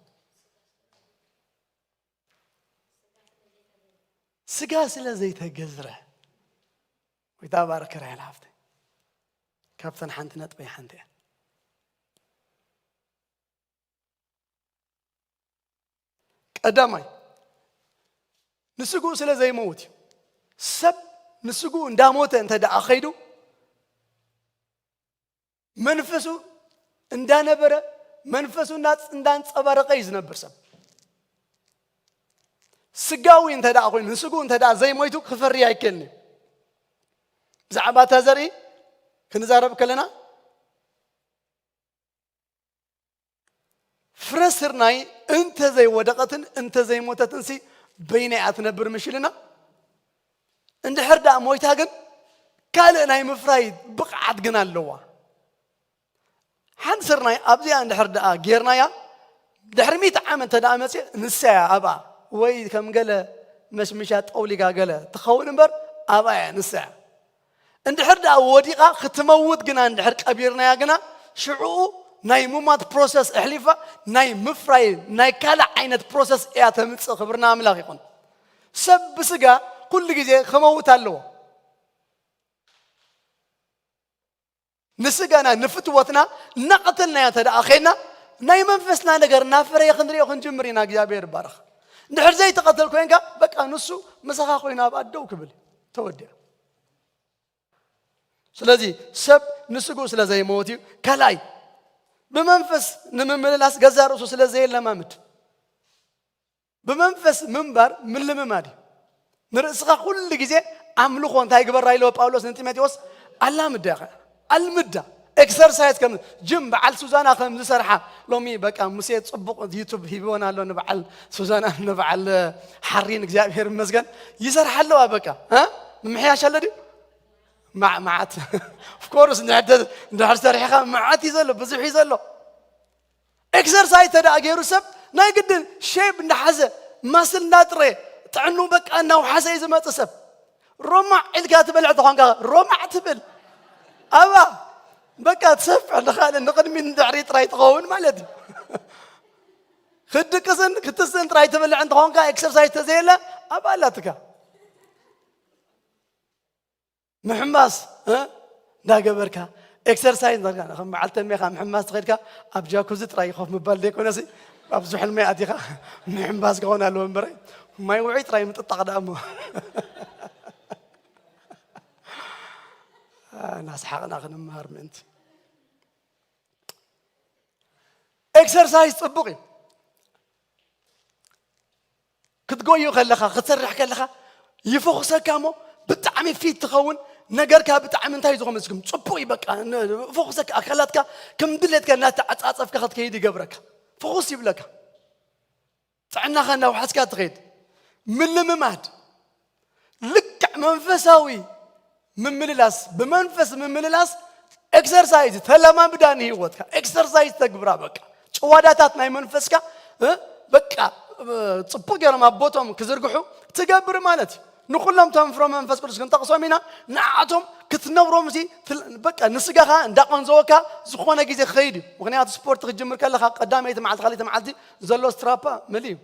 ስጋ ስለ ዘይተገዝረ። ጎይታ ባርክ ራሄል ሓፍተይ። ካብተን ሓንቲ ነጥበይ ሓንቲ እያ። ቀዳማይ፣ ንስግኡ ስለ ዘይመውት እዩ። ሰብ ንስግኡ እንዳሞተ እንተ ደኣ ኸይዱ፣ መንፈሱ እንዳነበረ፣ መንፈሱ እንዳ-፣ እንዳንጸባረቐ እዩ ዝነብር ሰብ። ስጋዊ እንተ ደኣ ኮይኑ፣ ንስግኡ እንተ ደኣ ዘይሞይቱ ክፈሪ ኣይከልን እዩ። ብዛዕባ እታ ዘርኢ ክንዛረብ ከለና፣ ፍረ ስርናይ እንተ ዘይወደቐትን እንተ ዘይሞተትንሲ በይና እያ ትነብር ምሽልና? እንድሕር ደኣ ሞይታ ግን ካልእ ናይ ምፍራይ ብቕዓት ግን ኣለዋ። ሓንቲ ስርናይ ኣብዚኣ እንድሕር ደኣ ጌርናያ፣ ድሕሪ ሚእቲ ዓመት እንተ ደኣ መጽእ ንሳ እያ ኣብኣ፣ ወይ ከም ገለ መሽሚሻ ጠውሊጋ ገለ ትኸውን እምበር ኣብኣ እያ ንሳ እያ። እንድሕር ደኣ ወዲቓ ክትመውት ግና እንድሕር ቀቢርናያ ግና ሽዕኡ ናይ ምሟት ፕሮሰስ ኣሕሊፋ ናይ ምፍራይ ናይ ካልእ ዓይነት ፕሮሰስ እያ ተምጽእ። ክብርና ኣምላኽ ይኹን። ሰብ ብስጋ ኩሉ ግዜ ክመውት ኣለዎ። ንስጋና ንፍትወትና እናቐተልናዮ እንተ ደኣ ኸይድና ናይ መንፈስና ነገር እናፈረየ ክንሪኦ ክንጅምር ኢና። እግዚኣብሔር ይባረኽ። እንድሕር ዘይትቐተል ኮይንካ በቃ ንሱ ምሳኻ ኮይኑ ኣብ ኣደው ክብል ተወዲኣ። ስለዚ ሰብ ንስግኡ ስለ ዘይመውት እዩ። ካልኣይ ብመንፈስ ንምምልላስ ገዛ ርእሱ ስለ ዘየለማምድ። ብመንፈስ ምንባር ምልምማድ እዩ። ንርእስኻ ኩሉ ግዜ ኣምልኾ እንታይ ግበራ ኢለዎ ጳውሎስ ንጢሞቴዎስ? ኣላምዳ ኢኻ። ኣልምዳ። ኤክሰርሳይዝ ከም ጅም በዓል ሱዛና ከም ዝሰርሓ ሎሚ በቃ ሙሴ ጽቡቕ ዩቱብ ሂብወና ኣሎ ንበዓል ሱዛና ንበዓል ሓሪን እግዚኣብሔር ይመስገን ይሰርሓ ኣለዋ በቃ እ ምምሕያሽ ኣሎ ድዩ? ማዕ-፣ መዓት። ኦፍኮርስ እንድሕር ሰሪሕኻ መዓት እዩ ዘሎ፣ ብዙሕ እዩ ዘሎ። ኤክሰርሳይዝ ተደኣ ገይሩ ሰብ ናይ ግድን ሼፕ እንዳሓዘ ማስል እንዳጥረ ጥዕኑ በቃ እናውሓሰ እዩ ዝመጽእ ሰብ። ሮማዕ ኢልካ ትበልዕ ተኾንካ ሮማዕ ትብል። ኣባ በቃ ትሰፍሕ ንኻልእ ንቕድሚ ንድሕሪ ጥራይ ትኸውን ማለት እዩ። ክትድቅስን ክትስን ጥራይ ትበልዕ እንተኾንካ ኤክሰርሳይዝ ተዘየለ ኣባ ኣላትካ። ምሕማስ፣ እ? እንዳገበርካ፣ ኤክሰርሳይዝ እንዳገበርካ፣ ከም በዓል ተሜኻ ምሕማስ ተኸድካ፣ ኣብ ጃኩዚ ጥራይ ኮፍ ምባል ዘይኮነሲ፣ ኣብ ዝሑል ማይ ኣቲኻ ምሕማስ ክኸውን ኣለዎ እምበረ፣ ማይ ውዑይ ጥራይ ምጥጣቕ ደኣ እሞ። እናሰሓቕና ክንመሃር ምእንቲ። ኤክሰርሳይዝ ጽቡቕ እዩ። ክትጎዩ ከለኻ፣ ክትሰርሕ ከለኻ ይፈኹሰካ እሞ ብጣዕሚ ፊት ትኸውን። ነገርካ ብጣዕሚ እንታይ ዝኾነ ስግም ጽቡቕ እዩ። በቃ ን-፣ ፈኹሰካ ኣካላትካ ከም ድሌትካ እናተዓጻጸፍካ ክትከይድ ይገብረካ። ፈኹስ ይብለካ። ጥዕናኻ እናውሓስካ ትኸይድ። ምልምማድ። ልክዕ መንፈሳዊ ምምልላስ፣ ብመንፈስ ምምልላስ ኤክሰርሳይዝ ተለማምዳ ንህይወትካ። ኤክሰርሳይዝ ተግብራ በቃ። ጭዋዳታት ናይ መንፈስካ፣ እ፣ በቃ፣ እ፣ ጽቡቕ ገይሮም ኣብ ቦቶም ክዝርግሑ ትገብር ማለት እዩ። ንኹሎም እቶም ፍረ መንፈስ ቅዱስ ክንጠቕሶም ኢና። ንዓኣቶም ክትነብሮም ሲ ትል-፣ በቃ ንስጋኻ እንዳቐንዘወካ ዝኾነ ግዜ ክኸይድ እዩ። ምኽንያቱ ስፖርት ክትጅምር ከለኻ ቀዳመይቲ መዓልቲ፣ ካልኣይቲ መዓልቲ ዘሎ ስትራፓ መሊኡ እዩ።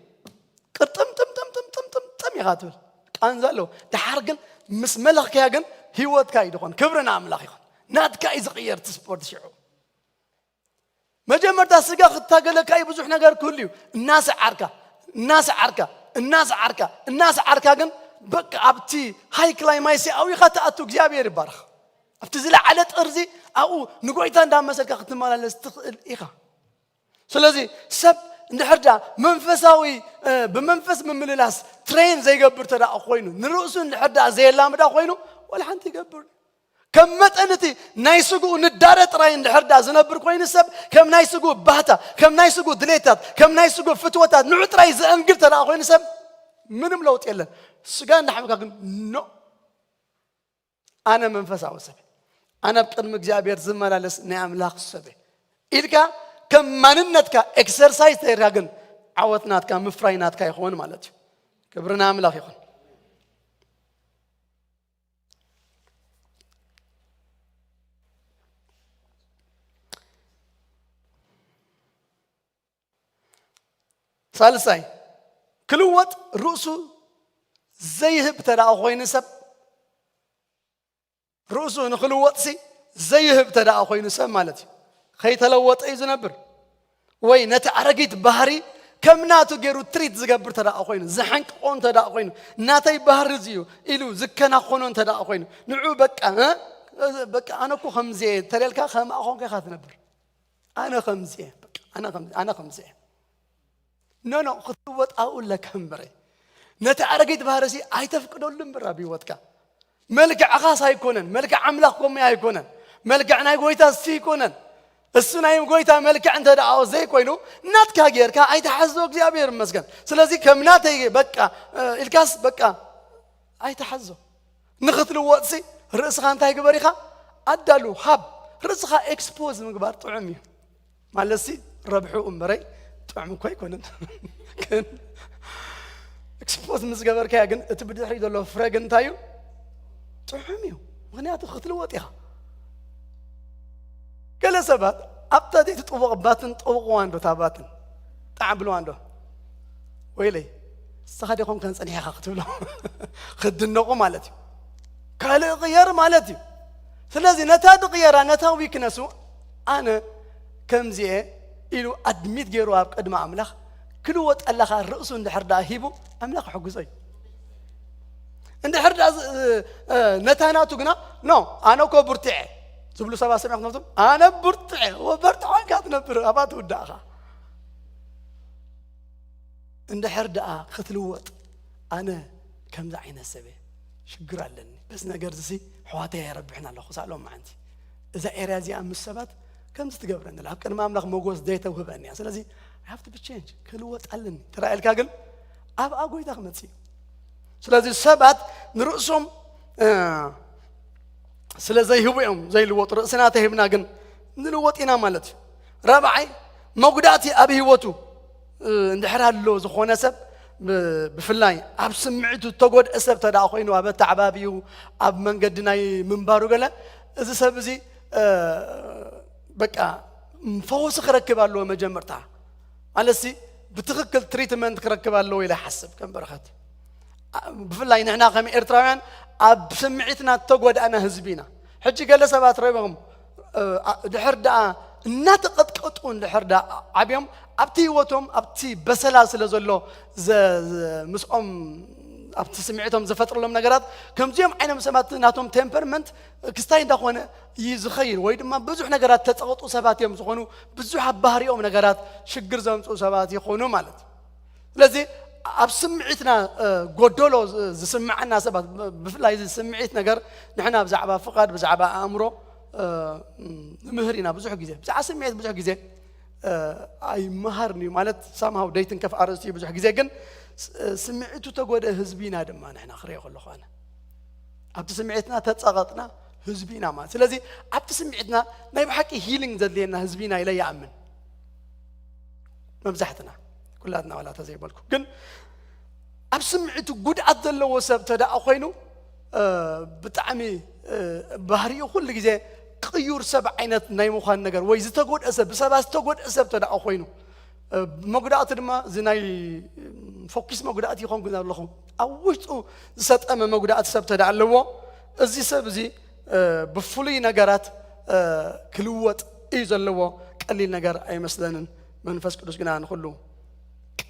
ቅርጥም ጥም ጥም ጥም ጥም ጥም ጥም ኢኻ ትብል። ቃንዛ ኣለዎ። ደሓር ግን ምስ መለኽከያ ግን ህይወትካ እዩ ዝኾን። ክብሪ ንኣምላኽ ይኹን። ናትካ እዩ ዝቕየር እቲ ስፖርት ሽዑ። መጀመርታ ስጋ ክታገለካ እዩ ብዙሕ ነገር ክህሉ እዩ። እናሰዓርካ፣ እናሰዓርካ፣ እናሰዓርካ፣ እናሰዓርካ ግን በቃ ኣብቲ ሃይ ክላይማይስ ኣዊኻ ትኣቱ። እግዚኣብሔር ይባረኽ። ኣብቲ ዝለዓለ ጥርዚ ኣብኡ ንጎይታ እንዳመሰልካ ክትመላለስ ትኽእል ኢኻ። ስለዚ ሰብ እንድሕር ደኣ መንፈሳዊ ብመንፈስ ምምልላስ ትሬን ዘይገብር ተደኣ ኮይኑ ንርእሱ እንድሕር ደኣ ዘየላምዳ ኮይኑ ወላ ሓንቲ ይገብር። ከም መጠን እቲ ናይ ስግኡ ንዳረ ጥራይ እንድሕር ደኣ ዝነብር ኮይኑ ሰብ ከም ናይ ስግኡ ባህታ፣ ከም ናይ ስግኡ ድሌታት፣ ከም ናይ ስግኡ ፍትወታት ንዑ ጥራይ ዘእንግድ ተደኣ ኮይኑ ሰብ ምንም ለውጥ የለን። ስጋ እንዳሓምካ ግን ኖ ኣነ መንፈሳዊ ሰብ፣ ኣነ ኣብ ቅድሚ እግዚኣብሔር ዝመላለስ ናይ ኣምላኽ ሰብ ኢልካ ከም ማንነትካ ኤክሰርሳይዝ ተይርካ ግን ዓወት ናትካ ምፍራይ ናትካ ይኸውን ማለት እዩ። ክብርና ኣምላኽ ይኹን። ሳልሳይ ክልወጥ ርእሱ ዘይህብ ተደኣ ኮይኑ ሰብ ርእሱ ንኽልወጥሲ ዘይህብ ተደኣ ኮይኑ ሰብ ማለት እዩ። ከይተለወጠ እዩ ዝነብር። ወይ ነቲ ኣረጊት ባህሪ ከም ናቱ ገይሩ ትሪት ዝገብር ተደኣ ኮይኑ፣ ዝሓንቅቆ እንተ ደኣ ኮይኑ፣ ናተይ ባህሪ እዚ እዩ ኢሉ ዝከናኾኖ እንተ ደኣ ኮይኑ፣ ንዑ በቃ፣ እ? በቃ ኣነ እኮ ከምዚ እየ ተለልካ ከምኣ ኾንካ ኢኻ ትነብር። ኣነ ከምዚ እየ፣ በቃ ኣነ ከምዚ፣ ኣነ ከምዚ እየ። ኖ፣ ኖ፣ ክትልወጥ ኣብኡ ኣለካ እምበረ። ነቲ ኣረጊት ባህርሲ ኣይተፍቅደሉ እምበር ኣብ ህይወትካ። መልክዕኻስ ኣይኮነን፣ መልክዕ ኣምላኽ ኮሚ ኣይኮነን፣ መልክዕ ናይ ጎይታ እሱ ኣይኮነን። እሱ ናይ ጎይታ መልክዕ እንተ ደኣ ዘይኮይኑ ናትካ ጌርካ ኣይትሓዞ። እግዚኣብሔር ይመስገን። ስለዚ ከም ናተይ በቃ፣ እ፣ ኢልካስ በቃ ኣይትሓዞ። ንኽትልወጥሲ ርእስኻ እንታይ ግበር ኢኻ? ኣዳሉ፣ ሃብ። ርእስኻ ኤክስፖዝ ምግባር ጥዑም እዩ። ማለትሲ ረብሑ እምበረይ ጥዑም እኮ ኣይኮነን። ግን ኤክስፖዝ ምስ ገበርካያ ግን እቲ ብድሕሪ ዘሎ ፍረ ግን እንታይ እዩ? ጥዑም እዩ። ምኽንያቱ ክትልወጥ ኢኻ። ገለ ሰባት ኣብታ ዘይትጥወቕ ባትን ጠውቕዋ እንዶ፣ እታ ባትን ጣዕ ብልዋ እንዶ። ወይለይ፣ ንስኻ ዲኹም ከን ጸኒሕኻ ክትብሎ ክትድነቑ ማለት እዩ። ካልእ ቅየር ማለት እዩ። ስለዚ ነታ ድቕየራ፣ ነታ ዊክነሱ ኣነ ከምዚኤ ኢሉ ኣድሚት ገይሩ ኣብ ቅድሚ ኣምላኽ ክልወጠላ ኸኣ ርእሱ እንድሕር ደኣ ሂቡ ኣምላኽ ይሕግዞ እዩ። እንድሕር ደኣ ዝ-፣ እ፣ ነታ ናቱ ግና፣ ኖ፣ ኣነ እኮ ብርቱዕ እየ ዝብሉ ሰባት ሰሚዕኩም ትፈልጡ? ኣነ ብርቱዕ እየ፣ ወ-፣ በርትዖ ኢልካ ትነብር፣ ኣብኣ ትውዳእኻ። እንድሕር ደኣ ክትልወጥ፣ ኣነ ከምዚ ዓይነት ሰብ እየ፣ ሽግር ኣለኒ፣ በዚ ነገር እዚ ኣሕዋተይ ኣይረብሕን ኣለኹ፣ ሳሎም መዓንቲ እዛ ኤርያ እዚኣ ምስ ሰባት ከምዚ ትገብረኒ ኣላ፣ ኣብ ቅድሚ ኣምላኽ መጎስ ዘይተውህበኒ እያ። ስለዚ I have to be change፣ ክልወጥ ኣለኒ። ተራእየልካ ግን ኣብኣ ጎይታ ክመጽእ እዩ። ስለዚ ሰባት ንርእሶም፣ እ፣ ስለ ዘይህቡ እዮም ዘይልወጡ። ርእስና ተሂብና ግን ንልወጥ ኢና ማለት እዩ። ራብዓይ፣ መጉዳእቲ ኣብ ህይወቱ፣ እ፣ እንድሕር ኣሎ ዝኾነ ሰብ፣ ብ-፣ ብፍላይ ኣብ ስምዒቱ ዝተጎድአ ሰብ ተደኣ ኮይኑ፣ ኣብ ኣተዓባቢኡ፣ ኣብ መንገዲ ናይ ምንባሩ ገለ፣ እዚ ሰብ እዚ፣ እ፣ በቃ ፈወሲ ክረክብ ኣለዎ መጀመርታ። ማለትሲ ብትኽክል ትሪትመንት ክረክብ ኣለዎ ኢለ ይሓስብ ከም በረኸት። ኣ-፣ ብፍላይ ንሕና ከም ኤርትራውያን ኣብ ስምዒትና እተጎዳእና ህዝቢ ኢና። ሕጂ ገለ ሰባት ረኺብኩም፣ እ፣ ኣ-፣ ድሕር ደኣ እናተቐጥቀጡ እንድሕር ደኣ ዓብዮም ኣብቲ ህይወቶም ኣብቲ በሰላ ስለ ዘሎ ዘ-፣ ዘ-፣ ምስኦም ኣብቲ ስምዒቶም ዝፈጥረሎም ነገራት ከምዚኦም ዓይነት ሰባት ናቶም ቴምፐርመንት ክስታይ እንዳኾነ እዩ ዝኸይድ ወይ ድማ ብዙሕ ነገራት ተጸቕጡ ሰባት እዮም ዝኾኑ። ብዙሕ ኣብ ባህሪኦም ነገራት ሽግር ዘምጽኡ ሰባት ይኾኑ ማለት እዩ። ስለዚ ኣብ ስምዒትና፣ እ፣ ጎደሎ ዝ-፣ ዝስምዓና ሰባት ብ-፣ ብፍላይ እዚ ስምዒት ነገር ንሕና ብዛዕባ ፍቓድ ብዛዕባ ኣእምሮ፣ እ፣ ንምህር ኢና ብዙሕ ግዜ። ብዛዕባ ስምዒት ብዙሕ ግዜ፣ እ፣ ኣይመሃርን እዩ ማለት ሳምሃው ደይትንከፍ ኣርእስቲ እዩ ብዙሕ ግዜ። ግን ስ-፣ ስምዒቱ ተጎደ ህዝቢ ኢና ድማ ንሕና ክሪኦ ከለኹ ኣነ ኣብቲ ስምዒትና ተጸቐጥና ህዝቢ ኢና ማለት። ስለዚ ኣብቲ ስምዒትና ናይ ብሓቂ ሂሊንግ ዘድልየና ህዝቢ ኢና ኢለ ይኣምን። መብዛሕትና፣ ኩላትና ዋላ ተዘይበልኩ። ግን ኣብ ስምዒቱ ጉድኣት ዘለዎ ሰብ ተደኣ ኮይኑ፣ እ፣ ብጣዕሚ፣ እ፣ ባህሪኡ ኩሉ ግዜ ቅዩር ሰብ ዓይነት ናይ ምዃን ነገር ወይ ዝተጎድአ ሰብ፣ ብሰባት ዝተጎድአ ሰብ ተደኣ ኮይኑ፣ እ፣ መጉዳእቲ ድማ እዚ ናይ፣ እ፣ ፎኪስ መጉዳእቲ ይኾንኩ ዘለኹ። ኣብ ውሽጡ ዝሰጠመ መጉዳእቲ ሰብ ተደኣ ኣለዎ፣ እዚ ሰብ እዚ፣ እ፣ ብፍሉይ ነገራት፣ እ፣ ክልወጥ እዩ ዘለዎ። ቀሊል ነገር ኣይመስለንን። መንፈስ ቅዱስ ግና ንኹሉ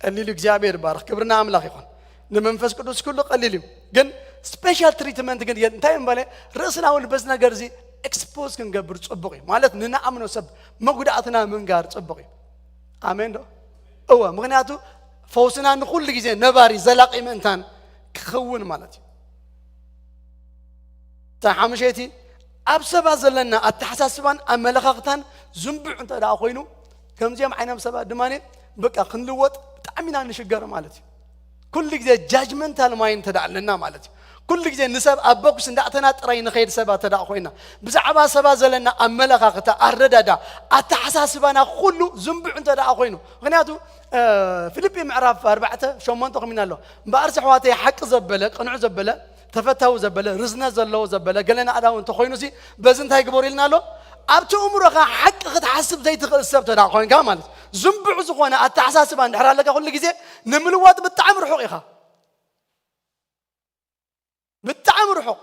ቀሊል እዩ። እግዚኣብሔር ይባረኽ። ክብርና ኣምላኽ ይኹን። ንመንፈስ ቅዱስ ኩሉ ቀሊል እዩ። ግን ስፔሻል ትሪትመንት ግን እንታይ እምበለ ርእስና እውን በዚ ነገር እዚ ኤክስፖዝ ክንገብር ጽቡቕ እዩ። ማለት ንንኣምኖ ሰብ መጉዳእትና ምንጋር ጽቡቕ እዩ። ኣሜን ዶ? እወ፣ ምኽንያቱ ፈውስና ንኹሉ ግዜ ነባሪ ዘላቂ ምእንታን ክኸውን ማለት እዩ። እታ ሓሙሸይቲ፣ ኣብ ሰባት ዘለና ኣተሓሳስባን ኣመለኻኽታን ዝንቡዕ እንተ ደኣ ኮይኑ፣ ከምዚኦም ዓይነት ሰባት ድማ በቃ ክንልወጥ ብጣዕሚ ኢና ንሽገር ማለት እዩ። ኩሉ ግዜ ጃጅመንታል ማይንድ እንተ ደኣ ኣለና ማለት እዩ። ኩሉ ግዜ ንሰብ ኣብ ቦክስ እንዳእተና ጥራይ ንኸይድ ሰባት እንተ ደኣ ኮይና፣ ብዛዕባ ሰባት ዘለና ኣመለኻኽታ፣ ኣረዳዳ፣ ኣተሓሳስባና ኩሉ ዝንቡዕ እንተ ደኣ ኮይኑ። ምኽንያቱ ፊልጲ ምዕራፍ ኣርባዕተ ሸሞንተ ከምና ኣሎ። እምበኣርሲ ኣሕዋተይ፣ ሓቂ ዘበለ፣ ቅኑዕ ዘበለ፣ ተፈታዊ ዘበለ፣ ርዝነት ዘለዎ ዘበለ፣ ገለ ናእዳዊ እንተኾይኑሲ፣ በዚ እንታይ ግበሩ ኢልና ኣሎ? ኣብቲ እምሮኻ ሓቂ ክትሓስብ ዘይትኽእል ሰብ እንተ ደኣ ኮይንካ ማለት እዩ። ዝንቡዕ ዝኾነ ኣተሓሳስባ እንድሕር ኣለካ፣ ኩሉ ግዜ ንምልዋጥ ብጣዕሚ ርሑቕ ኢኻ። ብጣዕሚ ርሑቕ።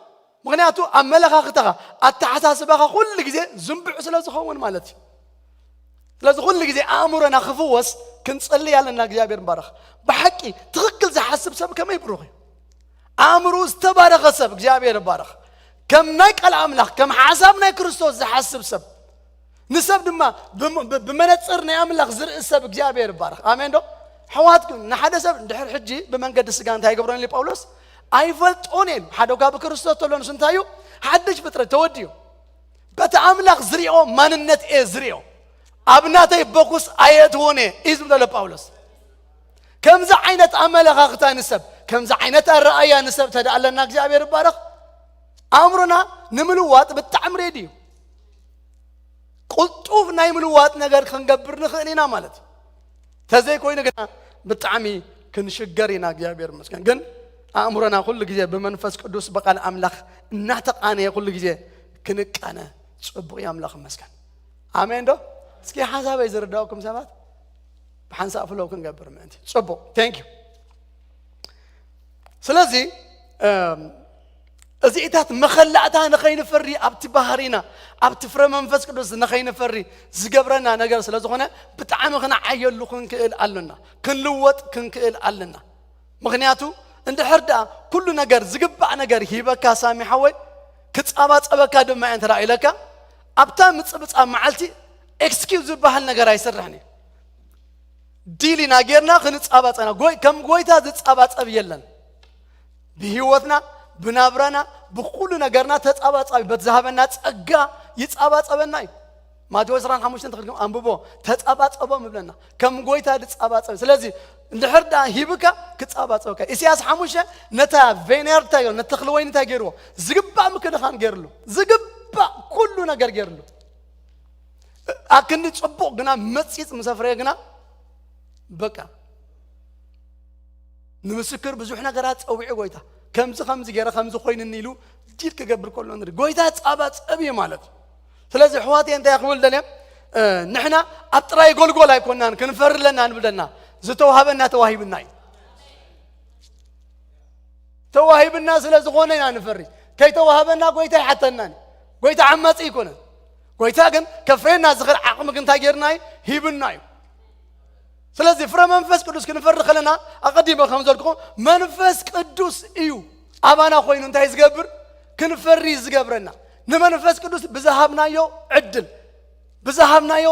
ምኽንያቱ ኣመለኻኽታኻ፣ ኣተሓሳስባኻ ኩሉ ግዜ ዝንቡዕ ስለ ዝኸውን ማለት እዩ። ስለዚ ኩሉ ግዜ ኣእምሮና ክፍወስ ክንጸልይ ኣለና። እግዚኣብሔር ይባረኽ። ብሓቂ ትኽክል ዝሓስብ ሰብ ከመይ ብሩኽ እዩ። ኣእምሮ ዝተባረኸ ሰብ እግዚኣብሔር ይባረኽ። ከም ናይ ቃል ኣምላኽ፣ ከም ሓሳብ ናይ ክርስቶስ ዝሓስብ ሰብ፣ ንሰብ ድማ ብም-፣ ብ-፣ ብመነጽር ናይ ኣምላኽ ዝርኢ ሰብ እግዚኣብሔር ይባረኽ። ኣሜን ዶ? ኣሕዋት፣ ንሓደ ሰብ እንድሕር ሕጂ ብመንገዲ ስጋ እንታይ ይገብሮን ኢሉ ጳውሎስ? ኣይፈልጦን እየ። ሓደ እኳ ብክርስቶስ ተሎ ንሱ እንታይ እዩ? ሓድሽ ፍጥረት ተወዲኡ። በቲ ኣምላኽ ዝሪኦ ማንነት እየ ዝሪኦ። ኣብ ናተይ ቦክስ ኣየእትዎን እየ እዩ ዝብሎ ዘሎ ጳውሎስ። ከምዚ ዓይነት ኣመለኻኽታ ንሰብ፣ ከምዚ ዓይነት ኣረኣእያ ንሰብ እንተ ደኣ ኣለና እግዚኣብሔር ይባረኽ። ኣእምሮና ንምልዋጥ ብጣዕሚ ሬዲ እዩ። ቅልጡፍ ናይ ምልዋጥ ነገር ክንገብር ንኽእል ኢና ማለት እዩ። ተዘይኮይኑ ግና ብጣዕሚ ክንሽገር ኢና። እግዚኣብሔር ይመስገን። ግን ኣእምሮና ኩሉ ግዜ ብመንፈስ ቅዱስ ብቓል ኣምላኽ እናተቓነየ ኩሉ ግዜ ክንቃነ ጽቡቕ እዩ። ኣምላኽ ይመስገን። ኣሜን ዶ? እስኪ ሓሳበይ ዝርዳእኩም ሰባት ብሓንሳእ ፍለው ክንገብር ምእንቲ። ጽቡቕ። Thank you። ስለዚ እዚኢታት መኸላእታ ንኸይንፈሪ፣ ኣብቲ ባህሪና፣ ኣብቲ ፍረ መንፈስ ቅዱስ ንኸይንፈሪ ዝገብረና ነገር ስለ ዝኾነ ብጣዕሚ ክንዓየሉ ክንክእል ኣለና። ክንልወጥ ክንክእል ኣለና። ምኽንያቱ እንድሕር ደኣ ኩሉ ነገር ዝግባእ ነገር ሂበካ ሳሚ ሓወይ፣ ክጻባጸበካ ድማ እየ እንተ ደኣ ኢለካ፣ ኣብታ ምጽብጻብ መዓልቲ ኤክስኪውዝ ዝበሃል ነገር ኣይሰርሕን እዩ። ዲል ኢና ጌርና ክንጻባጸና። ጎይ-፣ ከም ጎይታ ዝጻባጸብ የለን። ብህይወትና፣ ብናብራና፣ ብኹሉ ነገርና ተጻባጻቢ፣ በቲ ዝሃበና ጸጋ ይጻባጸበና እዩ። ማቴዎስ ዕስራን ሓሙሽተን ተኸልኩም ኣንብቦ፣ ተጻባጸቦም ይብለና። ከም ጎይታ ዝጻባጸብ። ስለዚ እንድሕር ደኣ ሂብካ ክጻባጸበካ። ኢሳያስ ሓሙሽተ ነታ ቬኔር እንታይ ገይሩ? ነቲ ተኽሊ ወይኒ እንታይ ገይርዎ? ዝግባእ ምክንኻን ገይርሉ። ዝግባእ ኩሉ ነገር ገይርሉ። ኣክንዲ ጽቡቕ ግና መጺጽ ምስ ኣፍረየ ግና በቃ ንምስክር ብዙሕ ነገራት ጸዊዑ ጎይታ። ከምዚ ከምዚ ገይረ ከምዚ ኮይንኒ ኢሉ ዲል ክገብር ከሎ ንርኢ። ጎይታ ጻባጸብ እዩ ማለት እዩ። ስለዚ ኣሕዋተይ እንታይ ክብል ደልየ? እ፣ ንሕና ኣብ ጥራይ ጎልጎል ኣይኮናን ክንፈሪ ኣለና ንብል ደልና። ዝተዋህበና ተዋሂብና እዩ። ተዋሂብና ስለ ዝኾነ ኢና ንፈሪ። ከይተዋህበና ጎይታ ኣይሓተናን እዩ። ጎይታ ዓማጺ ኣይኮነን። ጎይታ ግን ከፍርየና ዝኽእል ዓቕሚ ግን እንታይ ጌርና እዩ? ሂብና እዩ። ስለዚ ፍረ መንፈስ ቅዱስ ክንፈሪ ከለና ኣቐዲመ ከም ዘልኩኹም መንፈስ ቅዱስ እዩ ኣባና ኮይኑ እንታይ ዝገብር? ክንፈሪ ዝገብረና። ንመንፈስ ቅዱስ ብዝሃብናዮ ዕድል፣ ብዝሃብናዮ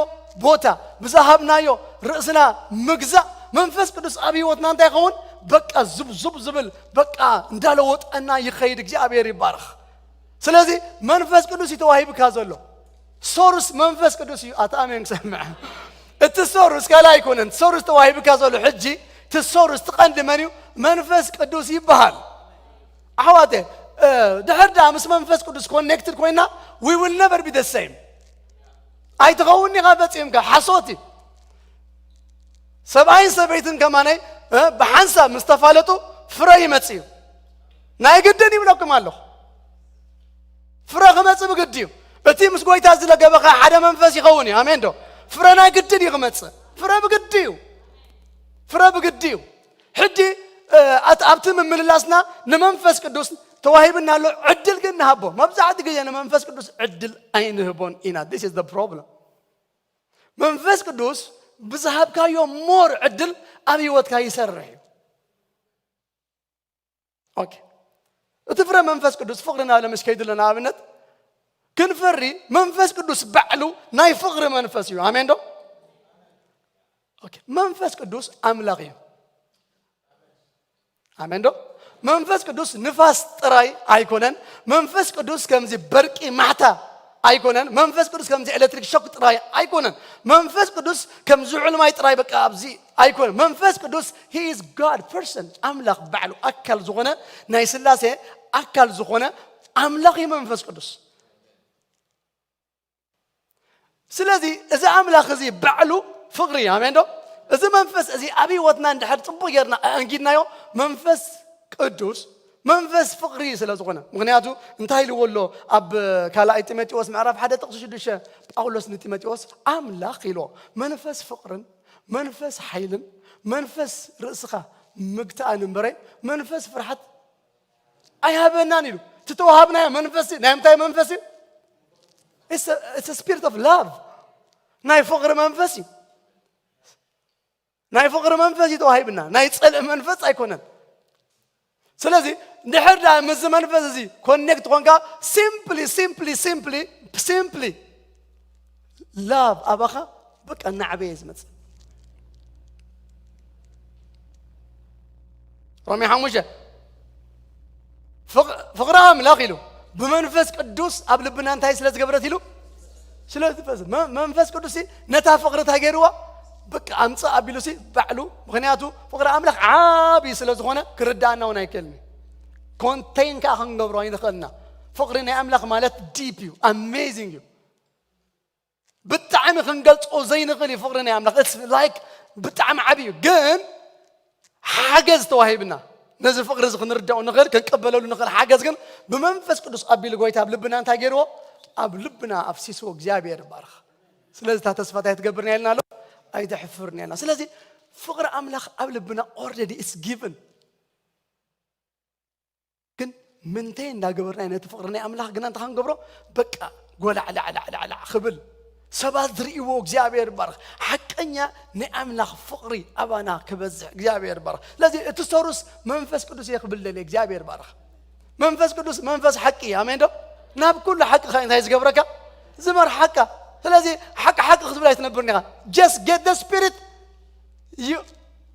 ቦታ፣ ብዝሃብናዮ ርእስና ምግዛእ መንፈስ ቅዱስ ኣብ ህይወትና እንታይ ይኸውን? በቃ ዙብ ዙብ ዝብል በቃ እንዳለወጠና ይኸይድ። እግዚኣብሔር ይባረኽ። ስለዚ መንፈስ ቅዱስ እዩ ተዋሂብካ ዘሎ። ሶርስ መንፈስ ቅዱስ እዩ። ኣታ ኣሜን ክሰምዕ። እቲ ሶርስ ካልእ ኣይኮነን። ሶርስ ተዋሂብካ ዘሎ ሕጂ እቲ ሶርስ እቲ ቀንዲ መን እዩ? መንፈስ ቅዱስ ይበሃል። ኣሕዋተ፣ እ፣ ድሕር ደኣ ምስ መንፈስ ቅዱስ ኮኔክትድ ኮይና we will never be the same። ኣይትኸውን ኢኻ ፈጺምካ። ሓሶት እዩ። ሰብኣይን ሰበይትን ከማነይ፣ እ፣ ብሓንሳብ ምስ ተፋለጡ ፍረ ይመጽእ እዩ። ናይ ግድን ይብለኩም ኣለኹ። ፍረ ክመጽእ ብግዲ እዩ። እቲ ምስ ጎይታ ዝለገበኻ ሓደ መንፈስ ይኸውን እዩ። ኣሜን ዶ? ፍረ ናይ ግድን እዩ ክመጽእ። ፍረ ብግዲ እዩ። ፍረ ብግዲ እዩ። ሕጂ፣ እ፣ ኣት-፣ ኣብቲ ምምልላስና ንመንፈስ ቅዱስ ተዋሂብና ኣሎ፣ ዕድል ግን ንሃቦ። መብዛሕትኡ ግዜ ንመንፈስ ቅዱስ ዕድል ኣይንህቦን ኢና። This is the problem። መንፈስ ቅዱስ ብዝሃብካዮ ሞር ዕድል ኣብ ህይወትካ ይሰርሕ እዩ። ኦኬ። እቲ ፍረ መንፈስ ቅዱስ ፍቕሪ እናበለ ምስ ከይዱ ኣሎ፣ ንኣብነት ክንፈሪ መንፈስ ቅዱስ ባዕሉ ናይ ፍቕሪ መንፈስ እዩ። ኣሜን ዶ? ኦኬ፣ መንፈስ ቅዱስ ኣምላኽ እዩ። ኣሜን ዶ? መንፈስ ቅዱስ ንፋስ ጥራይ ኣይኮነን። መንፈስ ቅዱስ ከምዚ በርቂ ማሕታ ኣይኮነን። መንፈስ ቅዱስ ከምዚ ኤሌክትሪክ ሾክ ጥራይ ኣይኮነን። መንፈስ ቅዱስ ከም ዝሑል ማይ ጥራይ በቃ ኣብዚ ኣይኮነን። መንፈስ ቅዱስ he is God person፣ ኣምላኽ ባዕሉ ኣካል ዝኾነ፣ ናይ ስላሴ ኣካል ዝኾነ ኣምላኽ እዩ መንፈስ ቅዱስ። ስለዚ እዚ ኣምላኽ እዚ ባዕሉ ፍቕሪ እዩ። ኣሜን ዶ? እዚ መንፈስ እዚ ኣብ ህይወትና እንድሕር ጽቡቕ ጌርና ኣእንጊድናዮ፣ መንፈስ ቅዱስ መንፈስ ፍቕሪ ስለ ዝኾነ። ምኽንያቱ እንታይ ኢልዎ ኣሎ ኣብ ካልኣይ ጢሞቴዎስ ምዕራፍ ሓደ ጥቕሲ ሽዱሽተ? ጳውሎስ ንጢሞቴዎስ ኣምላኽ ኢልዎ መንፈስ ፍቕርን መንፈስ ሓይልን መንፈስ ርእስኻ ምግትኣን እምበረ መንፈስ ፍርሓት ኣይሃበናን ኢሉ። እቲ ተዋሃብናዮ መንፈስ እዩ። ናይ ምንታይ መንፈስ እዩ? It's a, it's a spirit of love። ናይ ፍቕሪ መንፈስ እዩ። ናይ ፍቕሪ መንፈስ እዩ ተዋሂብና፣ ናይ ጸልእ መንፈስ ኣይኮነን። ስለዚ ድሕር ዳ ምስዚ መንፈስ እዚ ኮኔክት ኮንካ simply simply simply simply love ኣባኻ በቃ እናዓበየ ዝመጽእ። ሮሜ ሓሙሽተ ፍቕ- ፍቕሪ ኣምላኽ ኢሉ ብመንፈስ ቅዱስ ኣብ ልብና እንታይ ስለ ዝገብረት ኢሉ ስለ ዝፈስ መ- መንፈስ ቅዱስ ነታ ፍቕሪ እንታይ ገይርዋ በቃ ኣምፅእ ኣቢሉ ሲ ባዕሉ። ምክንያቱ ፍቕሪ ኣምላኽ ዓብዪ ስለ ዝኾነ ክርዳእና እውን ኣይክእልን እዩ። ኮንቴን ከዓ ክንገብሮ ኣይንኽእልና። ፍቕሪ ናይ ኣምላኽ ማለት ዲፕ እዩ፣ ኣሜዚንግ እዩ። ብጣዕሚ ክንገልጾ ዘይንኽእል እዩ ፍቕሪ ናይ ኣምላኽ። It's like ብጣዕሚ ዓብዪ እዩ። ግን ሓገዝ ተዋሂብና ነዚ ፍቕሪ እዚ ክንርዳኡ ንኽእል ክንቀበለሉ ንኽእል ሓገዝ ግን ብመንፈስ ቅዱስ ኣቢሉ ጎይታ ኣብ ልብና እንታይ ገይርዎ? ኣብ ልብና ኣፍሲስዎ። እግዚኣብሔር ይባርኽ። ስለዚ እታ ተስፋ እንታይ ትገብርና የልና ኣሎ? ኣይተሕፍርና የልና። ስለዚ ፍቕሪ ኣምላኽ ኣብ ልብና ኦልሬዲ ኢትስ ጊቭን። ግን ምንታይ እንዳገበርና ነቲ ፍቕሪ ናይ ኣምላኽ ግና እንታይ ክንገብሮ? በቃ ጎላዕላዕላዕላዕ ክብል ሰባት ዝርእይዎ እግዚኣብሔር ይባረኽ። ሓቀኛ ናይ ኣምላኽ ፍቕሪ ኣባና ክበዝሕ እግዚኣብሔር ይባረኽ። ስለዚ እቲ ሰሩስ መንፈስ ቅዱስ እየ ክብል ደልየ እግዚኣብሔር ይባረኽ። መንፈስ ቅዱስ መንፈስ ሓቂ እዩ። ኣሜን ዶ? ናብ ኩሉ ሓቂ ኸ እንታይ ዝገብረካ? ዝመርሓካ። ስለዚ ሓቂ ሓቂ ክትብል ኣይትነብርን ኢኻ። Just get the spirit, you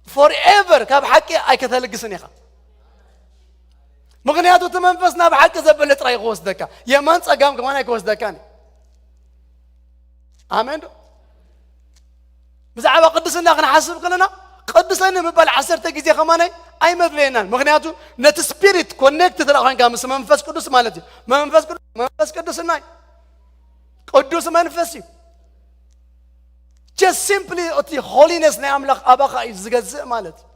forever ካብ ሓቂ ኣይከተልግስን ኢኻ። ምክንያቱ እቲ መንፈስ ናብ ሓቂ ዘበለ ጥራይ ክወስደካ፣ የማን ጸጋም ከማን ኣይክወስደካን እዩ። ኣሜን ዶ? ብዛዕባ ቅድስና ክንሓስብ ከለና ቅድሰኒ ምባል ዓሰርተ ግዜ ከማናይ ኣይመድለየናን። ምክንያቱ ነቲ ስፒሪት ኮኔክት ተደኣ ኮይንካ ምስ መንፈስ ቅዱስ ማለት እዩ። መንፈስ ቅዱስ መንፈስ ቅድስና እዩ። ቅዱስ መንፈስ እዩ። Just simply እቲ ሆሊነስ ናይ ኣምላኽ ኣባኻ እዩ ዝገዝእ ማለት እዩ።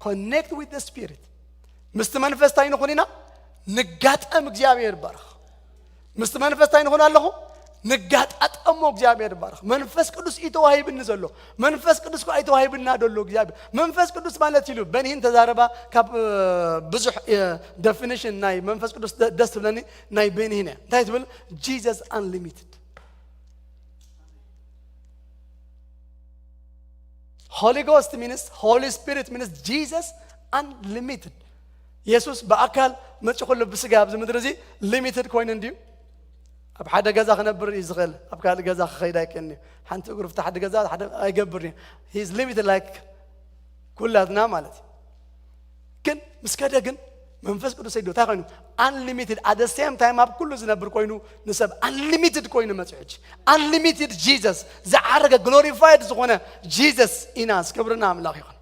ኮኔክት ዊት ስፒሪት ምስቲ መንፈስ እንታይ ንኹን ኢና ንጋጠም። እግዚኣብሔር ይባረኽ። ምስቲ መንፈስ እንታይ ንኹን ኣለኹ ንጋጣጠሞ። እግዚኣብሔር ይባረኽ። መንፈስ ቅዱስ እዩ ተዋሂብኒ ዘሎ። መንፈስ ቅዱስ እኮ ኣይተዋሂብና ደሎ እግዚኣብሔር። መንፈስ ቅዱስ ማለት ኢሉ በኒሂን ተዛረባ። ካብ ብዙሕ ደፊኒሽን ናይ መንፈስ ቅዱስ ደስ ትብለኒ ናይ በኒሂን እያ። እንታይ ትብል? Jesus unlimited። Holy Ghost means, Holy Spirit means Jesus unlimited። የሱስ ብኣካል መፂ ኩሉ ብስጋ ኣብዚ ምድሪ እዚ ሊሚትድ ኮይኑ እንድዩ። ኣብ ሓደ ገዛ ክነብር እዩ ዝኽእል፣ ኣብ ካልእ ገዛ ክኸይድ ኣይክእልን እዩ። ሓንቲ እግሩ ፍታ ሓደ ገዛ ሓደ ኣይገብርን እዩ። He's limited like ኩላትና ማለት እዩ። ግን ምስ ከደ ግን መንፈስ ቅዱስ ዶ እንታይ ኮይኑ? Unlimited at the same time ኣብ ኩሉ ዝነብር ኮይኑ ንሰብ unlimited ኮይኑ መፂ ሕጂ። Unlimited Jesus ዝዓረገ ግሎሪፋይድ ዝኾነ ጂሰስ ኢና። ክብርና ኣምላኽ ይኹን።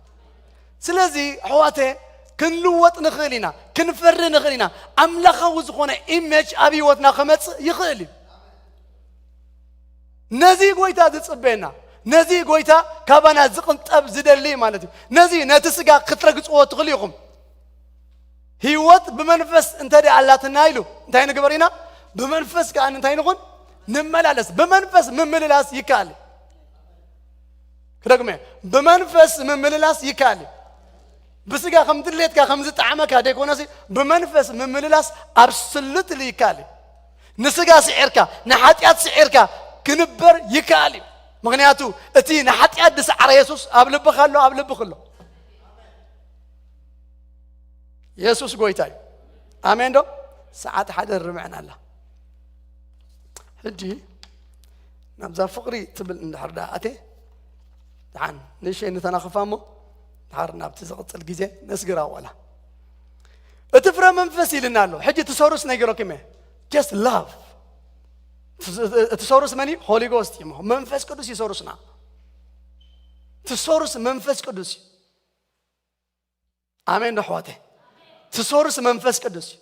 ስለዚ ኣሕዋተ ክንልወጥ ንኽእል ኢና፣ ክንፈሪ ንኽእል ኢና። ኣምላኻዊ ዝኾነ ኢሜጅ ኣብ ህይወትና ክመፅእ ይኽእል እዩ። ነዚ ጎይታ ዝፅበየና፣ ነዚ ጎይታ ካባና ዝቕንጠብ ዝደሊ ማለት እዩ። ነዚ ነቲ ስጋ ክትረግፅዎ ትኽእሉ ኢኹም። ህይወት ብመንፈስ እንተ ደኣ ኣላትና ኢሉ እንታይ ንግበር ኢና? ብመንፈስ ከዓ እንታይ ንኹን? ንመላለስ። ብመንፈስ ምምልላስ ይከኣል እዩ። ክደግመ፣ ብመንፈስ ምምልላስ ይከኣል እዩ። ብስጋ ከም ድሌትካ ከም ዝጠዓመካ ደይኮነሲ ብመንፈስ ምምልላስ ኣብስሉትሊ ይከኣል እዩ። ንስጋ ስዒርካ ንሓጢኣት ስዒርካ ክንበር ይከኣል እዩ። ምክንያቱ እቲ ንሓጢኣት ዝሰዓረ የሱስ ኣብ ልብኻ ኣሎ፣ ኣብ ልብኽ ኣሎ። የሱስ ጎይታ እዩ። ኣሜን ዶ? ሰዓት ሓደ ርብዕን ኣላ። ሕጂ ናብዛ ፍቕሪ ትብል እንድሕር ደኣ ኣቴ ደሓን ንእሽተይ ንተናኽፋ እሞ፣ ድሓር ናብቲ ዝቕጽል ግዜ ነስግራ ዋላ። እቲ ፍረ መንፈስ ኢልና ኣሎ። ሕጂ እቲ ሶርስ ነጊረኩም እየ። Just love። እቲ ሶርስ መን እዩ? ሆሊ ጎስት እዩ። መንፈስ ቅዱስ እዩ ሶርስና። እቲ ሶርስ መንፈስ ቅዱስ እዩ። ኣሜን ዶ ኣሕዋተይ? እቲ ሶርስ መንፈስ ቅዱስ እዩ።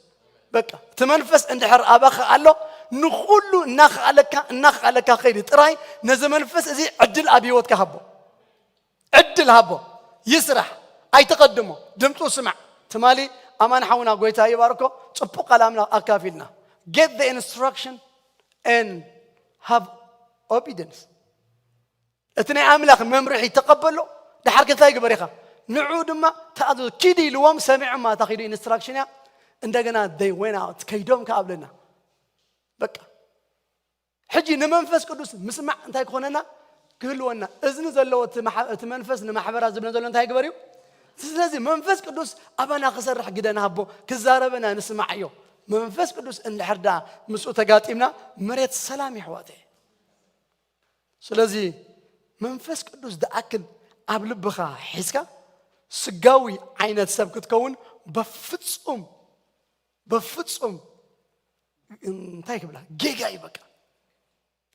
በቃ እቲ መንፈስ እንድሕር ኣባኻ ኣሎ፣ ንኹሉ እናኸኣለካ እናኸኣለካ ኸይዲ። ጥራይ ነዚ መንፈስ እዚ ዕድል ኣብ ህይወትካ ሃቦ። ዕድል ሃቦ። ይስራሕ። ኣይተቐድሞ። ድምፁ ስማዕ። ትማሊ ኣማን ሓውና ጎይታ ይባርኮ፣ ጽቡቕ ቃል ኣምላኽ ኣካፊልና። Get the instruction and have obedience። እቲ ናይ ኣምላኽ መምርሒ ተቐበሎ። ድሓር ከ እንታይ ግበር ኢኻ? ንዑ ድማ ተኣዘዞ። ኪድ ኢልዎም፣ ሰሚዖማ። እታ ኪዱ ኢንስትራክሽን እያ። እንደገና they went out፣ ከይዶም ከኣብለና። በቃ ሕጂ ንመንፈስ ቅዱስ ምስማዕ እንታይ ክኾነና? ክህልወና። እዝኒ ዘለዎ እቲ መሓ-፣ እቲ መንፈስ ንማሕበራ ዝብለ ዘሎ እንታይ ግበር እዩ? ስለዚ መንፈስ ቅዱስ ኣባና ክሰርሕ ግደ ንሃቦ፣ ክዛረበና ንስማዕ እዮ። መንፈስ ቅዱስ እንድሕር ደኣ ምስኡ ተጋጢምና፣ መሬት ሰላም ይሕዋተ። ስለዚ መንፈስ ቅዱስ ዝኣክል ኣብ ልብኻ ሒዝካ፣ ስጋዊ ዓይነት ሰብ ክትከውን በፍጹም፣ በፍጹም እንታይ ክብላ፣ ጌጋ እዩ። በቃ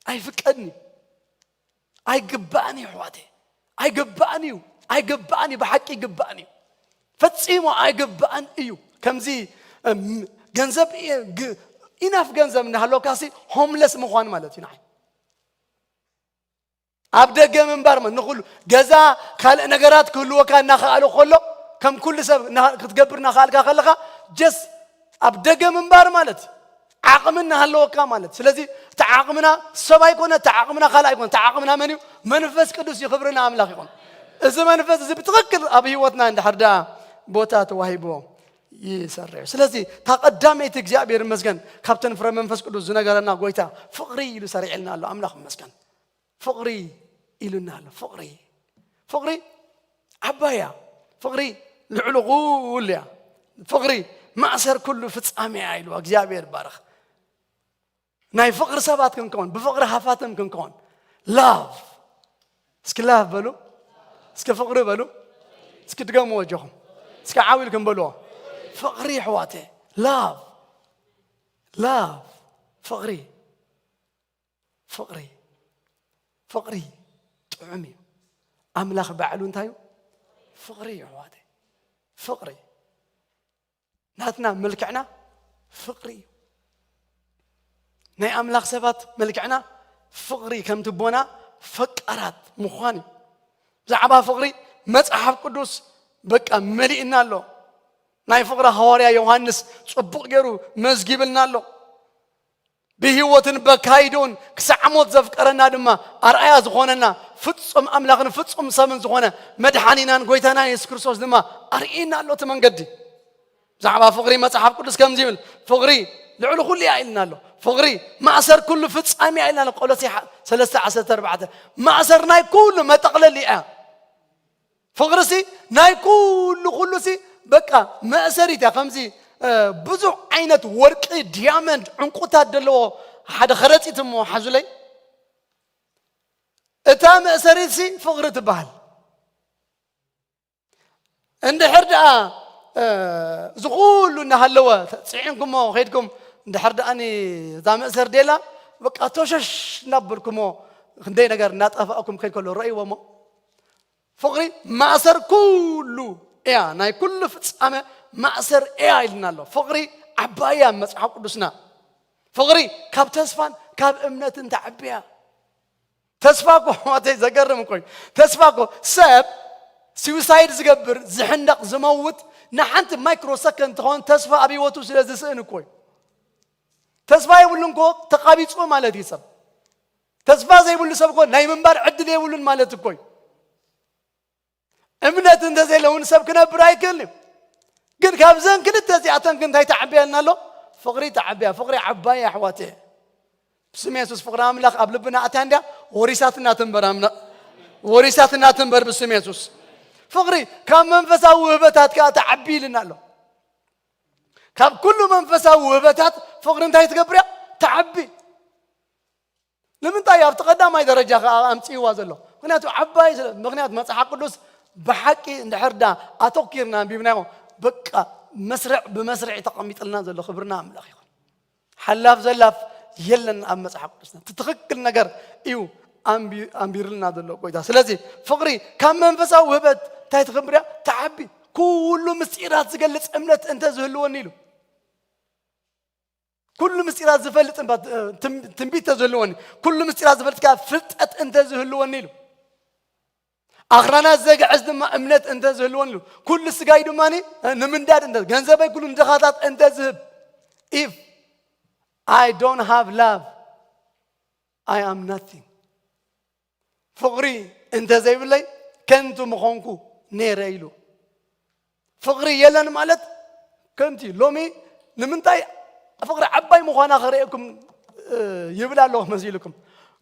ኣይፍቀድን እዩ። ኣይግባእን እዩ ኣሕዋተይ። ኣይግባእን እዩ። ኣይግባእን እዩ። ብሓቂ ይግባእን እዩ። ፈጺሙ ኣይግባእን እዩ። ከምዚ እም፣ ገንዘብ እ፣ ግ-፣ ኢናፍ ገንዘብ እናሃለወካሲ ሆምለስ ምዃን ማለት እዩ ንዓይ። ኣብ ደገ ምንባር ማለት ንኹሉ ገዛ ካልእ ነገራት ክህልወካ እናኸኣሉ ከሎ፣ ከም ኩሉ ሰብ እና-፣ ክትገብር እናኸኣልካ ከለኻ፣ ጀስ ኣብ ደገ ምንባር ማለት ዓቕሚ እናሃለወካ ማለት። ስለዚ እቲ ዓቕምና ሰብ ኣይኮነ፣ እቲ ዓቕምና ካልእ ኣይኮነ፣ እቲ ዓቕምና መን እዩ? መንፈስ ቅዱስ እዩ። ክብርና ኣምላኽ ይኹን። እዚ መንፈስ እዚ ብትኽክል ኣብ ህይወትና እንድሕር ደኣ ቦታ ተዋሂብዎ ይሰርሕ። ስለዚ እታ ቀዳመይቲ እግዚኣብሔር ይመስገን ካብተን ፍረ መንፈስ ቅዱስ ዝነገረና ጎይታ ፍቕሪ ኢሉ ሰሪዕልና ኣሎ። ኣምላኽ ይመስገን። ፍቕሪ ኢሉና ኣሎ። ፍቕሪ፣ ፍቕሪ ዓባይ እያ። ፍቕሪ ልዕሊ ኩሉ እያ። ፍቕሪ ማእሰር ኩሉ ፍጻሜ እያ ኢሉ እግዚኣብሔር ይባረኽ። ናይ ፍቕሪ ሰባት ክንከውን፣ ብፍቕሪ ሃፋትም ክንከውን። ላቭ። እስኪ ላቭ በሉ። እስኪ ፍቕሪ በሉ። እስኪ ድገሙ ወጆኹም። እስኪ ዓው ኢልኩም በልዎ። ፍቕሪ ኣሕዋተ። ላቭ። ላቭ። ፍቕሪ። ፍቕሪ። ፍቕሪ ጥዑም እዩ። ኣምላኽ ባዕሉ እንታይ እዩ? ፍቕሪ እዩ ኣሕዋተ። ፍቕሪ። ናትና መልክዕና ፍቕሪ እዩ። ናይ ኣምላኽ ሰባት መልክዕና ፍቕሪ፣ ከምቲ ኣቦና ፈቃራት ምዃን እዩ። ብዛዕባ ፍቕሪ መጽሓፍ ቅዱስ በቃ መሊእና ኣሎ። ናይ ፍቕሪ ሃዋርያ ዮሃንስ ጽቡቕ ገይሩ መዝጊብልና ኣሎ። ብህይወትን በካይዶን ክሳዕ ሞት ዘፍቀረና ድማ ኣርኣያ ዝኾነና ፍጹም ኣምላኽን ፍጹም ሰብን ዝኾነ መድሓኒናን ጎይታና የሱስ ክርስቶስ ድማ ኣርእየና ኣሎ እቲ መንገዲ። ብዛዕባ ፍቕሪ መጽሓፍ ቅዱስ ከምዚ ይብል፣ "ፍቕሪ ልዕሊ ኩሉ እያ" ኢልና ኣሎ። "ፍቕሪ ማእሰር ኩሉ ፍጻሜ እያ" ኢልና ኣሎ። ቆሎሴ ሓ-፣ ሰለስተ ዓሰርተ ኣርባዕተ። ማእሰር ናይ ኩሉ መጠቕለሊ እያ። ፍቕሪሲ ናይ ኩሉ፣ ኩሉሲ በቃ መእሰሪት እያ። ከምዚ፣ እ፣ ብዙሕ ዓይነት ወርቂ፣ ዲያመንድ፣ ዕንቁታት ዘለዎ ሓደ ከረጺት እሞ ሓዙለይ። እታ መእሰሪትሲ ፍቕሪ ትበሃል። እንድሕር ደኣ፣ እ፣ እዚ ኩሉ እናሃለወ ጽዒንኩሞ ከይድኩም፣ እንድሕር ደኣ ኒ-፣ እዛ መእሰር ዴላ በቃ ቶሸሽ እናበልኩሞ፣ ክንደይ ነገር እናጠፋእኩም ከይድ ከሎ ረእይዎ እሞ። ፍቕሪ ማእሰር ኩሉ እያ፣ ናይ ኩሉ ፍጻመ ማእሰር እያ ኢልና ኣሎ። ፍቕሪ ዓባይ እያ መጽሓፍ ቅዱስና። ፍቕሪ ካብ ተስፋን ካብ እምነትን ትዓቢ እያ። ተስፋ እኮ፣ ኣሕዋተይ፣ ዘገርም እኮ እዩ። ተስፋ እኮ ሰብ ስዊሳይድ ዝገብር፣ ዝሕነቕ፣ ዝመውት ንሓንቲ ማይክሮ ሰከንድ ትኸውን ተስፋ ኣብ ህይወቱ ስለ ዝስእን እኮ እዩ። ተስፋ የብሉን እኮ፣ ተቓቢጹ ማለት እዩ ሰብ። ተስፋ ዘይብሉ ሰብ እኮ ናይ ምንባር ዕድል የብሉን ማለት እኮ እዩ። እምነት እንተዘይለውን ሰብ ክነብር ኣይክእልን እዩ። ግን ካብዘን ክልተ እዚኣተን ግን እንታይ ተዓብያ ኢልና ኣሎ? ፍቕሪ ተዓብያ። ፍቕሪ ዓባይ ኣሕዋት እየ። ብስም የሱስ ፍቕሪ ኣምላኽ ኣብ ልብና ኣትያ እንድያ፣ ወሪሳትና ትንበር ኣምና-፣ ወሪሳትና ትንበር ብስም የሱስ። ፍቕሪ ካብ መንፈሳዊ ውህበታት ከኣ ተዓቢ ኢልና ኣሎ። ካብ ኩሉ መንፈሳዊ ውህበታት ፍቕሪ እንታይ ትገብር እያ? ተዓቢ። ንምንታይ? ኣብቲ ቀዳማይ ደረጃ ከኣ ኣምጽእዋ ዘሎ። ምክንያቱ ዓባይ ስለ ምክንያቱ መፅሓፍ ቅዱስ ብሓቂ እንድሕር ዳ ኣተኪርና ኣንቢብናዮ በቃ መስርዕ ብመስርዕ ተቐሚጥልና ዘሎ ክብርና ኣምላኽ ይኹን። ሓላፍ ዘላፍ የለን ኣብ መጽሓፍ ቅዱስና። እቲ ትኽክል ነገር እዩ ኣንቢ- ኣንቢርልና ዘሎ ጎይታ። ስለዚ ፍቕሪ ካብ መንፈሳዊ ውህበት እንታይ ትኽብር እያ? ትዓቢ። ኩሉ ምስጢራት ዝገልጽ እምነት እንተ ዝህልወኒ ኢሉ። ኩሉ ምስጢራት ዝፈልጥ እምባ- ትም- ትንቢት እንተ ዝህልወኒ፣ ኩሉ ምስጢራት ዝፈልጥ ከኣ ፍልጠት እንተ ዝህልወኒ ኢሉ። ኣኽራናት ዘግዕዝ ድማ እምነት እንተ ዝህልወን ኢሉ። ኩሉ ስጋይ ድማ ንምንዳድ እንተ ገንዘበይ ኩሉ ንድኻታት እንተ ዝህብ if I don't have love I am nothing ፍቕሪ እንተ ዘይብለይ ከንቱ ምኾንኩ ነይረ ኢሉ። ፍቕሪ የለን ማለት ከንቱ እዩ። ሎሚ ንምንታይ ፍቕሪ ዓባይ ምዃና ከርእየኩም ይብል ኣለኹ መሲልኩም?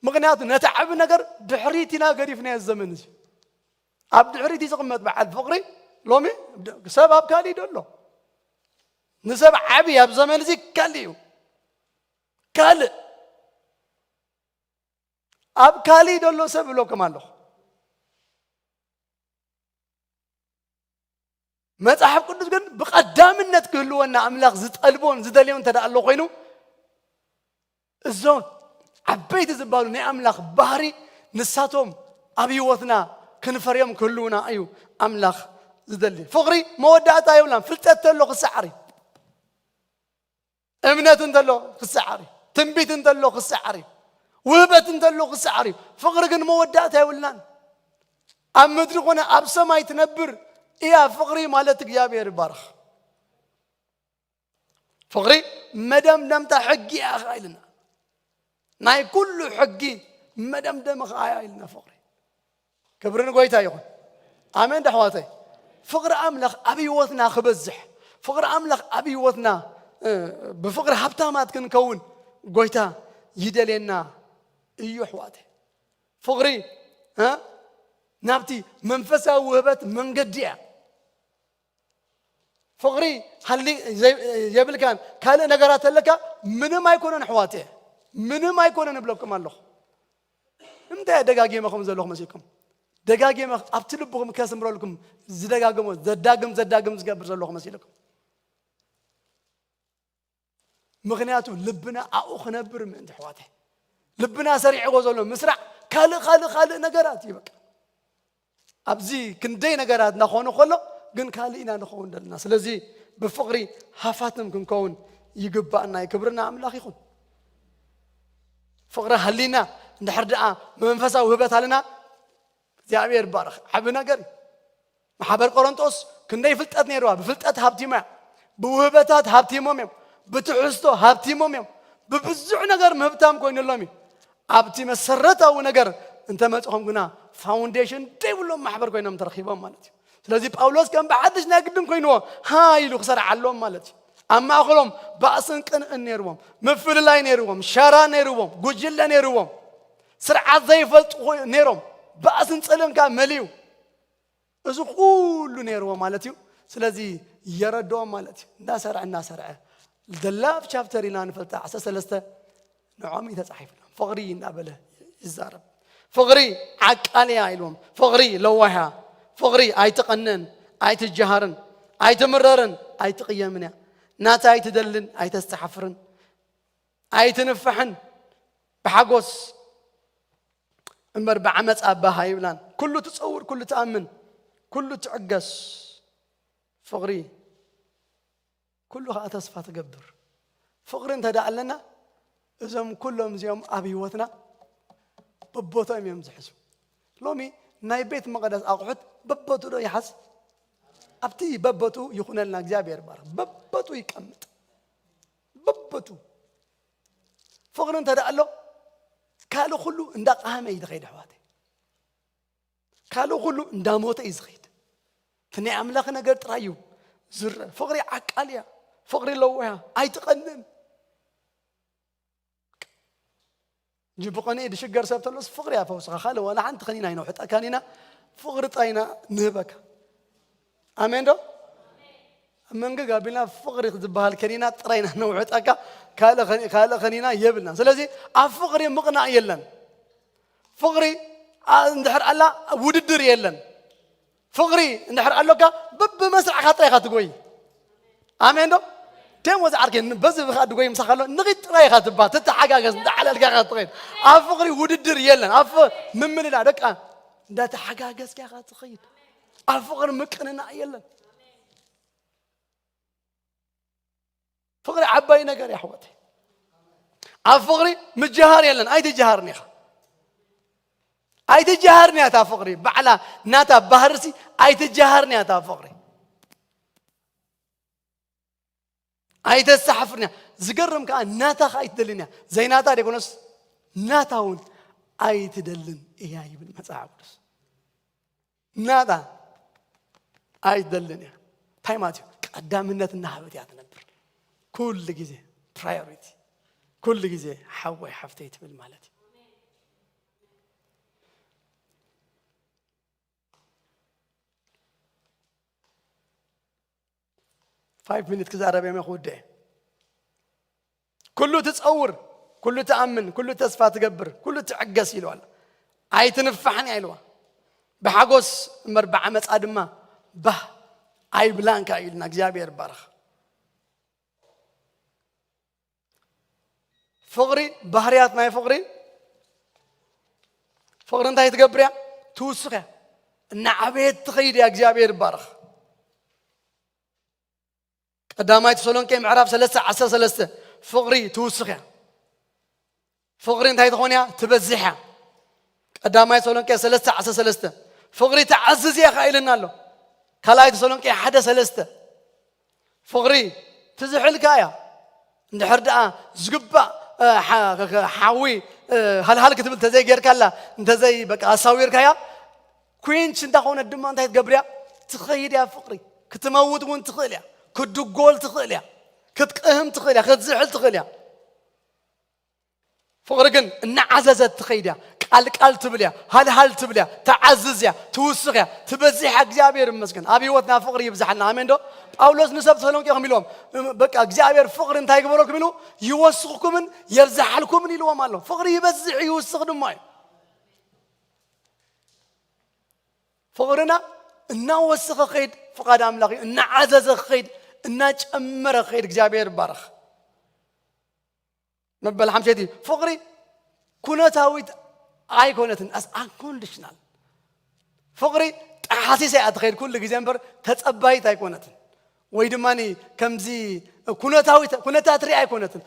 ምኽንያቱ ነቲ ዓቢ ነገር ድሕሪት ኢና ገዲፍናዮ ዘመን እዚ። ኣብ ድሕሪት እዩ ዝቕመጥ በዓል ፍቕሪ። ሎሚ ሰብ ኣብ ካልእ እዩ ዘሎ። ንሰብ ዓቢ ኣብ ዘመን እዚ ካልእ እዩ። ካልእ ኣብ ካልእ ዘሎ ሰብ እብለኩም ኣለኹ። መጽሓፍ ቅዱስ ግን ብቐዳምነት ክህልወና ኣምላኽ ዝጠልቦን ዝደልዮን እንተ ደኣ ኣሎ ኮይኑ እዞም ዓበይቲ ዝበሃሉ ናይ ኣምላኽ ባህሪ ንሳቶም ኣብ ህይወትና ክንፈርዮም ክህልውና እዩ ኣምላኽ ዝደሊ። ፍቕሪ መወዳእታ የብላን። ፍልጠት ተሎ ክሰዓር እዩ። እምነት እንተሎ ክሰዓር እዩ። ትንቢት እንተሎ ክሰዓር እዩ። ውህበት እንተሎ ክሰዓር እዩ። ፍቕሪ ግን መወዳእታ የብልናን። ኣብ ምድሪ ኮነ ኣብ ሰማይ ትነብር እያ ፍቕሪ ማለት እግዚኣብሔር ይባረኽ። ፍቕሪ መደምደምታ ሕጊ እያ ኸዓ ኢልና። ናይ ኩሉ ሕጊ መደምደሚ ኸዓ እያ ኢልና ፍቕሪ። ክብሪ ንጎይታ ይኹን። ኣሜን ዶ ኣሕዋተይ? ፍቕሪ ኣምላኽ ኣብ ህይወትና ክበዝሕ፣ ፍቕሪ ኣምላኽ ኣብ ህይወትና ብፍቕሪ ሃብታማት ክንከውን ጎይታ ይደልየና እዩ ኣሕዋተይ። ፍቕሪ ናብቲ መንፈሳዊ ውህበት መንገዲ እያ። ፍቕሪ ሃሊ የብልካን ካልእ ነገራት ኣለካ ምንም ኣይኮነን ኣሕዋተይ። ምንም ኣይኮነን እብለኩም ኣለኹ። እንታይ ደጋጊመ ከም ዘለኹ መሲልኩም? ደጋጊመ ኣብቲ ልብኹም ከስምረልኩም ዝደጋግሞ ዘዳግም ዘዳግም ዝገብር ዘለኹ መሲልኩም? ምኽንያቱ ልብና ኣብኡ ክነብር ምእንቲ ኣሕዋተይ። ልብና ሰሪዕዎ ዘሎ ምስራዕ ካልእ ካልእ ካልእ ነገራት እዩ በቃ። ኣብዚ ክንደይ ነገራት እናኾነ ከሎ ግን ካልእ ኢና ንኸውን ዘለና። ስለዚ ብፍቕሪ ሃፋትም ክንከውን ይግባእና እዩ። ክብርና ኣምላኽ ይኹን። ፍቕሪ ሃሊና እንድሕር ደኣ መንፈሳዊ ውህበት ኣለና እግዚኣብሔር ይባረኽ። ዓቢ ነገር እዩ። ማሕበር ቆሮንጦስ ክንደይ ፍልጠት ነይርዋ። ብፍልጠት ሃብቲማ እያ። ብውህበታት ሃብቲሞም እዮም። ብትሕዝቶ ሃብቲሞም እዮም። ብብዙሕ ነገር ምህብታም ኮይኑሎም እዩ። ኣብቲ መሰረታዊ ነገር እንተመፅኹም ግና ፋውንዴሽን ደይብሎም ማሕበር ኮይኖም ተረኺቦም ማለት እዩ። ስለዚ ጳውሎስ ከም ብሓድሽ ናይ ግድን ኮይንዎ ሃ ኢሉ ክሰርዓሎም ማለት እዩ። ኣብ ማእኸሎም ባእስን ቅንእን ነይርዎም፣ ምፍልላይ ነይርዎም፣ ሸራ ነይርዎም፣ ጉጅለ ነይርዎም፣ ስርዓት ዘይፈልጡ ነይሮም። ባእስን ጽልእን ከዓ መሊኡ እዚ ኩሉ ነይርዎ ማለት እዩ። ስለዚ የረድኦም ማለት እዩ። እናሰርዐ እናሰርዐ ደላፍ ቻፕተር ኢና ንፈልጣ ዓሰርተ ሰለስተ ንዖም እዩ ተጻሒፍሎም። ፍቕሪ እናበለ ይዛረብ። ፍቕሪ ዓቃልያ ኢልዎም። ፍቕሪ ለዋህያ። ፍቕሪ ኣይትቐንን፣ ኣይትጀሃርን፣ ኣይትምረርን፣ ኣይትቕየምን እያ። ናታ ኣይትደልን፣ ኣይተስተሓፍርን፣ ኣይትንፍሕን፣ ብሓጎስ እምበር ብዓመፃ ባህ ኣይብላን። ኩሉ ትፀውር፣ ኩሉ ትኣምን፣ ኩሉ ትዕገስ። ፍቕሪ ኩሉ ከዓ ተስፋ ትገብር። ፍቕሪ እንተ ደኣ ኣለና እዞም ኩሎም እዚኦም ኣብ ህይወትና በቦቶም እዮም ዝሕዙ። ሎሚ ናይ ቤት መቕደስ ኣቑሑት በቦቱ ዶ ይሓዝ? ኣብቲ በቦቱ ይኹነልና እግዚኣብሔር ይባረኽ። በቦቱ ይቀምጥ። በቦቱ ፍቕሪ እንተ ደኣ ኣሎ ካልእ ኩሉ እንዳቐሃመ እዩ ዝኸይድ ኣሕዋተይ። ካልእ ኩሉ እንዳሞተ እዩ ዝኸይድ። እቲ ናይ ኣምላኽ ነገር ጥራይ እዩ ዝረአ። ፍቕሪ ዓቃል እያ። ፍቕሪ ለዋህ እያ። ኣይትቐንን። እንጂ ብቐንኡ ዝሽገር ሰብ ተሎስ ፍቕሪ እያ ፈውስኻ። ካልእ ዋላ ሓንቲ ከኒና ኣይነውሕጠካን ኢና። ፍቕሪ ጥራይ ኢና ንህበካ። ኣሜን ዶ? ኣብ መንገግ ኣቢልና ፍቕሪ ዝበሃል ከኒና ጥራይ ኢና ነውሕጠካ። ካልእ ከኒ- ካልእ ከኒና የብልና። ስለዚ ኣብ ፍቕሪ ምቕናእ የለን። ፍቕሪ ኣ- እንድሕር ኣላ ውድድር የለን። ፍቕሪ እንድሕር ኣሎካ በብመስርዕካ ጥራይ ኢኻ ትጎይ። ኣሜን ዶ? ደሞ ዝዓርከ በዚ ብኻ ድጎይ ምሳኻ ኣሎ ንኺድ ጥራይ ኢኻ ትባ ትተሓጋገዝ እንዳዓለልካ ኢኻ ትኸይድ። ኣብ ፍቕሪ ውድድር የለን። ኣብ ፍ- ምምልላ ደቃ እንዳተሓጋገዝካ ኢኻ ትኸይድ። ኣብ ፍቕሪ ምቅንና የለን። ፍቕሪ ዓባይ ነገር እዩ ኣሕዋተይ። ኣብ ፍቕሪ ምጅሃር የለን። ኣይትጅሃርን ኢኻ። ኣይትጅሃርን እያ እታ ፍቕሪ ባዕላ ናታ ባህርሲ ኣይትጅሃርን እያ እታ ፍቕሪ። ኣይተሳሕፍርን እያ። ዝገርም ከዓ ናታ ከዓ ኣይትደልን እያ። ዘይናታ ደይኮነስ ናታ እውን ኣይትደልን እያ ይብል መፅሓፍ ቅዱስ። ናታ ኣይትደልን እያ። እንታይ ማለት እዩ? ቀዳምነት እናሃበት እያ ትነብር። ኩሉ ግዜ ፕራዮሪቲ፣ ኩሉ ግዜ ሓወይ ሓፍተይ ትብል ማለት እዩ። ፋይቭ ሚኒት ክዛረብ እዮም ክውድእ። ኩሉ ትጸውር፣ ኩሉ ትኣምን፣ ኩሉ ተስፋ ትገብር፣ ኩሉ ትዕገስ ኢልዋ ኣሎ። ኣይትንፋሕን እያ ኢልዋ። ብሓጎስ እምበር ብዓመጻ ድማ ባህ ኣይብላንካ ኢልና እግዚኣብሔር ይባረኽ። ፍቕሪ ባህርያት ናይ ፍቕሪ ፍቕሪ እንታይ ትገብር እያ? ትውስኽ እያ። እናዓበየት ትኸይድ እያ። እግዚኣብሔር ይባረኽ። ቀዳማይ ተሰሎንቄ ምዕራፍ ሰለስተ ዓሰርተ ሰለስተ ፍቕሪ ትውስኽ እያ። ፍቕሪ እንታይ ትኾን እያ? ትበዝሕ እያ። ቀዳማይ ተሰሎንቄ ሰለስተ ዓሰርተ ሰለስተ ፍቕሪ ትዓዝዝ እያ ኢልና ኣሎ። ካልኣይ ተሰሎንቄ ሓደ ሰለስተ ፍቕሪ ትዝሕልካ እያ። እንድሕር ደኣ ዝግባእ ሓዊ ሃልሃል ክትብል እንተዘይ ጌርካላ እንተዘይ በቃ ኣሳዊርካያ ኩንች እንታኾነት ድማ እንታይ ትገብር እያ? ትኸይድ እያ ፍቕሪ። ክትመውት እውን ትኽእል እያ። ክትድጎል ትኽእል እያ። ክትቅህም ትኽእል እያ። ክትዝሕል ትኽእል እያ። ፍቕሪ ግን እናዓዘዘት ትኸይድ እያ። ቃል ቃል ትብል እያ። ሃልሃል ትብል እያ። ተዓዝዝ እያ። ትውስኽ እያ። ትበዝሕ እያ። እግዚኣብሔር ይመስገን። ኣብ ህይወትና ፍቕሪ ይብዝሓልና። ኣሜን ዶ? ጳውሎስ ንሰብ ተሰሎንቄ ከም ኢልዎም በቃ እግዚኣብሔር ፍቕሪ እንታይ ይግበረልኩም ኢሉ ይወስኽኩምን የብዝሓልኩምን ኢልዎም ኣሎ። ፍቕሪ ይበዝሕ ይውስኽ ድማ እዩ። ፍቕርና እናወሰኸ ኸይድ ፍቓድ ኣምላኽ እዩ። እናዓዘዘ ኸይድ እናጨመረ ኸይድ እግዚኣብሔር ይባረኽ። መበል ሓምሸይቲ ፍቕሪ ኩነታዊት ኣይኮነትን ኣስ ኣንኮንዲሽናል ፍቕሪ ጠሓሲሳ እያ ትኸይድ ኩሉ ግዜ እምበር ተጸባይት ኣይኮነትን። ወይ ድማ ከምዚ ኩነታዊት ኩነታት ርኢ ኣይኮነትን።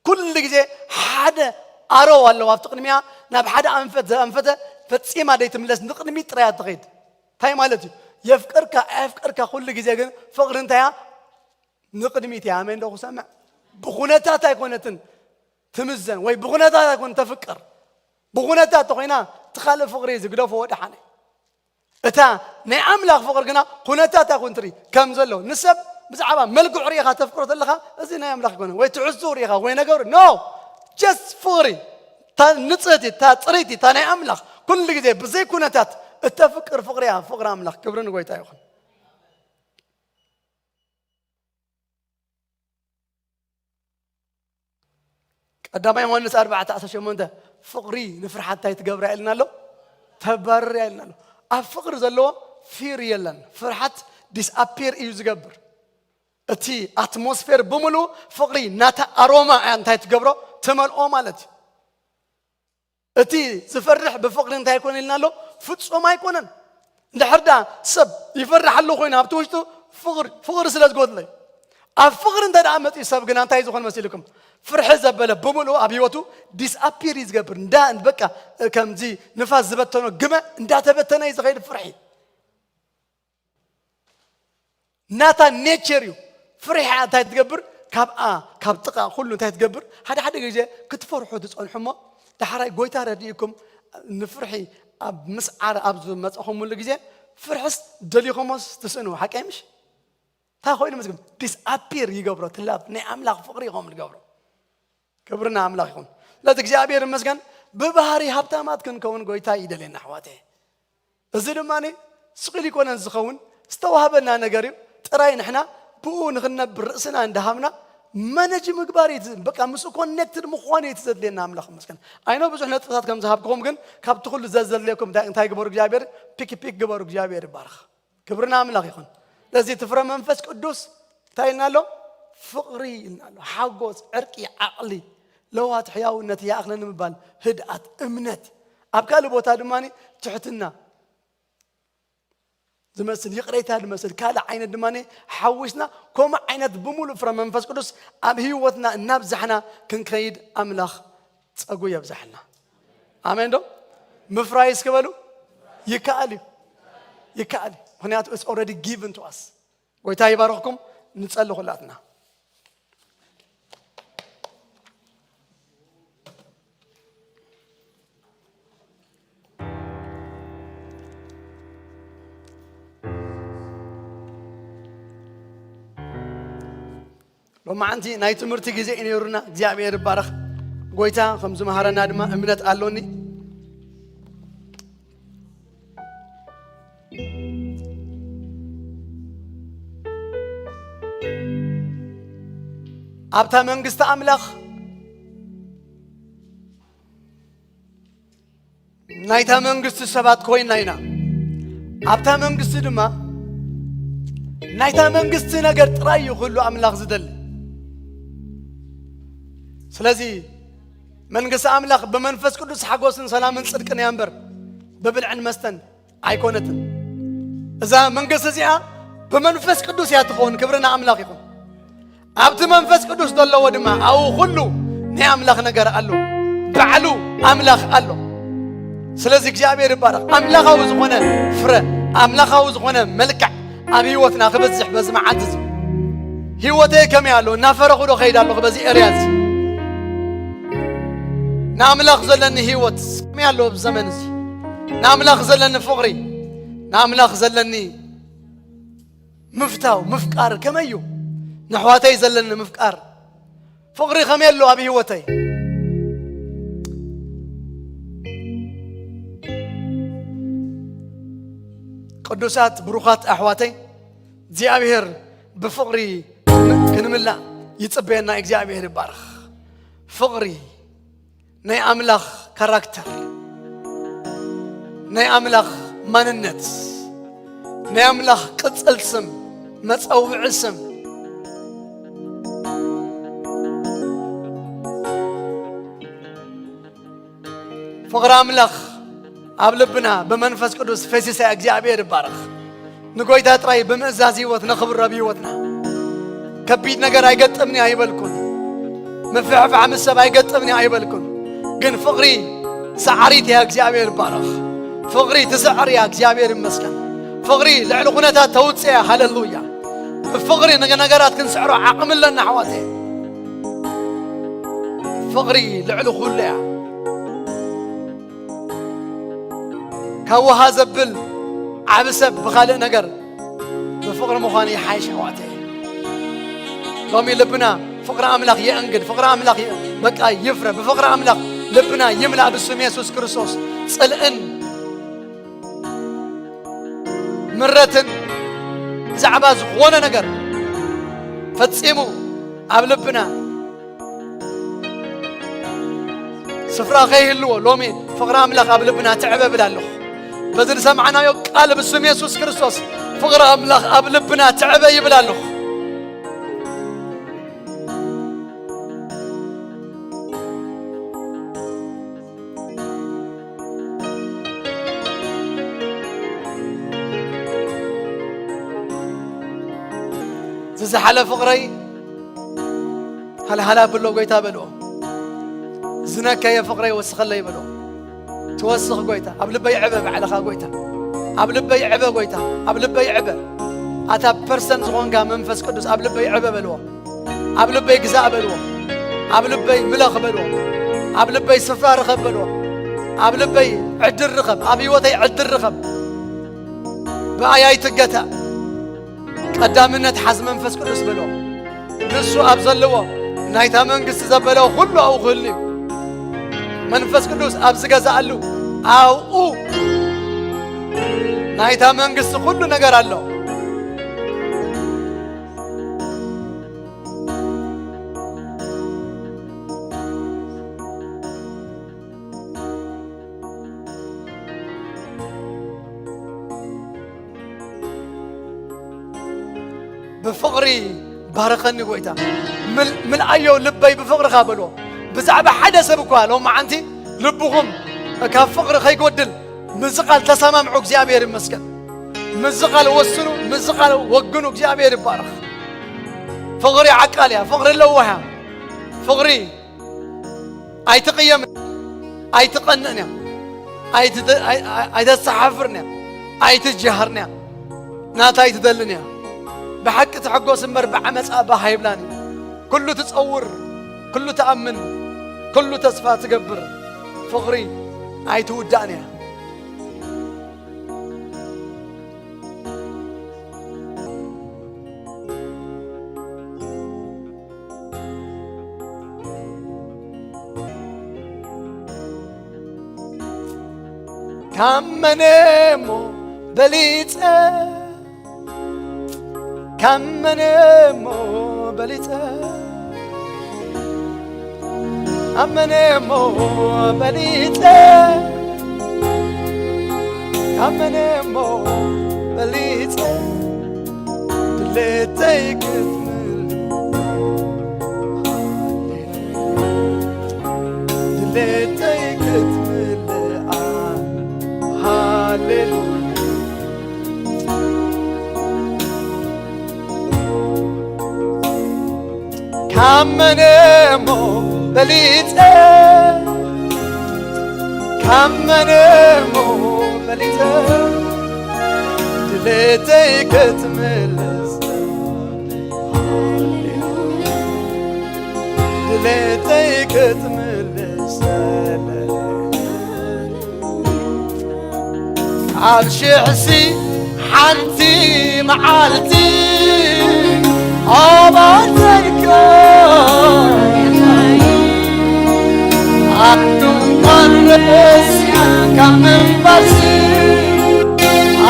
ኩሉ ግዜ ሓደ ኣረው ኣለዎ ኣብቲ ቅድሚያ ናብ ሓደ ኣንፈት ዘኣንፈተ ፈጺማ ደይትምለስ ንቕድሚት ጥራያ ትኸይድ። እንታይ ማለት እዩ? የፍቅርካ ኣየፍቅርካ ኩሉ ግዜ ግን ፍቕሪ እንታይ እያ? ንቕድሚት እያ። ኣሜን ዶ ክሰምዕ? ብኩነታት ኣይኮነትን ትምዘን ወይ ብኩነታት ኣይኮን ተፍቅር። ብኩነታት ተኾይና እቲ ካልእ ፍቕሪ ዝግደፎ ወደሓነ። እታ ናይ ኣምላኽ ፍቕሪ ግና ኩነታት ኣይኮን ትርኢ ከም ዘሎ ንሰብ ብዛዕባ መልክዑ ርኢኻ ተፍቅሮ ዘለኻ እዚ ናይ ኣምላኽ ኣይኮነ ወይ ትሕዝኡ ርኢኻ ወይ ነገሩ ኖ ጀስት ፍቕሪ እታ ንጽህቲ እታ ጽርይቲ እታ ናይ ኣምላኽ ኩሉ ግዜ ብዘይ ኩነታት እተፍቅር ፍቕሪ እያ ፍቕሪ ኣምላኽ ክብሪ ንጎይታ ይኹን። ቀዳማይ ዮሃንስ ኣርባዕተ ዓሰርተ ሸሞንተ ፍቕሪ ንፍርሓት እንታይ ትገብራ ኢልና ኣሎ? ተባርር ኢልና ኣሎ። ኣብ ፍቕሪ ዘለዎ ፊር የለን። ፍርሓት ዲስኣፒር እዩ ዝገብር። እቲ ኣትሞስፌር ብምሉ ፍቕሪ ናታ ኣሮማ እያ እንታይ ትገብሮ ትመልኦ ማለት እዩ። እቲ ዝፈርሕ ብፍቕሪ እንታይ ይኮን ኢልና ኣሎ? ፍጹም ኣይኮነን። እንድሕር ደኣ ሰብ ይፈርሕ ኣሎ ኮይኑ ኣብቲ ውሽጡ ፍቕሪ ፍቕሪ ስለ ዝጎድሎ እዩ። ኣብ ፍቕሪ እንተ ደኣ መጺኡ ሰብ ግና እንታይ ዝኾን መሲልኩም? ፍርሒ ዘበለ ብምልኡ ኣብ ህይወቱ ዲስኣፒር እዩ ዝገብር። እንዳ በቃ ከምዚ ንፋስ ዝበተኖ ግመ እንዳተበተነ እዩ ዝኸይድ ፍርሒ። ናታ ኔቸር እዩ። ፍርሒ እንታይ ትገብር? ካብኣ ካብ ጥቓ ኩሉ እንታይ ትገብር? ሓደ ሓደ ግዜ ክትፈርሑ ትጸንሑ እሞ ዳሕራይ ጎይታ ረዲእኩም ንፍርሒ ኣብ ምስዓር ኣብ ዝመጻኹምሉ ግዜ ፍርሕስ ደሊኹሞስ ትስእንዎ ሓቀይ ምሽ? እንታይ ኮይኑ መስግም ዲስኣፒር ይገብሮ ትላብ ናይ ኣምላኽ ፍቕሪ ይኸም ዝገብሮ። ክብርና ኣምላኽ ይኹን። ስለዚ እግዚኣብሔር ይመስገን ብባህሪ ሃብታማት ክንከውን ጎይታ ይደልየና ኣሕዋተ። እዚ ድማ ስቕ ኢሉ ይኮነን ዝኸውን ዝተዋህበና ነገር እዩ። ጥራይ ንሕና ብኡ ንኽንነብር ርእስና እንዳሃብና መነጅ ምግባር እዩ። በቃ ምስኡ ኮኔክትድ ምዃን እዩ ዘድልየና። ኣምላኽ ይመስገን። ኣይኖ ብዙሕ ነጥብታት ከም ዝሃብክኹም፣ ግን ካብቲ ኩሉ ዘዘድልየኩም እንታይ እንታይ ግበሩ እግዚኣብሔር ፒክ ፒክ ግበሩ። እግዚኣብሔር ይባረኽ። ክብርና ኣምላኽ ይኹን። ስለዚ እቲ ፍረ መንፈስ ቅዱስ እንታይ ኢልና ኣሎ? ፍቕሪ ኢልና ኣሎ። ሓጎስ፣ ዕርቂ፣ ዓቕሊ፣ ለዋት፣ ሕያውነት፣ ይኣኽለኒ ምባል፣ ህድኣት፣ እምነት፣ ኣብ ካልእ ቦታ ድማ ትሕትና ዝመስል፣ ይቕሬታ ዝመስል ካልእ ዓይነት ድማ ሓዊስና ከምኡ ዓይነት ብምሉእ ፍረ መንፈስ ቅዱስ ኣብ ህይወትና እናብዛሕና ክንከይድ ኣምላኽ ጸጉ የብዛሕልና። ኣሜን ዶ? ምፍራይ እስኪ በሉ። ይከኣል እዩ። ይከኣል እዩ። ምኽንያቱ it's already given to us። ጎይታ ይባርኽኩም። ንጸሊ ኩላትና። ሎማዓንቲ ናይ ትምህርቲ ግዜ እዩ ነይሩና። እግዚኣብሔር ይባረኽ። ጎይታ ከም ዝመሃረና ድማ እምነት ኣሎኒ። ኣብታ መንግስቲ ኣምላኽ ናይታ መንግስቲ ሰባት ኮይና ኢና። ኣብታ መንግስቲ ድማ ናይታ መንግስቲ ነገር ጥራይ እዩ ኩሉ ኣምላኽ ዝደሊ። ስለዚ መንግስቲ ኣምላኽ ብመንፈስ ቅዱስ ሓጎስን ሰላምን ጽድቅን እያ እምበር ብብልዕን መስተን ኣይኮነትን። እዛ መንግስቲ እዚኣ ብመንፈስ ቅዱስ እያ ትኸውን። ክብሪ ንኣምላኽ ይኹን። ኣብቲ መንፈስ ቅዱስ ዘለዎ ድማ ኣብኡ ኩሉ ናይ ኣምላኽ ነገር ኣሎ። ባዕሉ ኣምላኽ ኣሎ። ስለዚ እግዚኣብሔር ይባረኽ። ኣምላኻዊ ዝኾነ ፍረ፣ ኣምላኻዊ ዝኾነ መልክዕ ኣብ ህይወትና ክበዝሕ በዚ መዓልቲ እዚ። ህይወተይ ከመይ ኣሎ? እናፈረኹ ዶ ከይድ ኣለኹ በዚ ኤርያ እዚ? ንኣምላኽ ዘለኒ ህይወት ከመይ ኣሎ ኣብዚ ዘመን እዚ? ንኣምላኽ ዘለኒ ፍቕሪ፣ ንኣምላኽ ዘለኒ ምፍታው፣ ምፍቃር ከመይ እዩ? ንኣሕዋተይ ዘለኒ ምፍቃር፣ ፍቕሪ ከመይ ኣሎ ኣብ ህይወተይ? ቅዱሳት ብሩኻት ኣሕዋተይ፣ እግዚኣብሔር ብፍቕሪ ክንምላእ ይጽበየና። እግዚኣብሔር ይባረኽ። ፍቕሪ ናይ ኣምላኽ ካራክተር፣ ናይ ኣምላኽ ማንነት፣ ናይ ኣምላኽ ቅጽል ስም፣ መጸውዒ ስም። ፍቕሪ ኣምላኽ ኣብ ልብና ብመንፈስ ቅዱስ ፈሲሳ እግዚኣብሔር ይባረኽ። ንጎይታ ጥራይ ብምእዛዝ ህይወት ነኽብሮ ኣብ ህይወትና። ከቢድ ነገር ኣይገጥምኒ ኣይበልኩን። ምፍሕፋሕ ምስ ሰብ ኣይገጥምኒ ኣይበልኩን። ግን ፍቕሪ ሰዓሪት እያ፣ እግዚኣብሔር ይባረኽ። ፍቕሪ ትስዕር እያ፣ እግዚኣብሔር ይመስገን። ፍቕሪ ልዕሊ ኩነታት ተውፅእ እያ፣ ሃለሉያ። ብፍቕሪ ንገ-፣ ነገራት ክንስዕሮ ዓቕሚ ኣለና ኣሕዋተይ። ፍቕሪ ልዕሊ ኩሉ እያ። ካብ ውሃ ዘብል ዓቢ ሰብ ብኻልእ ነገር ብፍቕሪ ምዃን ይሓይሽ ኣሕዋተይ። ሎሚ ልብና ፍቕሪ ኣምላኽ የእንግድ፣ ፍቕሪ ኣምላኽ የ-፣ በቃ ይፍረ። ብፍቕሪ ኣምላኽ ልብና ይምላእ ብስም የሱስ ክርስቶስ። ጽልእን ምረትን ብዛዕባ ዝኾነ ነገር ፈጺሙ ኣብ ልብና ስፍራ ከይህልዎ ሎሚ ፍቕሪ ኣምላኽ ኣብ ልብና ትዕበ እብል ኣለኹ። በዚ ዝሰማዕናዮ ቃል ብስም የሱስ ክርስቶስ ፍቕሪ ኣምላኽ ኣብ ልብና ትዕበ ይብል ኣለኹ። ዝዝሓለ ፍቕረይ ሃልሃላ ብሎ ጎይታ በልዎ። ዝነከየ ፍቕረይ ወስኸለይ በልዎ። ትወስኽ ጎይታ፣ ኣብ ልበይ ዕበ ባዕልኻ ጎይታ። ኣብ ልበይ ዕበ ጎይታ፣ ኣብ ልበይ ዕበ። ኣታ ፐርሰን ዝኾንካ መንፈስ ቅዱስ ኣብ ልበይ ዕበ በልዎ። ኣብ ልበይ ግዛእ በልዎ። ኣብ ልበይ ምለኽ በልዎ። ኣብ ልበይ ስፍራ ርኸብ በልዎ። ኣብ ልበይ ዕድል ርኸብ፣ ኣብ ህይወተይ ዕድል ርኸብ። ብኣይ ኣይትገታእ። ቀዳምነት ሓዝ መንፈስ ቅዱስ በልዎ። ንሱ ኣብ ዘለዎ ናይታ መንግስቲ ዘበለ ኩሉ ኣብኡ ክህሉ እዩ። መንፈስ ቅዱስ ኣብ ዝገዛኣሉ ኣብኡ ናይታ መንግስቲ ኩሉ ነገር ኣሎ። ብፍቕሪ ባርኸኒ ጎይታ። ምል-፣ ምልኣዮ ልበይ ብፍቕርኻ በልዎ። ብዛዕባ ሓደ ሰብ እኳ ሎማዓንቲ ልብኹም ካብ ፍቕሪ ከይጎድል ምስዚ ቃል ተሰማምዑ። እግዚኣብሔር ይመስገን። ምስዚ ቃል ወስኑ፣ ምስዚ ቃል ወግኑ። እግዚኣብሔር ይባረኽ። ፍቕሪ ዓቃል እያ። ፍቕሪ ለዋህ እያ። ፍቕሪ ኣይትቕየምን፣ ኣይትቐንእን እያ። ኣይትደ-፣ ኣይ-፣ ኣይ-፣ ኣይተሰሓፍርን እያ። ኣይትጀሃርን እያ። ናታ ኣይትደልን እያ። ብሓቂ ትሕጎስ እምበር ብዓመፃ ባህ ኣይብላን እዩ። ኩሉ ትፀውር፣ ኩሉ ትኣምን፣ ኩሉ ተስፋ ትገብር። ፍቕሪ ኣይትውዳእን እያ። ካመነ እሞ በሊጸ፣ ካመነ እሞ በሊጸ፣ ኣመነ እሞ በሊጸ፣ ኣመነ እሞ በሊጸ፣ ድሌተይ ክትምል፣ ድሌተይ ክትምልኣ፣ ሃሌሉያ። ካመነ እሞ በሊጸ፣ ካመነ እሞ በሊጸ፣ ድሌተይ ክትምልስ፣ ድሌተይ ክትምልስ። ኣብ ሽሕሲ ሓንቲ መዓልቲ ኣባተይካ ኣብ ድንኳን ርእስካ ምንባርሲ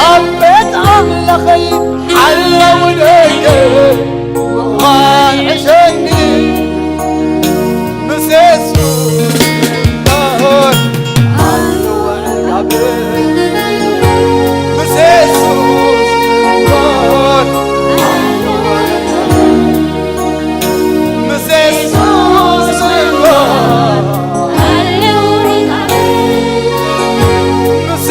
ኣብ ቤት ኣምላኸይ ሓለዉ ደገ ምዃን ሕሸኒ። ምስ የሱስ እምበር፣ ምስ የሱስ እምበር፣ ምስ የሱስ እምበር፣ ምስ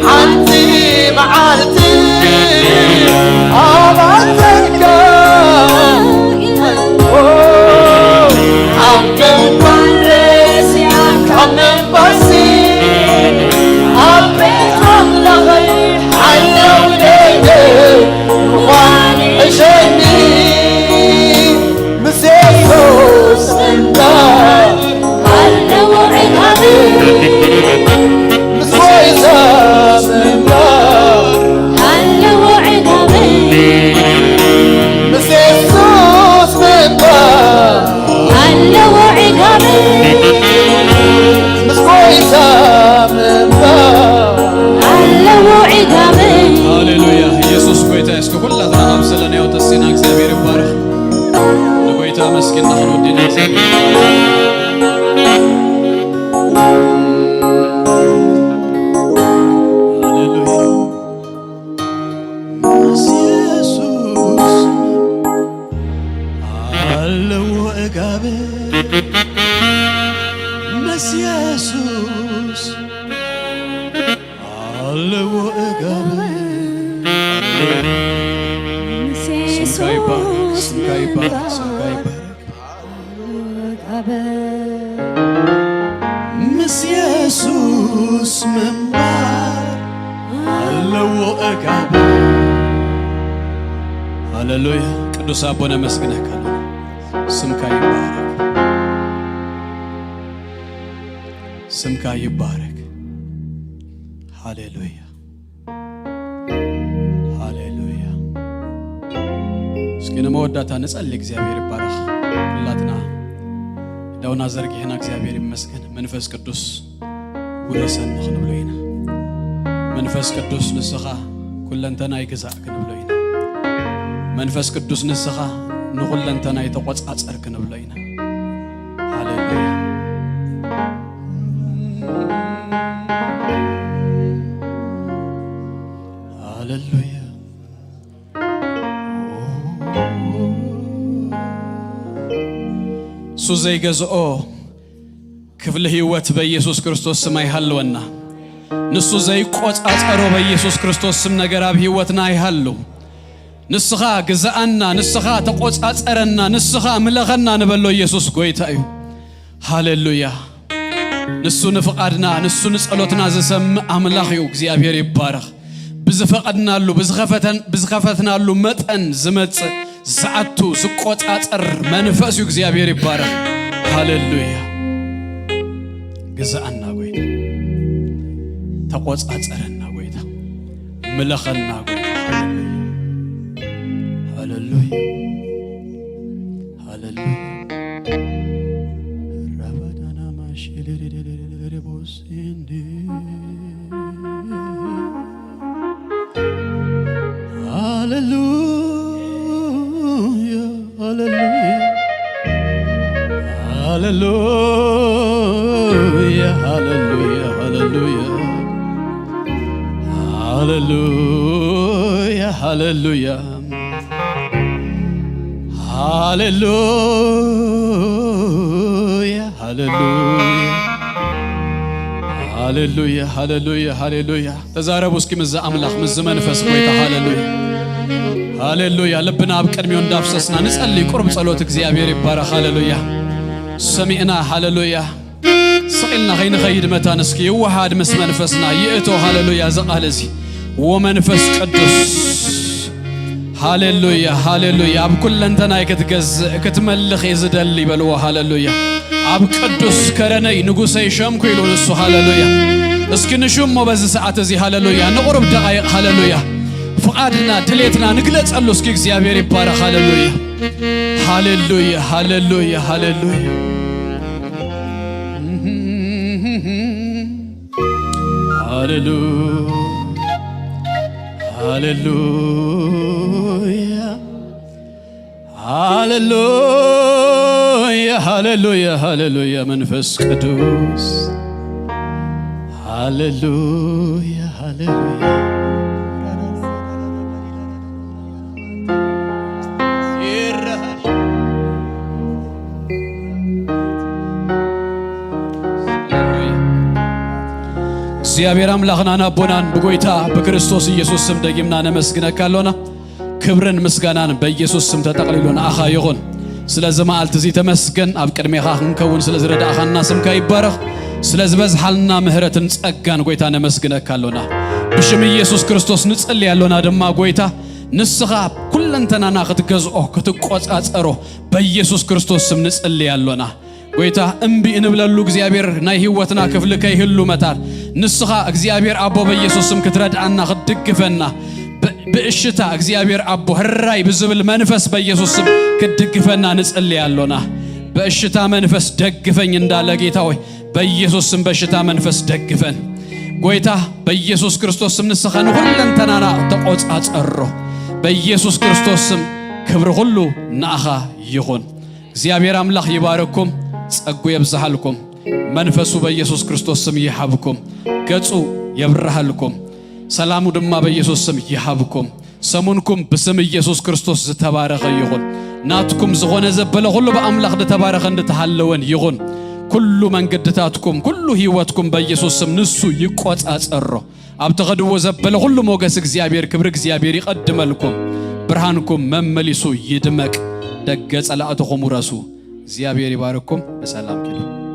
ሓንቲ መዓልቲ ኣባተካ ኣብ ድንኳን ርእስያ ካብ ነባሲ ኣብ ቤት ኣምላኸይ ሓለው ደይደ ምዃን ሕሸኒ ምስ የሱስ እንዳ ኣለዎ ዕጋበይ ምስ ጎይታ ምንባር ኣለዎ ዕጋበይ ምስ የሱስ ምንባር ኣለዎ ዕጋበይ ምስ ጎይታ ምንባር ኣለዎ ዕጋበይ ሃሌሉያ። ኢየሱስ ጎይታ እዩ። እስኪ ኩላትና ካብ ዘለናዮ ተሲና እግዚኣብሔር ይባረክ። ንጎይታ መስኪና ክንወዲና እግዚኣብሔር ሃሌሉያ። ምስ የሱስ ኣለዎ እጋብ ምስ የሱስ ኣለዎ እጋብ ስምካ ይባረክ፣ ስምካ ይባረክ፣ ስምካ ይባረክ። ምስ የሱስ ምንባር ኣለዎ እጋብ ሃሌሉያ። ቅዱስ ኣቦ ነመስግነካ ኣለና። ስምካ ይባረክ፣ ስምካ ይባረክ። ሃሌሉያ፣ ሃሌሉያ። እስኪ ንመወዳእታ ንጸሊ። እግዚኣብሔር ይባረክ። ኩላትና እዳውና ዘርጊሕና እግዚኣብሔር ይመስገን። መንፈስ ቅዱስ ውረሰኒ ክንብሎ ኢና። መንፈስ ቅዱስ ንስኻ ኩለንተናይ ግዛእ ክንብሎ ኢና። መንፈስ ቅዱስ ንስኻ ንኹለንተናይ ተቖጻጸር ክንብሎ ኢና። ሃሌሉያ። ሃሌሉያ። እሱ ዘይገዝኦ ክፍሊ ህይወት በኢየሱስ ክርስቶስ ስም ኣይሃልወና። ንሱ ዘይቆጻጸሮ በኢየሱስ ክርስቶስ ስም ነገር ኣብ ህይወትና ኣይሃሉ። ንስኻ ግዛኣና፣ ንስኻ ተቆጻጸረና፣ ንስኻ ምለኸና ንበሎ። ኢየሱስ ጎይታ እዩ። ሃሌሉያ። ንሱ ንፍቓድና፣ ንሱ ንጸሎትና ዝሰምዕ ኣምላኽ እዩ። እግዚኣብሔር ይባረኽ። ብዝፈቐድናሉ፣ ብዝኸፈተን-፣ ብዝኸፈትናሉ መጠን ዝመጽእ፣ ዝኣቱ፣ ዝቆጻጸር መንፈስ እዩ። እግዚኣብሔር ይባረኽ። ሃሌሉያ። ግዛኣና ጎይታ። ተቆጻጸረና ጎይታ። ምለኸና ጎይታ። ሃሌሉያ። ሃሌሉያ። ሃሌሉያ። ራባዳና ማሼሌሌሌሌሌሌ ቦሴንዴ። ሃሌሉያ፣ ሃሌሉያ። ሃሌሉያ፣ ሃሌሉያ፣ ሃሌሉያ። ሃሌሉያ፣ ሃሌሉያ። ሃሌሉያ፣ ሃሌሉያ። ሃሌሉያ፣ ሃሌሉያ፣ ሃሌሉያ። ተዛረቡ እስኪ ምስዚ ኣምላኽ፣ ምስዚ መንፈስ ጎይታ። ሃሌሉያ፣ ሃሌሉያ። ልብና ኣብ ቅድሚኡ እንዳፍሰስና ንጸሊ። ቁርብ ጸሎት። እግዚኣብሔር ይባረኽ። ሃሌሉያ። ሰሚዕና። ሃሌሉያ። ስቕ ኢልና ከይንኸይድ መታን እስኪ ይወሃድ ምስ መንፈስና ይእቶ። ሃሌሉያ። እዚ ቃል እዚ ወመንፈስ ቅዱስ። ሃሌሉያ፣ ሃሌሉያ። ኣብ ኩለንተናይ ክትገዝእ ክትመልኽ እየ ዝደሊ በልዎ። ሃሌሉያ። ኣብ ቅዱስ ከረነይ ንጉሰይ ሸምኩ ኢሉ ንሱ። ሃሌሉያ። እስኪ ንሽሞ በዚ ሰዓት እዚ። ሃሌሉያ። ንቑሩብ ደቓይቕ። ሃሌሉያ። ፍቓድና ድሌትና ንግለጸሉ እስኪ። እግዚኣብሔር ይባረኽ። ሃሌሉያ። ሃሌሉያ፣ ሃሌሉያ፣ ሃሌሉያ። ሃሌሉ-፣ ሃሌሉያ፣ ሃሌሉያ፣ ሃሌሉያ፣ ሃሌሉያ። መንፈስ ቅዱስ። ሃሌሉያ፣ ሃሌሉያ። እግዚኣብሔር ኣምላኽናን ኣቦናን ብጎይታ ብክርስቶስ ኢየሱስ ስም ደጊምና ነመስግነካ ኣሎና። ክብርን ምስጋናን በኢየሱስ ስም ተጠቕሊሉ ንኣኻ ይኹን። ስለዚ መዓልቲ እዚ ተመስገን፣ ኣብ ቅድሜኻ ክንከውን ስለ ዝረዳእኻና ስምካ ይባረኽ። ስለ ዝበዝሓልና ምህረትን ጸጋን ጎይታ ነመስግነካ ኣሎና። ብሽም ኢየሱስ ክርስቶስ ንጽሊ ኣሎና ድማ ጎይታ፣ ንስኻ ኩለንተናና ክትገዝኦ ክትቆጻጸሮ በኢየሱስ ክርስቶስ ስም ንጽሊ ኣሎና። ጎይታ እምቢ እንብለሉ እግዚኣብሔር ናይ ህይወትና ክፍሊ ከይህሉ መታን ንስኻ እግዚኣብሔር ኣቦ በኢየሱስ ስም ክትረድኣና ክትድግፈና ብ- ብእሽታ እግዚኣብሔር ኣቦ ህራይ ብዝብል መንፈስ በኢየሱስ ስም ክትድግፈና ንጽሊ ኣሎና። በእሽታ መንፈስ ደግፈኝ እንዳለ ጌታ ሆይ በኢየሱስ ስም በሽታ መንፈስ ደግፈን። ጎይታ በኢየሱስ ክርስቶስ ስም ንስኻ ንኹለንተናና ተቆጻጸሮ። በኢየሱስ ክርስቶስ ስም ክብሪ ኩሉ ንኣኻ ይኹን። እግዚኣብሔር ኣምላኽ ይባርኩም፣ ጸጉ የብዝሃልኩም። መንፈሱ በኢየሱስ ክርስቶስ ስም ይሃብኩም፣ ገጹ የብርሃልኩም፣ ሰላሙ ድማ በኢየሱስ ስም ይሃብኩም። ሰሙንኩም ብስም ኢየሱስ ክርስቶስ ዝተባረኸ ይኹን። ናትኩም ዝኾነ ዘበለ ኩሉ ብኣምላኽ ዝተባረኸን ዝተሃለወን ይኹን። ኩሉ መንገድታትኩም፣ ኩሉ ህይወትኩም በኢየሱስ ስም ንሱ ይቆጻጸሮ። ኣብ ተኸድዎ ዘበለ ኩሉ ሞገስ እግዚኣብሔር፣ ክብሪ እግዚኣብሔር ይቐድመልኩም። ብርሃንኩም መመሊሱ ይድመቅ። ደገ ጸላእትኹም ውረሱ። እግዚኣብሔር ይባርኩም። ብሰላም ኪዱ።